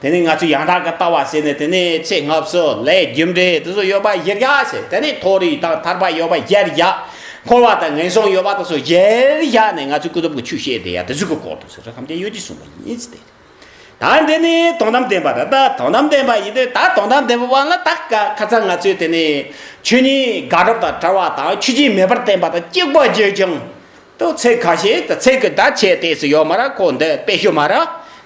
དེ་ནས་ང་ཚོས་ཡང་དག་གི་ལྟ་བ་ཟེར་ནས་དེ་ནས་ཚེ་སྔ་ཕྱི་ལས་རྒྱུ་འབྲས་དེ་ཚོ་ཡོད་པ་གཞིར་བཞག་ཟེར། དེ་ནས་མཐོ་རིས་དང་ཐར་པ་ཡོད་པ་གཞིར་བཞག་འཁོར་བ་དང་ངན་སོང་ཡོད་པ་དེ་ཚོ་གཞིར་བཞག་ནས་ང་ཚོས་ཀུན་རྫོབ་ཀྱི་ཆོས་བཤད་བསྡད་ཡ་དེ་ཚོ་གི་སྐོར་དུ་ཟེར་ར་ཐམས་ཅད་ཡོད་ཅེས་གསུངས་པ་ཡིན་ཟེར་ཏེ། ད་འདི་ནི་དོན་དམ་བདེན་པ་དང་། ད་དོན་དམ་བདེན་པ་ཡིན་དུས་ད་དོན་དམ་བདེན་པའི་དབང་ལ་ད་ཁ་ཁ་ཚ་ང་ཚོས་དེ་ནི་ཆོས་ཉིད་དགག་སྒྲུབ་དང་བྲལ་བ་དང་ཆོས་ཅན་མེད་པར་བསྟན་པ་དང་གཅིག་པ་གཅིག་རྐྱང་། ད་ཚིག་ཁ་ཤས་ད་ཚིག་གི་ད་ཆེ་དེ་སུ་ཡོད་མ་ར། ཁོ་འདི་དཔེ་ཤོད་མ་ར།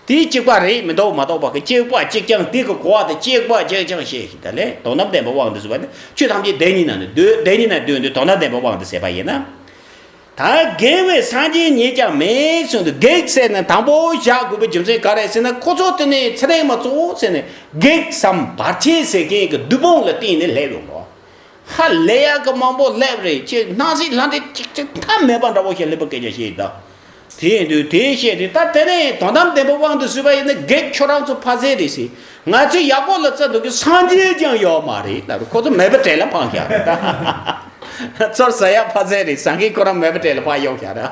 དེའི་གཅིག་པ་རེད་མི་འདུག་མ་གཏོགས་པ་གི་གཅིག་པ་གཅིག་རྐྱང་། དེ་གི་གོ་བ་དེ་གཅིག་པ་གཅིག་རྐྱང་བཤད་ཞིག་ད་ལས་དོན་དམ་བདེན་པའི་དབང་དུ་ཟེར་བ་ནི་ཆོས་ཐམས་ཅད་བདེན་གཉིས་ན་ནི་འདོད། བདེན་གཉིས་ན་འདོད་འདོད་དོན་དམ་བདེན་པའི་དབང་དུ་ཟེར་བ་ཡིན་ན། ད་དགེ་བའི་སངས་རྒྱས་ཉིད་ཀྱང་མེད་གསུངས་ཏེ། བགེགས་ཟེར་ནས་དང་པོ་བཞག་དགོས་པའི་རྒྱུ་མཚན་ག་རེ་ཟེར་ན། ཁོ་ཚོ་དེ་ནས་ཚེ་རིང་མ་གཙོ་བོ་ཟེར་ནས་བགེགས་སམ་བར་ཆད་ཟེར་མཁན་གྱི་བདུད་དཔུང་ལ་བརྟེན་ནས་སླེབས་ཡོང་ལོ། ཧ་ལས་ཡག་གི་མང་པོ་སླེབས་རེད། ཁྱེད་སྣང་སྲིད་ལྷ་འདྲེ་གཅིག་གཅིག་མཐའ་མེད་པ་འདྲ་བོ་ཞིག་སླེབས་པ་སྐད་ཆ་བཤད་ད། དེ་ཡིན་དུས་དེ་བཤད་དུས་ད་དེ་ནས་དོན་དམ་བདེན་པའི་དབང་དུ་ཟེར་བ་ཡིན་ན་བགེགས་ཁྱོད་རང་ཚོ་ཕ་ཟེ་རེད་ཟེར། ང་ཚོས་ཡག་པོ་ལ་བརྩི་འདུག་གི་སངས་རྒྱས་ཀྱང་ཡོད་མ་རེད་ལབ་རེད། ཁོ་ཚོ་མེད་པའི་གྲས་ལ་འཕངས་བཞག་རེད་ད། ཚོར་ཟ་ཡ་ཕ་ཟེ་རེད་ཟེར་མཁན་ཁོ་རང་མེད་པའི་གྲས་ལ་འཕངས་གཡུགས་བཞག་རེད།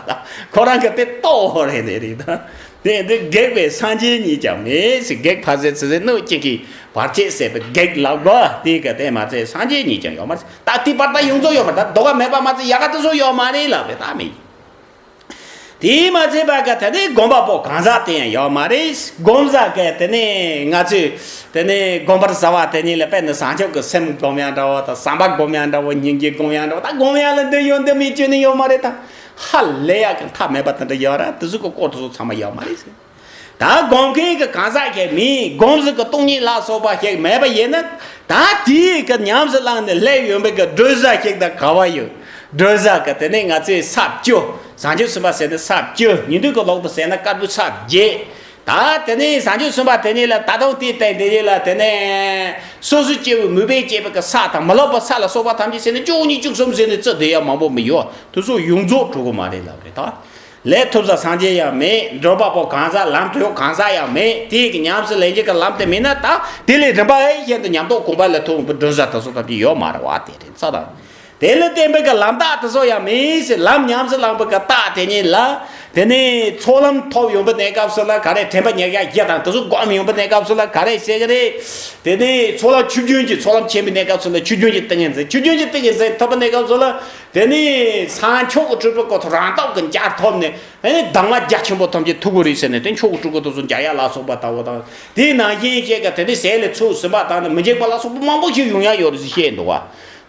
ཁོ་རང་གི་དེ་ལྟོ་རེད་དེ་རེད་ད། དེ་འདི་བགེགས་པའི་སངས་རྒྱས་ཉིད་ཀྱང་མེད་ཟེར། བགེགས་ཕ་ཟེ་ཚེ་ཟེར་ནུ་གཅིག་གིས་བར་ཆད་ཟེར་བའི་བགེགས་ལབ་དགོས། དེ་ག་དེ་མ་ཚད་སངས་རྒྱས་ཉིད་ཀྱང་ཡོད་མ་རེད། ད་དེ་བར་ད་ཡོངས་རྫོགས་ཡོད་མ་རེད། ད་ལྡོག་པ་མེད་པ་མ་ཚད་ཡག་ག་དེ་ཚོ་ཡོད་མ་རེད་ལབ་རེད་ད་མི། དེས་མ་ཚད་པ་གི་དེ་ནས་སྒོམ་པ་པོ་གང་ཟག་དེ་ཡང་ཡོད་མ་རེད། སྒོམ་ཟེར་གི་དེ་ནས་ང་ཚོས་དེ་ནས་སྒོམ་པར་བྱ་བ་དེ་ཉིད་ལ་དཔེར་ན་བྱང་ཆུབ་ཀྱི་སེམས་སྒོམ་ཡང་འདྲ་བོ་དང་བསམ་པ་སྒོམ་ཡང་འདྲ་བོ་སྙིང་རྗེ་སྒོམ་ཡང་འདྲ་བོ་ད་སྒོམ་ཡང་ལ་འདི་ཡོད་འདི་མེད་བཅོས་ནི་ཡོད་མ་རེད་ད། ཧ་ལས་ཡག་གི་མཐའ་མེད་པ་དེ་འདྲ་ཡོད་ར་དེ་ཚོ་གི་སྐོར་དེ་ཚོ་ཚང་མ་ཡོད་མ་རེད་ཟེར། ད་སྒོམ་མཁན་གྱི་གང་ཟག་ཞིག་མིན་སྒོམ་གཞི་གི་སྟོང་ཉིད་ལ་སོགས་པ་ཞིག་མེད་པ་ཡིན་ན། ད་དེའི་གི་ཉམས་སུ་བླངས་ནས་སླེབས་ཡོང་བའི་གི་གྲོལ་བྱ་ཞིག་དང་ག་བ་ཡོད། གྲོལ་བྱ་གི་དེ་ནས་ང་ཚོས་ས་བཅུ། བྱང་ཆུབ་སེམས་དཔའ་ཟེར་ན་ས་བཅུ། ཉན་ཐོས་ཀྱི་ལུགས་དུ་ཟེར་ན་དཀར་པོའི་ས་བརྒྱད། ད་དེ་ནས་བྱང་ཆུབ་སེམས་དཔའ་དེ་ཉིད་ལ་ད་དུང་དེའི་སྟེང་དེ་ཉིད་ལ་དེ་ནས་སོ་སོ་སྐྱེ་བོའི་མོས་པས་སྐྱེས་པའི་གི་ས་དང་མི་སློབ་པའི་ས་ལ་སོགས་པ་ཐམས་ཅད་ཟེར་ན་བཅུ་གཉིས་བཅུ་གསུམ་ཟེར་ནས་བརྩི་བསྡད་ཡ་མང་པོ་མི་ཡོད། དེ་ཚོ་ཡོངས་རྫོགས་གྲུབ་གི་མ་རེད་ལབ་རེད་ད། ལས་ཐོབ་ས་སངས་རྒྱས་ཡང་མེད། སྒྲུབ་པ་པོ་གང་ཟག་ལམ་དུ་ཡོད་གང་ཟག་ཡང་མེད། དེའི་གི་ཉམས་སུ་ལེན་རྒྱུ་གི་ལམ་དེ་མེད་ན་ད་དེ་ལས་རིམ་པ་ཨེ་བཞིན་དུ་ཉམས་རྟོགས་གོམས་པ་ལས་ཐོབ་པའི་གྲོལ་བྱ་དེ་ཚོ་ཐམས་ཅད་ཡོད་མ་རེད་བ་དེ་རེད་ས་དང་། དེ་ལ་བརྟེན་པའི་གི་ལམ་རྟགས་དེ་ཚོ་ཡང་མེད་ཟེར། ལམ་ཉམས་སུ་བླངས་པའི་གི་རྟགས་དེ་ཉིད་ལ། དེ་ནས་ཚོགས་ལམ་ཐོབ་ཡོང་པའི་གནས་སྐབས་སུ་ལ་ག་རེ་དྲན་པ་ཉེར་བཞག་བརྒྱད་དང་དེ་ཚོ་སྒོམ་ཡོང་པའི་གནས་སྐབས་སུ་ལ་ག་རེ་བྱེད་གི་རེད། དེ་ནས་ཚོགས་ལམ་ཆོས་བརྒྱུད་ཀྱི་ཚོགས་ལམ་ཆེན་པོའི་གནས་སྐབས་སུ་ལ་ཆོས་བརྒྱུད་ཀྱི་ཏིང་ངེ་འཛིན་ཆོས་བརྒྱུད་ཀྱི་ཏིང་ངེ་འཛིན་ཐོབ་པའི་གནས་སྐབས་སུ་ལ། དེ་ནས་སངས་མཆོག་གི་སྤྲུལ་པའི་སྐུ་ཐོག་རང་སྟོབས་ཀྱིས་འཇའ་ཐོབ་ནས་ཨེ་གདམས་ངག་རྒྱ་ཆེན་པོ་ཐམས་ཅད་ཐོབ་གི་རེད་ཟེར་ནས་དེ་མཆོག་གི་སྤྲུལ་སྐུ་དེ་ཚོ་མཇལ་ཡ་ལ་སོགས་པ་ལྟ་བུ་དང་། དེ་ནང་བཞིན་བཤད་ཀྱི་དེ་ནས་ཟས་ལ་ཚོད་ཟིན་པ་དང་ནི་མི་འཇིགས་པ་ལ་སོགས་པ་མང་པོ་ཞིག་ཡོང་ཡ་ཡོད་རེད་ཟེར་བཤད་འདུག་བ།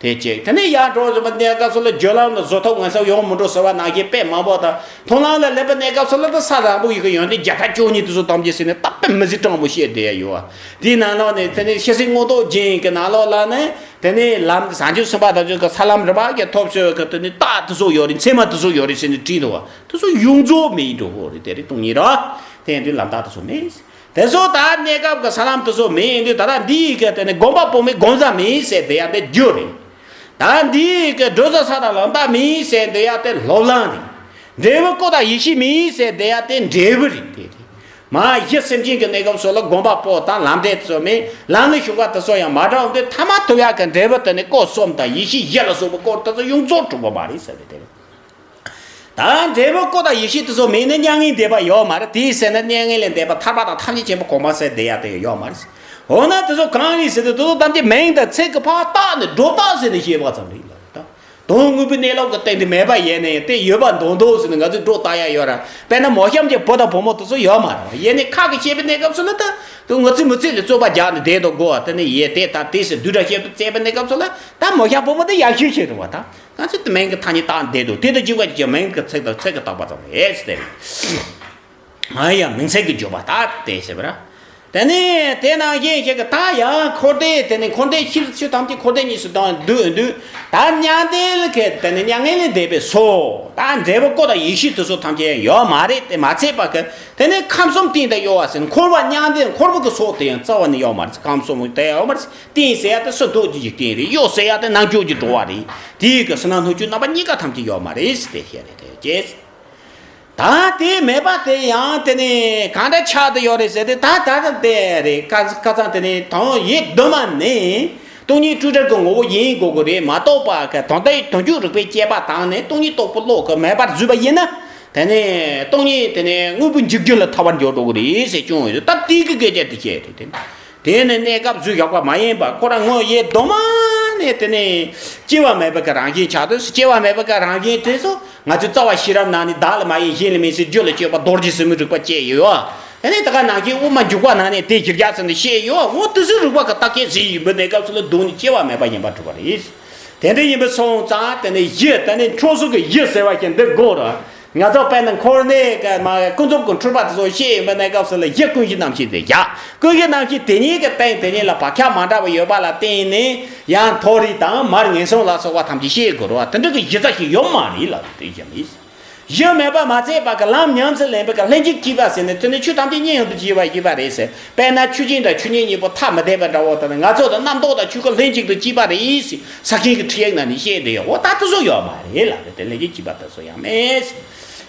དེ་གཅིག་དེ་ནས་ཡར་འགྲོ་བཞིན་པ་གནས་སྐབས་སུ་ལ་རྒྱུ་ལམ་ལ་བཟོད་ཐབས་ངན་སོང་ཡོང་མི་འགྲོ་ཟེར་བ་ནང་བཞིན་དཔེ་མང་པོ་དང་མཐོང་ལམ་ལ་སླེབས་པའི་གནས་སྐབས་སུ་ལ་ད་ས་དང་པོ་ཡི་གི་ཡོན་ཏན་བརྒྱ་ཕྲག་བཅུ་གཉིས་དེ་ཚོ་ཐམས་ཅད་ཟེར་ནས་ད་དཔེ་མི་སྲིད་དྲང་པོ་བཤད་བསྡད་ཡ་ཡོད་བ། དེའི་ནང་ལོགས་ནས་དེ་ནས་ཤེས་བྱའི་མངོན་རྟོགས་རྒྱན་གྱི་ནང་ལོགས་ལ་ནི། དེ་ནས་ལམ་བྱང་ཆུབ་སེམས་དཔའ་དང་ཆོས་ཀྱི་ས་ལམ་རིམ་པ་གྱི་ཐོབ་ཚུལ་གྱི་དེ་ནས་རྟགས་དེ་ཚོ་ཡོད་རེད། མཚན་མ་དེ་ཚོ་ཡོད་རེད་ཟེར་ནས་བྲིས་འདུག་བ། དེ་ཚོ་ཡོངས་རྫོགས་མེད་འགྲོ་གི་རེད། དེ་རེད་སྟོང་ཉིད་ར། དེ་ཡིན་དུས་ལམ་རྟགས་དེ་ཚོ་མེད། དེ་ཚོ་ད་གནས་སྐབས་ཀྱི་ས་ལམ་དེ་ཚོ་མེད་ཡིན་དུས་ད་ལྟ་འདི་ཡི་གི་དེ་ནས་སྒོམ་པ་པོ་མེད་སྒོམ་བཟའ་མེད་ཟེར་དེ་ཡང་དེ་རྒྱུ་རེད། ད་འདི་ཡི་གི་གྲོལ་བྱ་ས་དང་ལམ་རྟགས་མེད་ཟེར་དེ་ཡང་དེ་སློབ་ལམ་རེད། འབྲས་བུ་ཀུན་བཏགས་ཡེ་ཤེས་མེད་ཟེར་དེ་ཡང་དེ་འབྲས་བུ་རེད་དེ་རེད། མ་གཞི་སེམས་ཅན་གྱི་གནས་སྐབས་སུ་ལ་སྒོམ་པ་པོ་དང་ལམ་འབྲས་དེ་ཚོ་མེད། ལམ་ལ་ཞུགས་པ་དེ་ཚོ་ཡང་མ་འདྲ་བ་འདི་ཐ་མ་ཐོབ་ཡག་གི་འབྲས་བུ་དེ་ནི་སྐུ་གསུམ་དང་ཡེ་ཤེས་བཞི་ལ་སོགས་པའི་སྐོར་དེ་ཚོ་ཡོངས་རྫོགས་གྲུབ་པ་མ་རེད་ཟེར་བའི་དེ་རེད། ད་འབྲས་བུ་ཀུན་བཏགས་ཡེ་ཤེས་དེ་ཚོ་མེད་ན་མྱ་ངན་འདས་པ་ཡོད་མ་རེད། དེའི་ཟེར་ན་མྱ་ངན་ལས་འདས་པ་ཐར་པ་དང་ཐམས་ཅད་མཁྱེན་པ་གོང་མ་ཟེར་བསྡད་ཡ་དེ་ཡོད་མ་རེད། འོ་ན་དེ་ཚོ་གང་རེད་ཟེར་དུས་དེ་ཚོ་ཐམས་ཅད་མིང་དང་ཚིག་གི་ཕར་བཏགས་ནས་སྒྲོ་བཏགས་ཟེར་ནས་བཤད་པ་ཙམ་རེད་ལ་ད། དོན་དངོས་པོའི་གནས་ལུགས་ཀྱི་སྟེང་དུ་མེད་པ་ཡིན་ན་ཡང་དེ་ཡོད་པ་མདོག་མདོག་ཟེར་ནས་ང་ཚོས་སྒྲོ་བཏགས་ཡ་ཡོད་ར། དཔེར་ན་མོ་གཤམ་གྱི་བུ་དང་བུ་མོ་དེ་ཚོ་ཡོད་མ་རེད་བ། ཡིན་ནའི་ཁ་གིས་བཤད་པའི་གནས་སྐབས་སུ་ལ་ད་དེ་ངོ་ཚ་མི་ཚ་ལ་རྩོད་པ་རྒྱག་ནས་བསྡད་འདུག་གོ། དེ་ནས་ཡས་དེ་ད་དེ་ཟེར་བསྡུས་གྲྭ་བཤད་པའི་རྩོད་པའི་གནས་སྐབས་སུ་ལ་ད་མོ་གཤམ་བུ་མོ་དེ་ཡག་ཤོས་ཤིག་རེད་བ། ད་ང་ཚོས་དེ་མིང་གི་ཐ་སྙད་བཏགས་བསྡད་འདུག་དེ་དང་གཅིག་པ་གཅིག་ཀྱང་མིང་གི་ཚིག་དང་ཚིག་གི་བཏགས་པ་ཙམ་རེད་ཟེར་དེ་རེད། ང་ཡང་མིང་ཚིག་གི་བརྗོད་པ་ད་དེ་ཟེར་བ་ར། དེ་ནས་དེ་ནང་བཞིན་ཞིག་གི་ད་ཡང་འཁོར་འདས་དེ་ནས་འཁོར་འདས་ཕྱིས་སུ་ཆོས་ཐམས་ཅད་འཁོར་འདས་གཉིས་སུ་ལྡང་འདུས་འདུས། ད་མྱང་འདས་ལ་ཁད་དེ་ནས་མྱ་ངན་ལས་འདས་པའི་སོ། ད་འབྲས་བུ་ཀུན་བཏགས་ཡེ་ཤེས་དེ་ཚོ་ཐམས་ཅད་ཡོད་མ་རེད། དེ་མ་ཚད་པ་གི་དེ་ནས་ཁམས་གསུམ་སྟེང་དུ་གཡོ་བ་ཟེར་འཁོར་བ་མྱང་འདས་འཁོར་བུ་གི་སོ་དེ་ཡང་རྩ་བ་ནས་ཡོད་མ་རེད། ཁམས་གསུམ་དེ་ཡོད་མ་རེད། སྟེང་ཟེར་ཡ་དེ་སུ་འདོད་ཀྱི་འཇིག་རྟེན་རེད། གཡོ་ཟེར་ཡ་དེ་རྣལ་འབྱོར་གྱི་འགྲོ་བ་རེད། དེའི་གི་ཕྱི་ནང་སྣོད་བཅུད་རྣམ་པ་གཉིས་ཀ་ཐམས་ཅད་ཡོད་མ་རེད་ཟེར་དེ་བཤད་རེད་དེ་ཀྱེ། ད་དེ་མེད་པ་དེ་ཡང་དེ་ནི་གང་འདྲ་ཆགས་ཏེ་ཡོད་རེད་ཟེར་ཏེ་ད་ད་ད་དེ་རེད། ཀ་ཀ་ཚང་དེ་ནི་དོན་ཡིད་གདོད་མ་ནི་སྟོང་ཉིད་སྤྲོས་བྲལ་གྱི་ངོ་བོ་ཡིན་དགོས་ཀྱི་རེད་མ་གཏོགས་པ་གི་དོན་དེ་དོན་བཅུད་རིག་པའི་དཔྱད་པ་དང་ནི་སྟོང་ཉིད་རྟོགས་པའི་བློ་གི་མེད་པར་བཟོས་པ་ཡིན་ན། དེ་ནི་སྟོང་ཉིད་དེ་ནི་དངོས་པོའི་འཇིག་རྒྱུ་ལ་ཐལ་བར་འགྱུར་འགྲོ་གི་རེད་ཟེར་སྐྱོན་ཡོད། ད་དེ་གི་སྐད་ཆ་དེ་བཤད་རེད་དེ། དེ་ནི་གནས་སྐབས་བཟོས་བཞག་པ་མ་ཡིན་པ་ཁོ་རང་ངོ་ཡེ་གདོད་མ་ནས་དེ་ནི་སྐྱེ་བ་མེད་པ་གི་རང་བཞིན་ཆགས་དུས་སྐྱེ་བ་མེད་པ་གི་རང་བཞིན་དེ་ཚོ་ང་ཚོའི་རྩ་བ་ཤེས་རབ་ནང་ནས་བདག་ལ་མ་ཡིན་གཞན་ལ་མིན་ཟེར་རྒྱུད་ལ་སྐྱེས་པ་རྡོ་རྗེ་སེམས་དཔའི་རིག་པ་བཅས་ཡོད། དེ་ནས་ད་ག་ནང་བཞིན་དབུ་མ་འཇུག་པ་ནང་ནས་དེ་གཞིར་བཞག་ཟིན་ནས་བཤད་ཡོད། འོ་དེ་ཚོའི་རིག་པ་གི་རྟགས་ཁས་ཟིན་ཡིན་པའི་གནས་སྐབས་སུ་ལ་སྡུག་ནི་སྐྱེ་བ་མེད་པ་ཡིན་པར་གྲུབ་པ་རེད། དེ་འདྲ་ཡིན་པ་སོང་ཙང་དེ་ནས་གཞི་དེ་ནས་ཆོས་སྲིད་ཀྱི་གཞི་ཟེར་བ་ཞིག་འདི་དགོས་ར། ང་ཚོ་དཔེར་ན་འཁོར་འདས་ཀྱི་མ་ཀུན་རྫོབ་ཀྱི་འཁྲུལ་པ་དེ་ཚོ་ཤེས་ཡོང་བའི་གནས་སྐབས་སུ་ལ་གཞི་ཀུན་གཞི་རྣམ་ཤེས་དེ་བཞག་ཀུན་གཞི་རྣམ་ཤེས་དེ་ཉིད་ཀྱི་སྟེང་དེ་ཉིད་ལ་བག་ཆགས་མ་འདྲ་བ་ཡོད་པ་ལ་བརྟེན་ནས་ཡང་མཐོ་རིས་དང་མར་ངན་སོང་ལ་སོགས་པ་ཐམས་ཅད་ཤེས་དགོས་རེད་བ། དེ་འདྲ་གི་གཞི་རྩ་ཞིག་ཡོད་མ་རེད་ལབ་དེ་བཞིན་མིན། གཞི་མེད་པ་མ་ཚད་པ་གི་ལམ་ཉམས་སུ་ལེན་པའི་གི་ལྷན་ཅིག་སྐྱེས་པ་ཟེར་ནས་དེ་ནི་ཆོས་ཐམས་ཅད་མཉན་ཡང་དུ་སྐྱེ་བ་ཡིན་པ་རེད་ཟེར། དཔེར་ན་ཆོས་ཅན་དང་ཆོས་ཉིད་གཉིས་པོ་ཐ་མི་དད་པ་འདྲ་བོ་དང་ནི་ང་ཚོ་དང་རྣམ་རྟོག་དང་ཆོས་སྐུ་ལྷན་ཅིག་ཏུ་སྐྱེས་པ་རེད་ཟེར། ས་ཞིང་གི་ཁྲིད་ཡིག་ནང་ནས་བཤད་བསྡད་ཡོད། འོ་ད་དེ་ཚོ་ཡོད་མ་རེད་ལབ་རེད། དེ་ལས་ཀྱི་སྐྱེས་པ་དེ་ཚོ་ཡང་མེད།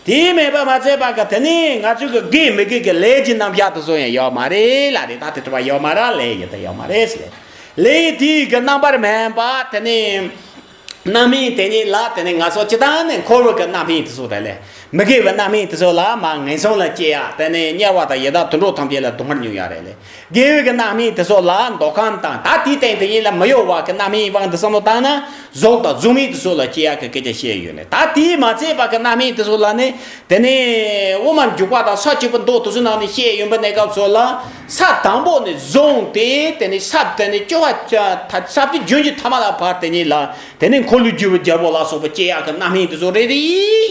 དེ་མེད་པ་མ་ཚད་པ་གི་དེ་ནི་ང་ཚོའི་གི་དགེ་མི་དགེ་གི་ལས་ཀྱི་རྣམ་གཞག་དེ་ཚོ་ཡང་ཡོད་མ་རེད་ལབ་རེད། ད་དེ་འདྲ་བ་ཡོད་མ་རེད། ལས་ཡོད་དེ་ཡོད་མ་རེད་ཟེར། ལས་དེའི་གི་རྣམ་པར་སྨིན་པ་དེ་ནི་ རྣམ་སྨིན་དེ་ཉིད་ལ་དེ་ནི་ང་ཚོ་སྤྱིར་བཏང་ནས་འཁོར་བའི་གི་རྣམ་སྨིན་དེ་ཚོ་རེད་ལས། མི་དགེ་བའི་རྣམ་སྨིན་དེ་ཚོ་ལ་མར་ངན་སོང་ལ་སྐྱེ་ཡ། དེ་ནི་དམྱལ་བ་དང་ཡི་དྭགས་དུད་འགྲོ་ཐམས་ཅད་ལ་སྡུག་བསྔལ་མྱོང་ཡ་རེད་ལས། དགེ་བའི་གི་རྣམ་སྨིན་དེ་ཚོ་ལ་མདོ་ཁམས་དང་ད་དེའི་སྟེང་དེ་ཉིད་ལ་མི་གཡོ་བ་གི་རྣམ་སྨིན་དབང་དུ་བསམ་བློ་བཏང་ན། གཟུགས་དང་གཟུགས་མེད་དེ་ཚོ་ལ་སྐྱེ་ཡ་གི་སྐད་ཆ་བཤད་ཡོད་ལས། ད་དེས་མ་ཚད་པ་གི་རྣམ་སྨིན་དེ་ཚོ་ལ་ནི། དེ་ནས་དབུ་མ་འཇུག་པ་དང་ས་བཅུ་པའི་མདོ་དེ་ཚོའི་ནང་ནས་བཤད་ཡོད་པ་གནས་སྐབས་སུ་ལ། ས་དང་པོ་ནས་བཟུང་སྟེ་དེ་ནས་ས་དེ་ནས་སྐྱེ་བ་ས་བཅུ་རྒྱུན་གྱི་ཐ་མ་ལ་བར་དེ་ཉིད་ལ། དེ་ནས་འཁོར་ལོས་སྒྱུར་བའི་རྒྱལ་པོ་ལ་སོགས་པ་སྐྱེ་ཡག་གི་རྣམ་སྨིན་དེ་ཚོ་རེ་རེ་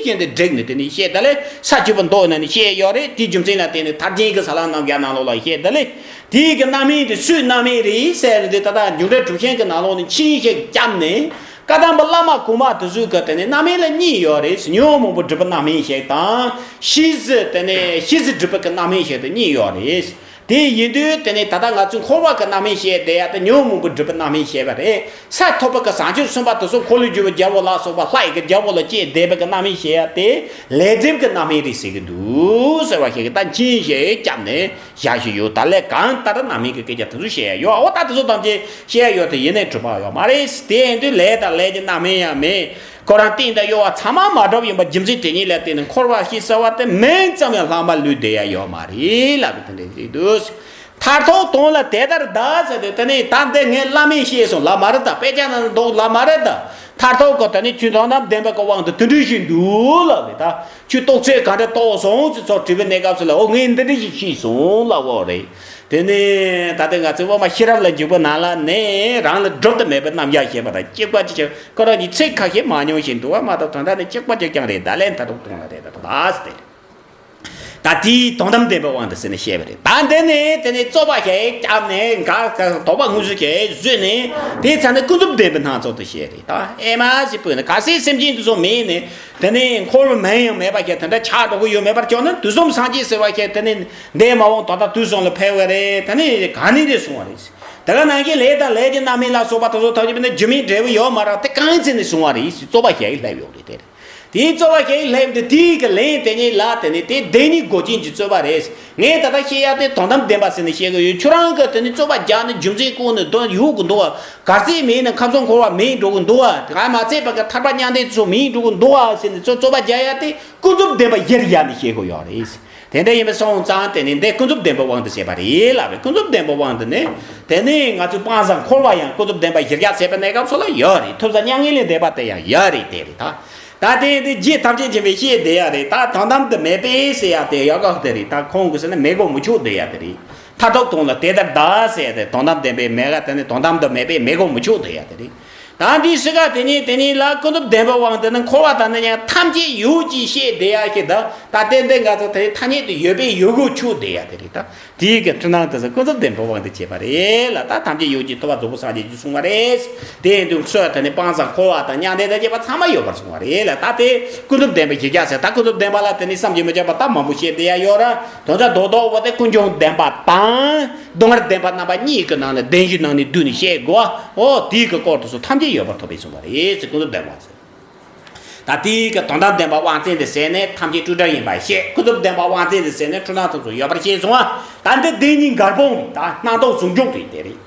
བཞིན་དུ་བསྒྲིགས་ནས་དེ་ནས་བཤད་ད་ལས་ས་བཅུ་པའི་མདོ་ནང་ནས་བཤད་ཡོད་རེད། དེའི་རྒྱུ་མཚན་ལ་བརྟེན་ནས་ཐར་རྒྱན་གྱི་ས་ལམ་རྣམ་རྒྱལ་ནང་ལོགས་ལ་བཤད་ད་ལས། དེའི་གི་རྣམ་སྨིན་དེ་སུའི་རྣམ་སྨིན་རེད་ཟེར་ཏེ་ད་ལྟ་མཇུག་སྒྲིལ་གྲུབ་ཆེན་གྱི་ནང་ལོགས་ནས་ཆེན་ཞིག་བརྒྱབ་ནས། བཀའ་གདམས་པ་བླ་མ་གོང་མ་དེ་ཚོའི་གི་དེ་ནས་རྣམ་སྨིན་ལ་གཉིས་ཡོད་རེད། ཉོན་མོངས་པ་སྒྲིབ་པའི་རྣམ་སྨིན་ཞིག་དང་། ཤེས་བཞིན་དེ་ནས་ཤེས་བཞིན་སྒྲིབ་པ་གི་རྣམ་སྨིན་ཞིག་དང་གཉིས་ཡོད་རེད། དེ་ཡིན་དུས་དེ་ནས་ད་ལྟ་ང་ཚོས་འཁོར་བ་གི་རྣམ་སྨིན་བཤད་བསྡད་ཡ་དེ་ཉོན་མོངས་པ་སྒྲིབ་པའི་རྣམ་སྨིན་བཤད་པ་རེད། ས་ཐོབ་པ་གི་བྱང་ཆུབ་སེམས་དཔའ་དེ་ཚོ་འཁོར་ལོས་སྒྱུར་བའི་རྒྱལ་པོ་ལ་སོགས་པ་ལྷ་ཡི་གི་རྒྱལ་པོ་ལ་སྐྱེས་བསྡད་པ་གི་རྣམ་སྨིན་བཤད་ཡ་དེ་ལས་སྒྲིབ་གི་རྣམ་སྨིན་རེད་ཟེར་གི་འདུག་ཟེར་བ་ཞིག་གི་ད་ཆེན་ཞིག་བརྒྱབ་ནས། བཞག་བཞིན་ཡོད། ད་ལས་གང་ལྟར་རྣམ་སྨིན་གྱི་སྐད་ཆ་དེ་ཚོ་བཤད་ཡ་ཡོད། འོ་ད་དེ་ཚོ་ཐམས་ཅད་བཤད་ཡ་ཡོད་དེ་ཡེ་ནས་གྲུབ་པ་ཡོད་མ་རེད། དེ་ཡིན་དུས་ལས་དང་ལས་ཀྱི་རྣམ་སྨིན་ཡང་མེད། ཁོ་རང་རྟེན་དང་གཡོ་བ་ཚང་མ་མ་གྲུབ་ཡིན་པ་རྒྱུ་མཚན་དེ་ཉིད་ལ་བརྟེན་ནས་འཁོར་བ་ཞེས་ཟེར་བ་དེ་མིང་ཙམ་ཡང་ལྷག་མ་ལུས་བསྡད་ཡ་ཡོད་མ་རེད་ལབ་པའི་དེ་འདྲ་ཞིག་འདུག་མཐར་ཐུག་དོན་ལ་དེ་ལྟར་གདའ་ཟེར་ཏེ་དེ་ནས་ད་འདི་ངས་བླ་མས་བཤད་སོང་ལབ་མ་རེད་ད། དཔེ་ཆ་ནང་འདུག་ལབ་མ་རེད་ད། མཐར་ཐུག་གི་དེ་ནས་ཆོས་དོན་དམ་བདེན་པ་གི་དབང་དུ་དེ་འདྲ་ཞིག་འདུག་ལབ་རེད་ད། ཁྱོད་རྟོགས་ཚད་ག་འདྲ་རྟོགས་སོང་ཅེས་ཚོར་དྲིས་པའི་གནས་སྐབས་སུ་ལ་འོ་ངས་འདི་འདྲ་ཞིག་ཤེས་སོང་ལབ་འོ་རེད། དེ་ནས་ད་ལྟ་ང་ཚོའི་དབུ་མ་ཤེས་རབ་ལ་འཇུག་པའི་ནང་ལ་ནི་རང་ལ་སྒྲུབ་ཏུ་མེད་པའི་རྣམ་གཞག་བཤད་པ་དང་གཅིག་པ་གཅིག་ཀྱང་ཁོ་རང་གཉིས་ཚིག་ཁ་ཤས་མ་མྱོང་བཞིན་འདུག་བ་མ་གཏོགས་དོན་དག་ནི་གཅིག་པ་གཅིག་རྐྱང་རེད། ད་ལན་ད་དུང་གཏོང་ལ་རེད་ད་ལྟ་ཟེར། ད་དེའི་དོན་དམ་བདེན་པའི་དབང་དུ་ཟེར་ནས་བཤད་པ་རེད། ད་འདི་ནས་དེ་ནས་རྩོད་པ་ཞིག་བརྒྱབ་ནས་འགའ་དོགས་པ་ངོས་བཟུང་ཞིག་བཟོས་ནས་དེའི་ཚབ་ནས་ཀུན་རྫོབ་བདེན་པའི་སྣང་ཚུལ་དུ་བཤད་རེད། ད་ཨེ་མ་ཞིག་བོས་ནས་གལ་སྲིད་སེམས་ཅན་དེ་ཚོ་མེད་ནས་དེ་ནས་འཁོར་བའི་མིང་ཡང་མེད་པ་ཞིག་དེ་འདྲ་ཆགས་འགྲོ་གི་ཡོད་མེད་པར་ཆགས་ན་དུས་གསུམ་སངས་རྒྱས་ཟེར་བ་ཞིག་དེ་ནས་འདས་མ་འོངས་ད་ལྟ་དུས་གསུམ་ལ་འཕེལ་བ་རེད། དེ་ནས་ག་ནས་རེད་གསུང་བ་རེད། དེ་ག་ནང་བཞིན་ལས་དང་ལས་ཀྱི་རྣམ་སྨིན་ལ་སོགས་པ་དེ་ཚོ་ཐམས་ཅད་པས་ན་རྒྱུ་མེད་འབྲས་བུ་ཡོད་མ་རེད། དེ་གང་ཚེ་ནས་གསུང་བ་རེད་ཟེར་རྩོད་པ་ཞིག་སླེབས་ཡོང་རེད་དེ་རེད། དེའི་རྩོད་པ་ཞིག་སླེབས་འདུག་དེའི་གི་ལན་དེ་ཉིད་ལ་དེ་ནི་དེ་བདེན་གཉིས་འགོག་རྐྱེན་གྱི་རྩོད་པ་རེད། ངས་ད་ལྟ་བཤད་ཡ་དེ་དོན་དམ་བདེན་པ་ཟེར་ནས་བཤད་གི་ཡོད། ཁྱོད་རང་གི་དེ་ནི་རྩོད་པ་རྒྱག་ནས་རྒྱུ་མཚན་བཀོད་ནས་དོན་ཡོད་གི་འདུག་བ། གལ་སྲིད་མེད་ན་ཁམས་གསུམ་འཁོར་བ་མེད་འགྲོ་གི་འདུག་བ། དེ་ག་མ་ཚད་པ་གི་ཐར་པ་མྱང་འདས་ཚོ་མེད་འགྲོ་གི་འདུག་བ་ཟེར་ནས་རྩོད་རྩོད་པ་རྒྱག་ཡ་དེ་ཀུན་རྫོབ་བདེན་པ་གཞིར་བཞག་ནས་བཤད་གི་ཡོད་རེད། དེ་འདྲ་ཡིན་པ་སོང་ཙང་དེ་ནི་འདི་ཀུན་རྫོབ་བདེན་པའི་དབང་དུ་བྱས་པ་རེད་ལབ་པས། ཀུན་རྫོབ་བདེན་པའི་དབང་དུ་ནི་དེ་ནི་ང་ཚོའི་སྤང་བྱ་འཁོར་བ་ཡང་ཀུན་རྫོབ་བདེན་པ་གཞིར་བཞག་བྱས་པའི་གནས་སྐབས་སུ་ལ་ཡོད་རེད། ཐོབ་བྱ་མྱ་ངན་ལས་འདས་པ་དེ་ཡང་ཡོད་རེད། དེ་རེད་ད། ད་དེ་འདི་རྗེ་ཐམས་ཅད་མཁྱེན་པས་བཤད་བསྡད་ཡ་རེད། ད་དོན་དམ་དུ་མེད་པས་ཟེར་ཡ་དེ་ཡག་ག་དེ་རེད། ད་ཁོང་གིས་ཟེར་ན་མེད་དགོས་མི་ཆོག་བསྡད་ཡ་དེ་རེད། མཐར་ཐུག་དོན་ལ་དེ་ལྟར་གདའ་ཟེར་ཡ་དེ་དོན་དམ་བདེན་པས་མེད་ག་དེ་ནི་དོན་དམ་དུ་མེད་པས་མེད་དགོས་མི་ཆོག་བསྡད་ཡ་དེ་རེད། ད་འདི་སྲིད་ག་དེ་ཉིད་དེ་ཉིད་ལ་ཀུན་རྫོབ་བདེན་པའི་དབང་དུ་ནི་འཁོར་བ་དང་ནི་ཡང་ཐམས་ཅད་ཡོད་ཅེས་བཤད་བསྡད་ཡ་ཞིག་ད། ད་དེ་འདི་ང་ཚོ་དེ་ཐ་སྙད་དུ་ཡོད་པས་ཡོད་དགོས་ཆོག་བསྡད་ཡ་དེ་རེད་ད། དེའི་གི་འཁྲུལ་སྣང་དེ་ཚོ་ཀུན་རྫོབ་བདེན་པའི་དབང་དུ་བྱས་པ་རེད་ལ། ད་ཐམས་ཅད་ཡོད་ཅེས་ཐོབ་པ་རྫོགས་པའི་སངས་རྒྱས་ཀྱིས་གསུངས་པ་རེད། དེ་ཡིན་དུས་སོ་དེ་ནི་སྤང་བྱ་འཁོར་བ་དང་མྱང་འདས་དང་བཅས་པ་ཚང་མ་ཡོད་པར་གསུངས་པ་རེད་ལ། ད་དེ་ཀུན་རྫོབ་བདེན་པ་གཞིར་བཞག་ཟེར། ད་ཀུན་རྫོབ་བདེན་པ་ལ་དེ་ནི་བསམ་གྱིས་མི་ཁྱབ་པ་ད་མང་པོ་བཤད་བསྡད་ཡ་ཡོད་ར། དོན་རྩ་རྡོག་རྡོག་པོ་དེ་ཀུན་འབྱུང་བདེན་པ་དང་སྡུག་བསྔལ་བདེན་པ་རྣམ་པ་གཉིས་ཀྱི་ནང་ནས་བདེན་བཞི་ནང་ནས་བསྡུས་ནས་བཤད་དགོས། འོ་དེའི་གི་སྐོར་དེ་ཚོ་ཐམས་ཅད་ཡོད་པར་ཐོབ་པས་གསུངས་པ་རེད་ཟེར། ཀུན་རྫོབ་བདེན་པ་ཟེར། ད་དེའི་གི་དོན་དམ་བདེན་པ་དབང་བཙན་དུ་ཟད་ནས་ཐམས་ཅད་སྤྲོས་བྲལ་ཡིན་པར་བཤད། ཀུན་རྫོབ་བདེན་པ་དབང་བཙན་དུ་ཟད་ནས་འཁྲུལ་སྣང་དེ་ཚོ་ཡོད་པར་བཤད་སོང་བ། ད་འདི་བདེན་གཉིས་འགལ་སྤོང་རེད། ད་སྣང་སྟོང་ཟུང་འཇུག་རེད། དེ་རེད།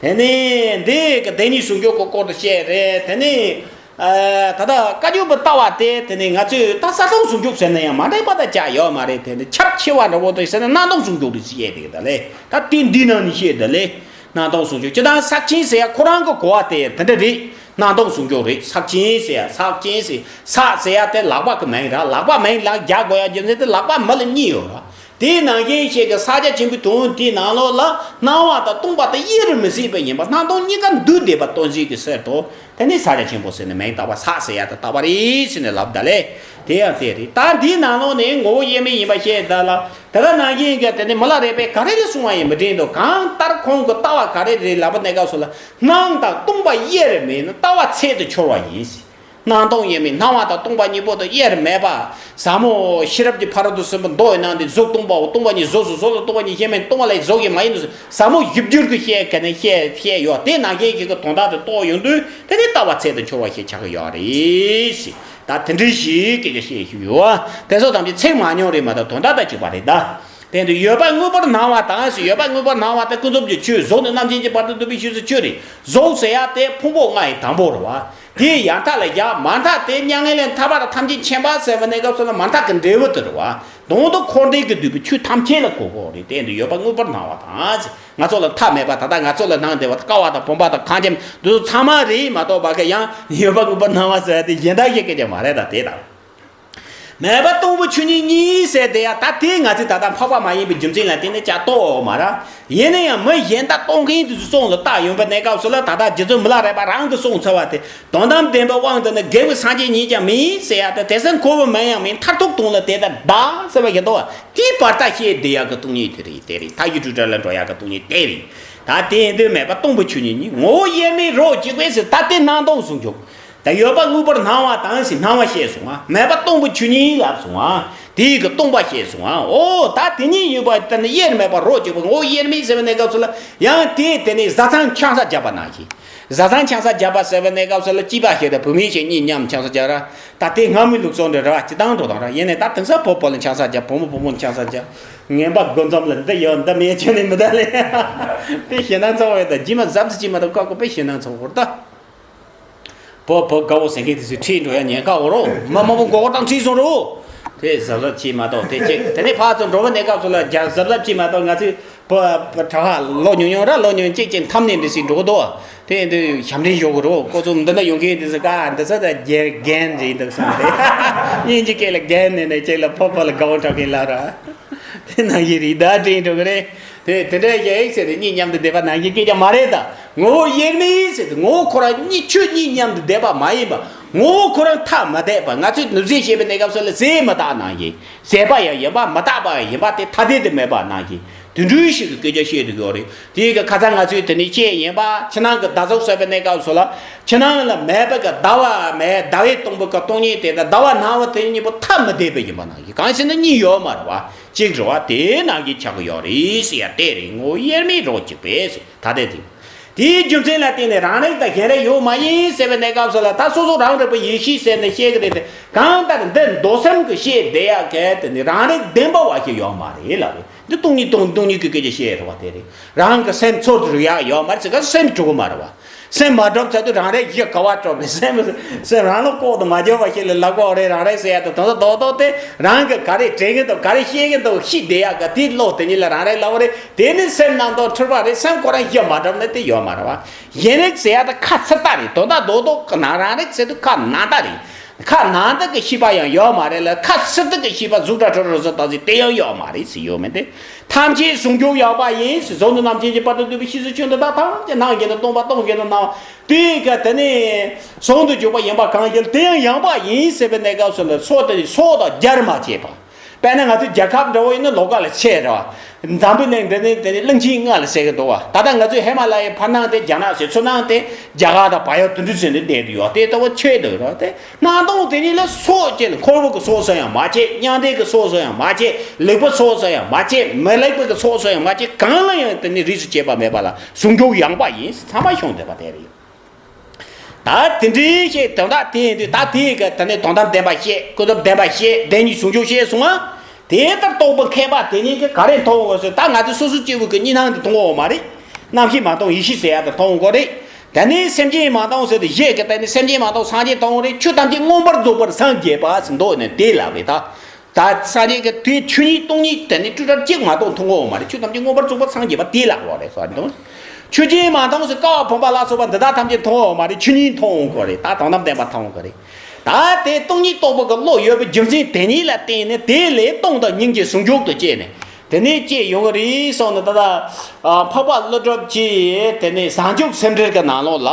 དེ་ནས་འདི་གི་བདེན་གཉིས་ཟུང་འཇུག་གི་སྐོར་དུ་བཤད་རེད། དེ་ནས་ཨ་ད་ལྟ་བཀའ་བརྒྱུད་པའི་ལྟ་བ་དེ་དེ་ནས་ང་ཚོས་ད་གསལ་སྟོང་ཟུང་འཇུག་ཟེར་ན་ཡང་མ་འགྲིག་པ་ད་ཆགས་ཡོད་མ་རེད། དེ་ནས་ཁྱབ་ཆེ་བ་འདྲ་བོ་དེ་ཟེར་ན་སྣང་སྟོང་ཟུང་འཇུག་རེད་ཟེར་བཤད་དེ་གི་ད་ལས་ད་དེ་འདི་ནང་ནས་བཤད་ད་ལས། སྣང་སྟོང་ཟུང་འཇུག་སྤྱིར་བཏང་ཟག་བཅས་ཟེར་ཡ་ཁོ་རང་གི་གོ་བ་དེ་དེ་འདྲ་རེད། སྣང་སྟོང་ཟུང་འཇུག་རེད། ཟག་བཅས་ཟེར་ཡ་ཟག་བཅས་ཟེར་ཟག་ཟེར་ཡ་དེ་ལག་པ་གི་མིང་ར། ལག་པ་མིང་ལ་རྒྱག་དགོས་ཡ་རྒྱུ་མཚན་དེ་ལག་པ་མི་ལ་གཉིས་ཡོད་ར། དེའི་ནང་བཞིན་ཞིག་གི་ཕྱག་རྒྱ་ཆེན་པོའི་དོན་དེའི་ནང་ལོགས་ལ་སྣང་བ་དང་སྟོང་པ་དེ་དབྱེར་མི་ཕྱེད་པ་ཡིན་པ་སྣང་སྟོང་གཉིས་ཀ་འདུས་བསྡད་པ་སྟོན་བྱེད་ཀྱི་ཕྱིར་དུ། དེ་ནི་ཕྱག་རྒྱ་ཆེན་པོ་ཟེར་ནས་མིང་བཏགས་པ་ཟག་ཟེར་ཡ་དེ་བཏགས་པ་རེད་ཟེར་ནས་ལབ་ད་ལས། དེ་ཡང་དེ་རེད། ད་འདིའི་ནང་ལོགས་ནས་ངོ་བོ་དབྱེར་མེད་ཡིན་པ་བཤད་ད་ལ། དེ་ག་ནང་བཞིན་གྱི་དེ་ནི་མི་ལ་རས་པས་ག་རེ་ལ་གསུང་བ་ཡིན་མི་དྲན་འདུག་གང་ལྟར་ཁོང་གི་ལྟ་བ་ག་རེ་རེད་ལབ་པ་གནས་སྐབས་སུ་ལ་སྣང་དང་སྟོང་པ་དབྱེར་མེད་ན་ལྟ་བ་ཚད་དུ་འཁྱོལ་བ་ཡིན། སྣང་སྟོང་དབྱེར་མེད་སྣང་བ་དང་སྟོང་པ་གཉིས་པོ་དང་དབྱེར་མེད་པ། ཟབ་མོ་ཤེས་རབ་ཀྱི་ཕ་རོལ་ཏུ་ཕྱིན་པ་མདོ་ཡི་ནང་དུ་གཟུགས་སྟོང་པའོ། སྟོང་པ་ཉིད་གཟུགས་སོ། གཟུགས་ལ་སྟོང་པ་ཉིད་ཤེས་མིན། སྟོང་པ་ལས་གཟུགས་ཀྱང་མ་ཡིན་ནོ། ཟབ་མོ་བཞི་བསྒྱུར་གྱི་བཤད་ག་ནས་བཤད་བཤད་ཡོད། དེ་ནང་བཞིན་གྱི་གི་དོན་དག་དེ་རྟོགས་ཡོང་དུས་དེ་ནི་ལྟ་བ་ཚད་དུ་འཁྱོལ་བ་ཞིག་ཆགས་ཀྱི་ཡོད་རེད། ད་དེ་འདྲའི་ཞིག་སྐད་ཆ་བཤད་བཞིན་ཡོད། དེ་ཚོ་ཐམས་ཅད་ཚིག་མ་ཉུང་རེད་མ་གཏོགས་དོན་དག་དང་གཅིག་པ་རེད་ད། དེ་འདི་ཡོད་པ་མངོན་པར་སྣང་བ་དང་ཟེར། ཡོད་པ་མངོན་པར་སྣང་བ་དེ་ཀུན་རྫོབ་ཀྱི་ཆོས། གཟུགས་ནི་རྣམ་མཁྱེན་གྱི་བར་དུ་འདོད་པའི་ཆོས་སུ་ཆོས་རེད། གཟུགས་ཟེར་ཡ་དེ་ཕུང་པོ་ལྔ་ཡི་དང་པོ་རེད་བ། དེ་ཡང་དག་ལ་བཞག་མ་མཐའ་དེ་མྱ་ངན་ལས་ཐར་པ་དང་ཐམས་ཅད་མཁྱེན་པ་ཟེར་བ་གནས་སྐབས་སུ་ལ་མ་མཐའ་གི་འབྲས་བུ་དེ་རེད་བ། དོན་དུ་འཁོར་འདས་ཀྱི་འདུས་པའི་ཆོས་ཐམས་ཅད་ལ་གོ་དགོས་རེད། དེ་འདི་ཡོད་པ་དངོས་པོར་སྣང་བ་དང་ཟེར། ང་ཚོ་ལ་མཐའ་མེད་པ་ད་ལྟ་ང་ཚོ་ལ་སྣང་བསྡད་པ་ཀ་བ་དང་བུམ་པ་དང་གངས་ཅན་འདི་ཚོ་ཚང་མ་རེད་མ་གཏོགས་པ་གི་ཡང་ཡོད་པ་དངོས་པོར་སྣང་བ་ཟེར་བ་དེ་གཞན་དག་གི་སྐད་ཆ་མ་རེད། ད་དེ་དང་། མེད་པ་སྟོང་པ་ཆོས་ཉིད་གཉིས་ཟེར་དེ་ཡང་ད་དེ་ང་ཚོས་ད་ལྟ་འཕགས་པ་མ་ཡིན་པའི་རྒྱུ་མཚན་ལ་བརྟེན་ནས་ཅག་རྟོགས་ཡོད་མ་རེད། ཡིན་ན་ཡང་མི་གཞན་དག་རྟོགས་མཁན་དེ་ཚོའི་གསུང་ལ་བལྟ་ཡོང་པའི་གནས་སྐབས་སུ་ལ་ད་ལྟ་རྗེ་བཙུན་མི་ལ་རས་པ་རང་གི་གསུང་ཚར་བ་དེ་དོན་དམ་བདེན་པའི་དབང་དུ་ནི་དགེ་བའི་སངས་རྒྱས་ཉིད་ཀྱང་མིན་ཟེར་ཡ་དེ་དེ་སེམས་འཁོར་བའི་མིན་ཡང་མིན་མཐར་ཐུག་དོན་ལ་དེ་ལྟར་གདའ་ཟེར་བ་ཞིག་འདུག་བ། དེའི་བར་ཐག་བཤད་བསྡད་ཡག་གི་སྟོང་ཉིད་དེ་རེད། དེ་རེད། མཐའ་བཞི་སྤྲོས་བྲལ་ལ་འགྲོ་ཡག་གི་སྟོང་ཉིད་དེ་རེད། ད་དེ་ཡིན་དུས་མེད་པ་སྟོང་པ་ཆོས་ཉིད་གཉིས་ངོ་བོ་དབྱེར་མེད་རོ་གཅིག་པས་ཟེར། ད་དེ་སྣང་སྟོང་ཟུང་འཇུག་ད་ཡོད་པ་དངོས་པོར་སྣང་བ་དང་ཞེས་སྣང་བ་བཤད་སོང་ང་། མེད་པ་སྟོང་པ་ཆོས་ཉིད་ལབ་སོང་ང་། དེའི་གི་སྟོང་པ་བཤད་སོང་ང་། ཨོ་ད་དེ་གཉིས་ཡོད་པ་དེ་ནི་དབྱེར་མེད་པ་རོ་གཅིག་པ་ངོ་བོ་དབྱེར་མེད་ཟེར་བའི་གནས་སྐབས་སུ་ལ་ཡང་དེ་དེ་ནི་བཟའ་ཚང་ཆང་ས་བརྒྱབ་པ་ནང་བཞིན། བཟའ་ཚང་ཆང་ས་བརྒྱབ་པ་ཟེར་བའི་གནས་སྐབས་སུ་ལ་སྐྱིད་པ་ཞིག་དང་བུད་མེད་ཞིག་གཉིས་མཉམ་ཆང་ས་བརྒྱབ་ར། ད་དེ་སྔ་མོའི་ལུགས་སྲོལ་འདྲ་ར་སྤྱི་བཏང་འགྲོ་སྟངས་ར། ཡིན་ནའི་ད་དེང་སང་བུ་བུ་ལ་ཆང་ས་བརྒྱབ། བུ་མོ་བུ་མོ་ལ་ཆང་ས་བརྒྱབ། ངན་པ་དགུ་འཛོམས་ལ་འདི་ཡོད་འདི་མེད་ཁྱོད་ནི་མི་ད་ལེ། དཔེ་ཞེད་སྣང་ཚ་བོ་ཡོད་ད། རྗེས་མ་གཟབ་ཙམ་བྱེད་མ་ཐུབ་ཁག་པོ་དཔེ་ཞེད་སྣང་ཚ་བོ་རེད་ད། བུ་བུ་དགའ་བོ་ཟེར་མཁན་དེ་ཚོས་ཁྲིད་འགྲོ་ཡ་ཉེན་ཁ་འོ་རོ། མ་མ་བུ་མགོ་སྐོར་བཏང་ཁྲིད་སོང་རོ། དེ་གཟབ་གཟབ་བྱེད་མ་གཏོགས་དེ་གཅིག་དེ་ནས་ཕར་ཚུར་འགྲོ་བའི་གནས་སྐབས་སུ་ལ་རྒྱ་གཟབ་གཟབ་བྱེད་མ་གཏོགས་ང་ཚོས་བུ་བུ་གྲྭ་པ་ལོ་ཉུང་ཉུང་ར་ལོ་ཉུང་གཅིག་ཅིག་འཐམ་ནས་འདི་སྲིད་འགྲོ་གི་འདུག་དེ་འདི་ཞབས་འདྲེན་ཞུ་གི་རོ། ཁོ་ཚོ་འདི་ན་ཡོང་མཁན་དེ་ཚོ་ག་འདི་ཚོ་ད་རྒྱལ་རྒན་རེད་འདུག་བསམ་སྟེ། དབྱིན་ཇི་སྐད་ལ་རྒན་ནས་ནས་ཅིག་ལ་ཕོ་ཕོ་ལ་དགའ་བོ་འཁྲབ་མཁན་ལ་ར། དེ་ནང་བཞིན་རེད། ད་དྲན་འགྲོ་གི་རེད། དེ་དེ་འདྲ་ཡིན་ཟེར་ཏེ་གཉིས་མཉམ་དུ་བསྡད་པ་ནང་བཞིན་སྐད་ཆ་མ་རེད་ད། ངོ་བོ་དབྱེར་མེད་ཟེར་ཏེ་ངོ་བོ་ཁོ་རང་གཉིས་ཆོས་གཉིས་མཉམ་དུ་བསྡད་པ་མ་ཡིན་པ། ངོ་བོ་ཁོ་རང་ཐ་མི་དད་པ། ང་ཚོས་ནུབ་ཟས་བཤད་པའི་གནས་སྐབས་སུ་ལ་ཟས་མི་རྟག་ནང་བཞིན། ཟད་པ་ཡང་ཡིན་པ་མི་རྟག་པ་ཡང་ཡིན་པ་དེ་ཐ་དད་དུ་མེད་པ་ནང་བཞིན། དེ་འདྲའི་ཞིག་གི་སྐད་ཆ་བཤད་དུ་ཡོད་རེད། དེའི་གི་ཁ་སང་ང་ཚོས་དེ་ནས་བཤད་ཡིན་པ། ཕྱི་ནང་གི་བརྡ་གཟུགས་ཟེར་བའི་གནས་སྐབས་སུ་ལ། ཕྱི་ནང་ལ་མེད་པ་གི་ཟླ་བ་མེད། ཟླ་བའི་སྟེང་པོ་གི་སྟོང་ཉིད་དེ་དང་ཟླ་བ་སྣང་བ་དེ་གཉིས་པོ་ཐ་མི་དད་པ་ཡིན་པ་ནང་བཞིན། གང་ཞེ་ན་གཉིས་ཡོད་མ་རེད་བ། གཅིག་རེད་བ། དེའི་ནང་གི་ཆགས་ཀྱི་ཡོད་རེད་ཟེར་ཡ་དེ་རེད། ངོ་བོ་དབྱེར་མེད་རོ་གཅིག་པས་ཟེར། ཐ་དད་དེ། དེའི་རྒྱུ་མཚན་ལ་བརྟེན་ནས་རང་རིག་དང་གཞན་རིག་ཡོད་མ་ཡིན་ཟེར་བའི་གནས་སྐབས་སུ་ལ། ད་སོ་སོ་རང་རིག་པའི་ཡེ་ཤེས་ཟེར་ནས་བཤད་ཀྱི་རེད་དེ། གང་ལྟར་འདི་མདོ་སེམས་ཀྱི་བཤད་བསྡད་ཡ་གལ་དེ་ནི་རང་རིག་བདེན་པ་བ་ཞིག་ཡོད་མ་རེད་ལབ་རེད། འདི་སྟོང་ཉིད་སྟོང་སྟོང་ཉིད་ཀྱི་སྐད་ཆ་བཤད་རེད་བ། དེ་རེད། རང་གི་སེམས་ཚོར་དུ་རུ་ཡག་ཡོད་མ་རེད་ཟེར་ག་སེམས་གྲུབ་གི་མ་རེད་བ། སེམས་མ་གྲུབ་ཚར་དུས་རང་རིག་གཞི་ག་བ་གྲུབ་རེད། སེམས་སེམས་རང་ལ་ལྐོག་ཏུ་མ་འཇོག་པ་ཞིག་ལ་ལབ་དགོས་རེད། རང་རིག་ཟེར་ཡ་དེ་དོན་དག་རྡོག་རྡོག་དེ་རང་གི་ག་རེ་དྲན་གྱི་འདུག་ག་རེ་ཤེས་ཀྱི་འདུག་ཤེས་བསྡད་ཡག་གི་དེའི་བློ་དེ་ཉིད་ལ་རང་རིག་ལབ་རེད། དེ་ནི་སེམས་རྣམ་རྟོག་འཁྲུལ་པ་རེད། སེམས་ཁོ་རང་གཞི་མ་གྲུབ་ན་དེ་ཡོད་མ་རེད་བ། གཞན་རིག་ཟེར་ཡ་དེ་ཁ་ཚིག་རྟགས་རེད། དོན་དག་རྡོག་རྡོག་གི་ནང་རང་རིག་ཟེར་དུས་ཁ་ནང་རྟགས་རེད། ཁ་ནང་རྟགས་ཀྱི་ཤེས་པ་ཡང་ཡོད་མ་རེད་ལ། ཁ་ཚིག་རྟགས་ཀྱི་ཤེས་པ་གཟུགས་སྒྲ་དྲི་རོ་རོ་ཟོ་ལྟ་ཚུལ་དེ་ཡང་ཡོད་མ་རེད་ཟེར་ཡོད་མེད་དེ། ཐམས་ཅད་ཟུང་འཇུག་ཡོད་པ་ཡིན་ཟེར། གཟུགས་དང་རྣམ་མཁྱེན་གྱི་བར་དུ་འདུས་པའི་ཤེས་བྱའི་ཆོས་འདི་དག་ཐམས་ཅད་སྣང་བཞིན་དུ་སྟོང་པ་སྟོང་བཞིན་དུ་སྣང་བ་དེ་ག་དེ་ནི་ཟུང་དུ་འཇུག་པ་ཡིན་པ་གང་ཞིག་དེ་ཡང་ཡངས་པ་ཡིན་ཟེར་བའི་གནས་སྐབས་སུ་ལ་སོ་དེ་ནི་སོ་དང་སྦྱར་མ་བྱས་པ། དཔེར་ན་ང་ཚོའི་རྒྱལ་ཁབ་འདྲ་བོ་ཡིན་ན་ལོ་ག་ལ་ཆེ་རེད་བ། འཛམ་བུའི་གླིང་འདི་ནི་དེ་ནི་གླིང་ཆེན་ལྔ་ལ་ཟེར་གི་འདུག་བ། ད་ལྟ་ང་ཚོའི་ཧི་མ་ལ་ཡའི་ཕར་ནང་དེ་རྒྱ་ནག་ཟེར། ཚུར་ནང་དེ་རྒྱ་གར་དང་བལ་ཡུལ་དེ་འདྲ་ཟེར་ནས་བསྡད་དུ་ཡོད། དེ་ལྟ་བུ་ཆེ་འདུག་རེད་དེ། སྣང་སྟོང་དེ་ཉིད་ལ་སོགས་ཅན། འཁོར་བ་གི་སོགས་སུ་ཡང་མ་བྱས། མྱང་འདས་ཀྱི་སོགས་སུ་ཡང་མ་བྱས། ལེགས་པའི་སོགས་སུ་ཡང་མ་བྱས། མི་ལེགས་པའི་གི་སོགས་སུ་ཡང་མ་བྱས། གང་ལ་ཡང་དེ་ནི་རིས་སུ་བཅད་པ་མེད་པ་ལ་ཟུང་འཇུག་ཡངས་པ་ཡིན། ཚང་མ་ཤོང་བསྡད་པ་དེ་རེད། ད་དེ་འདྲའི་བཤད་དོན་དག་དེ་ཡིན་དུས། ད་དེ་གི་དེ་ནི་དོན་དམ་བདེན་པ་བཤད། ཀུན་རྫོབ་བདེན་པ་བཤད། བདེན་གཉིས་ཟུང་འཇུག་བཤད་སོང་ང་། དེ་ལྟར་རྟོགས་པའི་མཁས་པ་དེ་ཉིད་ཀྱིས་ག་རེ་མཐོང་དགོས་ཟེར། ད་ང་ཚོས་སོ་སོ་སྐྱེ་བོ་གི་གཉིས་སྣང་དེ་མཐོང་དགོས་མ་རེད། རྣམ་ཤེས་མ་མཐོང་ཡེ་ཤེས་ཟེར་ཡ་དེ་མཐོང་དགོས་རེད། དེ་ནས་སེམས་ཅན་མ་མཐོང་ཟེར་ཏེ་བཞེད་ཀྱི། དེ་ནས་སེམས་ཅན་མ་མཐོང་སངས་རྒྱས་མཐོང་རེད། ཆོས་ཐམས་ཅད་མངོན་པར་རྫོགས་པར་སངས་རྒྱས་པ་ཟེར་མདོ་ནས་དེ་ལབ་རེད་ད། ད་སངས་རྒྱས་ཀྱི་དེ་ཆོས་ཉིད་སྟོང་ཉིད་དེ་ནི་སྤྲོས་བྲལ་གཅིག་མ་གཏོགས་མཐོང་གི་ཡོད་མ་རེད། ཆོས་ཐམས་ཅད་མངོན་པར་རྫོགས་པར་སངས་རྒྱས་པ་དེ་ལབ་དགོས་རེད་ཟེར་དང་། ཆོས་ཅན་མ་མཐོང་ཟེར། ཀ་བ་བུམ་པ་ལ་སོགས་པ་འདི་དག་ཐམས་ཅད་མཐོང་ཡོད་མ་རེད། ཆོས་ཉིད་མཐོང་དགོས་རེད། ད་དོན་དམ་བདེན་པ་མཐོང་དགོས་རེད། ད་དེ་སྟོང་ཉིད་རྟོགས་པ་གི་བློ་ཡོད་པའི་རྒྱུ་མཚན་དེ་ཉིད་ལ་བརྟེན་ནས། དེ་ལས་སྟོང་དང་སྙིང་རྗེ་ཟུང་འཇུག་ཏུ་སྐྱེས་ནས། དེ་ནས་སྐྱེས་ཡོང་གི་རེད་གསུངས་ནས། ད་ལྟ་འཕགས་པ་ཀླུ་སྒྲུབ་ཀྱིས་དེ་ནས་བྱང་ཆུབ་སེམས་འགྲེལ་གྱི་ནང་ལོགས་ལ།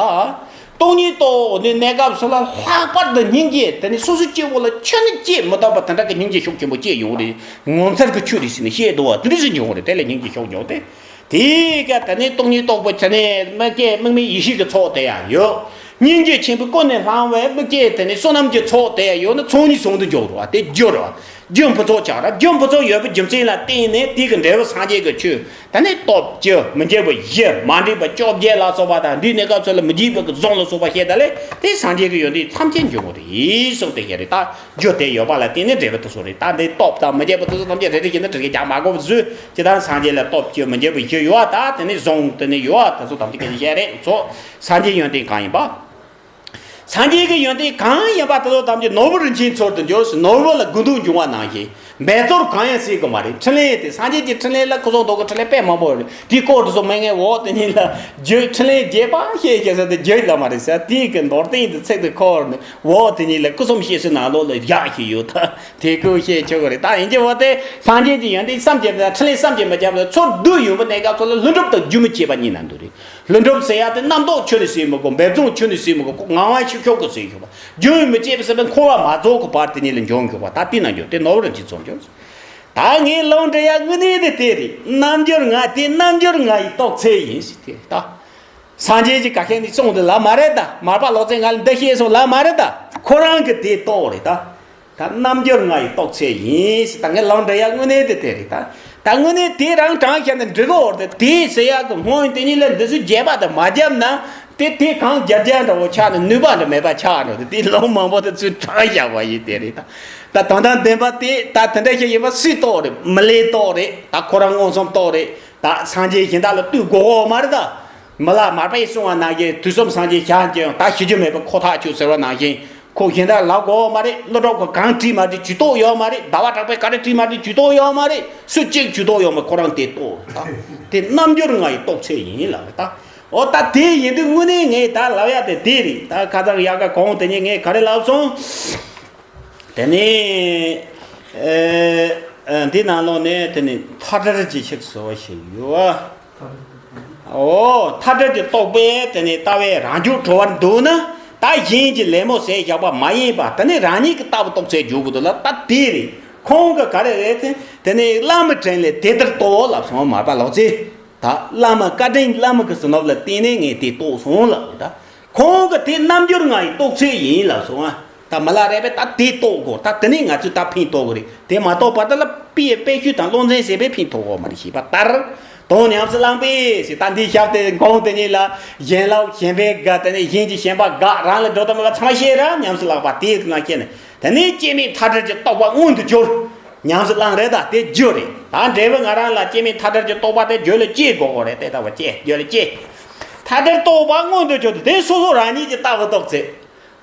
སྟོང་ཉིད་རྟོགས་ནས་གནས་སྐབས་སུ་ལ་ལྷག་པར་དུ་སྙིང་རྗེ། དེ་ནི་སོ་སོའི་སྐྱེ་བོ་ལ་ཁྱོན་ནས་བསྐྱེད་མི་ཐུབ་པ་དེ་འདྲ་གི་སྙིང་རྗེ་ཤུགས་ཆེན་པོ་སྐྱེས་ཡོང་གི་རེད། ངོ་མཚར་གྱི་ཆོས་རེད་ཟེར་ནས་བཤད་འདུག་བ། དེ་འདྲ་ཟེར་འབྱུང་གི་རེད། དེ་ལ་སྙིང་རྗེ་ཤུགས་འབྱུང་སྟེ། དེའི་སྐབས་དེ་ནས་སྟོང་ཉིད་རྟོགས་པ་དེ་ནས་དམིགས་བཅས་དམིགས་མེད་ཡེ་ཤེས་ཀྱི་ཚོགས་དེ་ཡང་ཡོད། སྙིང་རྗེ་ཆེན་པོས་ཀུན་ནས་བསླངས་པའི་དམིགས་བཅས་དེ་ནས་བསོད་ནམས་ཀྱི་ཚོགས་དེ་ཡང་ཡོད་ན་ཚོགས་གཉིས་ཟུང་དུ་འཇུག་རེད་བ། དེ་རྒྱུ་རེད་བ། རྒྱུ་འཕྲུལ་ཚོགས་ཆགས་ར། རྒྱུ་འཕྲུལ་ཚོགས་ཡོད་པའི་རྒྱུ་མཚན་ལ་བརྟེན་ནས་དེ་གི་འབྲས་བུ་སངས་རྒྱས་ཀྱི་ཆོས། ད་ནི་སྟོབས་བཅུ་མི་འཇིགས་པ་བཞི་མ་འདྲེས་པ་བཅོ་བརྒྱད་ལ་སོགས་པ་དང་། འདིའི་གནས་སྐབས་སུ་ལ་མི་འཇིགས་པ་གི་གཟུངས་ལ་སོགས་པ་བཤད་ད་ལས་དེ་སངས་རྒྱས་ཀྱི་ཡོན་ཏན་ཐམས་ཅད་འབྱུང་བ་རེད་གསུངས་ཏེ་བཤད་རེད། ད་རྒྱུ་དེ་ཡོད་པ་ལ་བརྟེན་ནས་འབྲས་བུ་དེ་ཚོ་རེད། ད་འདི་སྟོབས་དང་མི་འཇིགས་པ་དེ་ཚོ་ཐམས་ཅད་རེ་རེ་བཞིན་དུ་དྲི་གི་རྒྱག་མ་དགོས་པ་བཟོས། ཇི་ལྟར་སངས་རྒྱས་ལ་སྟོབས་བཅུ་མི་འཇིགས་པ་བཞི་ཡོད་པ། ད་དེ་ནས་གཟུངས་དེ་ནས་ཡོད་པ་དེ་ཚོ་ཐམས་ཅད་ཀྱི་བཤད་རེད་ཚོ། སངས་རྒྱས་ཡོན་ཏན་གང་ཡིན་པ། སངས་རྒྱས་ཀྱི་ཡོན་ཏན་གང་ཡིན་པ་དེ་ཚོ་ཐམས་ཅད་ནོར་བུ་རིན་ཆེན་མཚོར་དུ་འཇོག་ཟེར། ནོར་བུ་ལ་དགུ་འདོད་འབྱུང་བ་ནང་བཞིན་འབད་རྩོལ་གང་ཡང་སྲིད་ཀྱི་མ་རེད། འཕྲིན་ལས་དེ་སངས་རྒྱས་ཀྱི་འཕྲིན་ལས་ལ་སྐུ་གསུང་ཐུགས་ཀྱི་འཕྲིན་ལས་དཔེ་མང་པོ་ཡོད་རེད། དེའི་སྐོར་དེ་ཚོ་མི་ངན་འོག་དེ་གཉིས་ལ་བརྗོད། འཕྲིན་ལས་རྒྱས་པ་བཤད་ཤེས་ས་དེ་བརྗོད་ལ་མ་རེད་ཟེར། དེའི་གི་མདོར་བསྟན་དེ་ཚིག་དེ་ཁོ་ནི་འོག་དེ་གཉིས་ལ་སྐུ་གསུམ་བཤད་སྲོལ་ནང་ལོགས་ལ་བཞག་བཞིན་ཡོད། ད་དེ་ཀུན་བཤད་ཆོག་གི་རེད། ད་ཡིན་གྱི་འོ་དེ་སངས་རྒྱས་ཀྱི་ཡོན་ཏན་བསམ་གྱིས་མི་ཁྱབ། འཕྲིན་ལས་བསམ་གྱིས་མི་ཁྱབ་ལ་ཚུར་བསྡུ་ཡོང་བའི་གནས་སྐབས་སུ་ལ་ལྷུན་གྲུབ་དང་རྒྱུན་མི་འཆད་པ་གཉིས་ན་འདུ་རེད། ལྷུན་གྲུབ་ཟེར་ཡ་དེ་རྣམ་རྟོག་ཁྱོན་ནས་ཟིན་མི་དགོས། འབད་རྩོལ་ཁྱོན་ནས་ཟིན་མི་དགོས། ངང་བ་ཤུགས་ཤུགས་ཀྱིས་ཟིན་ཆོག་པ། རྒྱུན་མི་འཆད་པ་ཟེར་བའི་འཁོར་བ་མ་རྫོགས་ཀྱི་བར་དེ་ཉིད་ལ་འབྱོངས་ཆོག་པ། ད་དེ་ན་འགྱོ་དེ་ནོར་བུ་རིན་ཆེན་མཚོར་འགྱོ། ད་ངས་ལུང་འདྲེན་ཡ་དངོས་གནས་དེ་དེ་རེད། རྣལ་འབྱོར་ང་དེ་རྣལ་འབྱོར་ང་ཡི་རྟོགས་ཚད་ཡིན་ཟེར་དེ་རེད་ད། སངས་རྒྱས་ཀྱི་བཀའ་བཞིན་ནི་གསུངས་འདུག་ལབ་མ་རེད་ད། མར་པ་ལོ་ཙཱས་ང་ལ་འདི་བཤད་སོང་ལབ་མ་རེད་ད། ཁོ་རང་གི་དེ་རྟོགས་རེད་ད། ད་རྣལ་འབྱོར་ང་ཡི་རྟོགས་ཚད་ཡིན་ཟེར། ད་ངས་ལུང་འདྲེན་ཡ་དངོས་གནས་དེ་དེ་རེད་ད། ད་དངོས་གནས་དེ་རང་དྲངས་བཞག་ན་འགྲིག་གི་འོ་རེད། དེ་ཟེར་ཡ་གི་སྔོན་དེ་གཉིས་ལ་འདི་ཚོ་རྒྱས་པ་དང་མ་རྒྱབ་ན། དེ་དེ་གང་རྒྱབ་རྒྱབ་འདྲ་བོ་ཆགས་ནས་ནུས་པ་འདྲ་མེད་པ་ཆགས་འགྲོ། དེ་དེ་ལུང་མང་པོ་དེ་ཚུར་དྲངས་བཞག་པ་ཡིན་དེ་རེད་ད། ད་དོན་དམ་བདེན་པ་དེ་ད་དེ་འདྲ་ཞིག་ཡིན་པ་སུས་རྟོགས་རེད། མི་ལས་རྟོགས་རེད། ད་ཁོ་རང་མངོན་སུམ་རྟོགས་རེད། ད་སངས་རྒྱས་གཞན་དག་ལ་ལྟོས་དགོས་གོ་མ་རེད་ད། མི་ལ་མར་པས་གསུངས་པ་ནང་བཞིན་དུས་གསུམ་སངས་རྒྱས་ཞལ་མཇལ་ཡང་ད་ཤི་རྒྱུ་མེད་པའི་ཁོ་ཐག་ཆོད་ཟེར་བ་ནང་བཞིན་ཁོ་གཞན་དག་ལབ་དགོས་མ་རེད། ཀླུ་སྒྲུབ་ཀྱིས་གང་བྲིས་མ་བྲིས་ཇུས་གཏོགས་ཡོད་མ་རེད། ཟླ་བ་གྲགས་པས་ག་རེ་བྲིས་མ་བྲིས་ཇུས་གཏོགས་ཡོད་མ་རེད། སུ་གཅིག་ཇུས་གཏོགས་ཡོད་མ་རེད། ཁོ་རང་དེ་རྟོགས་ད། དེ་རྣལ་འབྱོར་ང་ཡི་རྟོགས་ཚད་ཡིན་ལབ་རེད་ད། འོ་ད་དེ་ཡིན་དུས་དངོས་གནས་ངས་ད་ལབ་ཡ་དེ་དེ་རེད་ད། ཁ་སང་ཡག་ག་གོང་དེ་ཉིད་ངས་ག་རེ་ལབ་སོང་། དེ་ནས་ཨེ་ཨེ་འདི་ནང་ལོགས་ནས་དེ་ནས་མཐའ་བྲལ་གྱི་ཆོས་ཟེར་བ་ཞིག་ཡོད་པ། འོ་མཐའ་བྲལ་གྱི་རྟོག་པས་དེ་ནས་ལྟ་བའི་རང་རྒྱུད་གྲོལ་བར་འདུག་ན། ད་གཞན་གྱི་ལད་མོ་ཟས་བཞག་པ་མ་ཡིན་པ་དེ་ནས་རང་ཉིད་ཀྱི་ལྟ་བུ་རྟོགས་ཚད་འཇུག་དགོས་འདུག་ལ། ད་དེ་རེད། ཁོང་གི་ག་རེ་རེད་ཟེར། དེ་ནས་བླ་མའི་དྲིན་ལས་དེ་ལྟར་རྟོགས་ལབ་སོང་མར་པ་ལོ་ཙཱས། ད་བླ་མ་བཀའ་དྲིན་བླ་མ་གི་བསོད་ནམས་ལ་བརྟེན་ནས་ངས་དེ་རྟོགས་སོང་ལབ་ད། ཁོང་གི་དེ་རྣལ་འབྱོར་ང་ཡི་རྟོགས་ཚད་ཡིན་ལབ་སོང་ཨ། ད་མི་ལ་རས་པས་ད་དེ་རྟོགས་དགོས། ད་དེ་ནས་ང་ཚོས་ད་ཕན་ཐོགས་གི་རེད། དེ་མ་རྟོགས་བར་དུ་ལ་དཔེ་དཔེ་ཤུལ་དང་བློ་འཛིན་བྱས་པས་ཕན་ཐོགས་གོ་མ་རེད། ཞེས་པ་ལྟར། དོན་ཉམས་སུ་བླངས་པས་ཞེས་ད་འདི་ཞབས་དེ་གོང་དེ་ཉིད་ལ་ཞེན་ལག་ཞེན་པའི་དགའ། དེ་ནས་གཞན་གྱི་ཞེན་པ་དགའ། རང་ལ་འགྲོ་དོན་མེད་པ་ཚང་མ་ཤེས་ར་ཉམས་སུ་བླངས་པ་དེའི་ནང་བཤད་ནས། དེ་ནས་སྐྱེ་མེད་མཐའ་བྲལ་གྱི་རྟོགས་པ་མངོན་དུ་གྱུར། ཉམས་སུ་བླངས་རེད་ད། དེ་རྒྱུ་རེད། ད་འབྲས་བུ་ང་རང་ལ་སྐྱེ་མེད་མཐའ་བྲལ་གྱི་རྟོགས་པ་དེ་རྒྱུད་ལ་སྐྱེ་དགོས་གོ་རེད། དེ་ལྟ་བུ་སྐྱེ་རྒྱུད་ལ་སྐྱེ། མཐའ་བྲལ་རྟོགས་པ་མངོན་དུ་གྱུར་ཏེ་དེ་སོ་སོ་རང་ཉིད་ཀྱི་ལྟ་བུ་རྟོགས་ཚེ།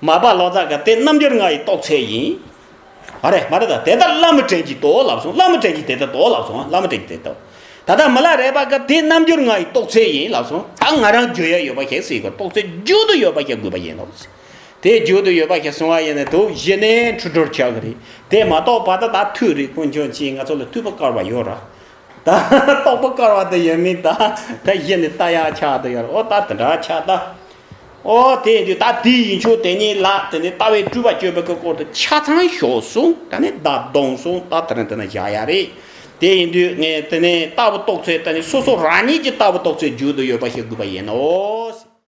མར་པ་ལོ་ཙཱ་ག་དེ་རྣལ་འབྱོར་ང་ཡི་རྟོགས་ཚད་ཡིན། ཨ་རེ་མ་རེད་ད། དེ་ལྟར་བླ་མའི་དྲིན་གྱིས་རྟོགས་ལབ་སོང་། བླ་མའི་དྲིན་གྱིས་དེ་ལྟར་རྟོགས་ལབ་སོང་། བླ་མའི་དྲིན་གྱིས་དེ་ལྟར། ད་ལྟ་མི་ལ་རས་པ་ག་དེ་རྣལ་འབྱོར་ང་ཡི་རྟོགས་ཚད་ཡིན་ལབ་སོང་། ད་ང་རང་རྒྱུད་ཡ་ཡོད་པ་ཞིག་སྲིད་གི་རྟོགས་ཚད་རྒྱུད་དུ་ཡོད་པ་ཞིག་དགོས་པ་ཡིན་ལབ་སོང་། དེ་རྒྱུད་དུ་ཡོད་པ་ཞིག་སོང་བ་ཡིན་ན་དུ་གཞི་ནས་འཁྲུལ་འགྲོར་ཆགས་གི་རེད། དེ་མ་རྟོགས་བར་དུ་ད་ཐུགས་རིག་ཀུན་འབྱུང་ཅིག་ང་ཚོ་ལ་ཐུག་པ་དཀར་བ་ཡོད་ར། ད་རྟོགས་པ་དཀར་བ་དེ་ཡོད་མིན་ད། ད་གཞི་ནས་ལྟ་ཡག་ཆགས་དུ་ཡོད་ར། ཨོ་ད་དེ་འདྲ་ཆགས་ད། ཨོ་དེ་ཡིན་དུས་ད་དེ་ཡིན་ཆོག་དེ་ཉིད་ལ་དེ་ནས་ལྟ་བའི་སྤྲུལ་པ་སྤྱོད་པའི་གི་སྐོར་དུ་ཆ་ཚང་ཞོག་སོང་། ད་ནི་ད་གདོང་སོང་། ད་དེ་རིང་དེ་ན་བཞག་ཡ་རེད། དེ་ཡིན་དུས་ངས་དེ་ནས་ལྟ་བུ་རྟོགས་ཚད་དེ་ནི་སོ་སོ་རང་ཉིད་ཀྱི་ལྟ་བུ་རྟོགས་ཚད་རྒྱུད་དུ་ཡོད་པ་ཞིག་དགོས་པ་ཡིན་ནོ།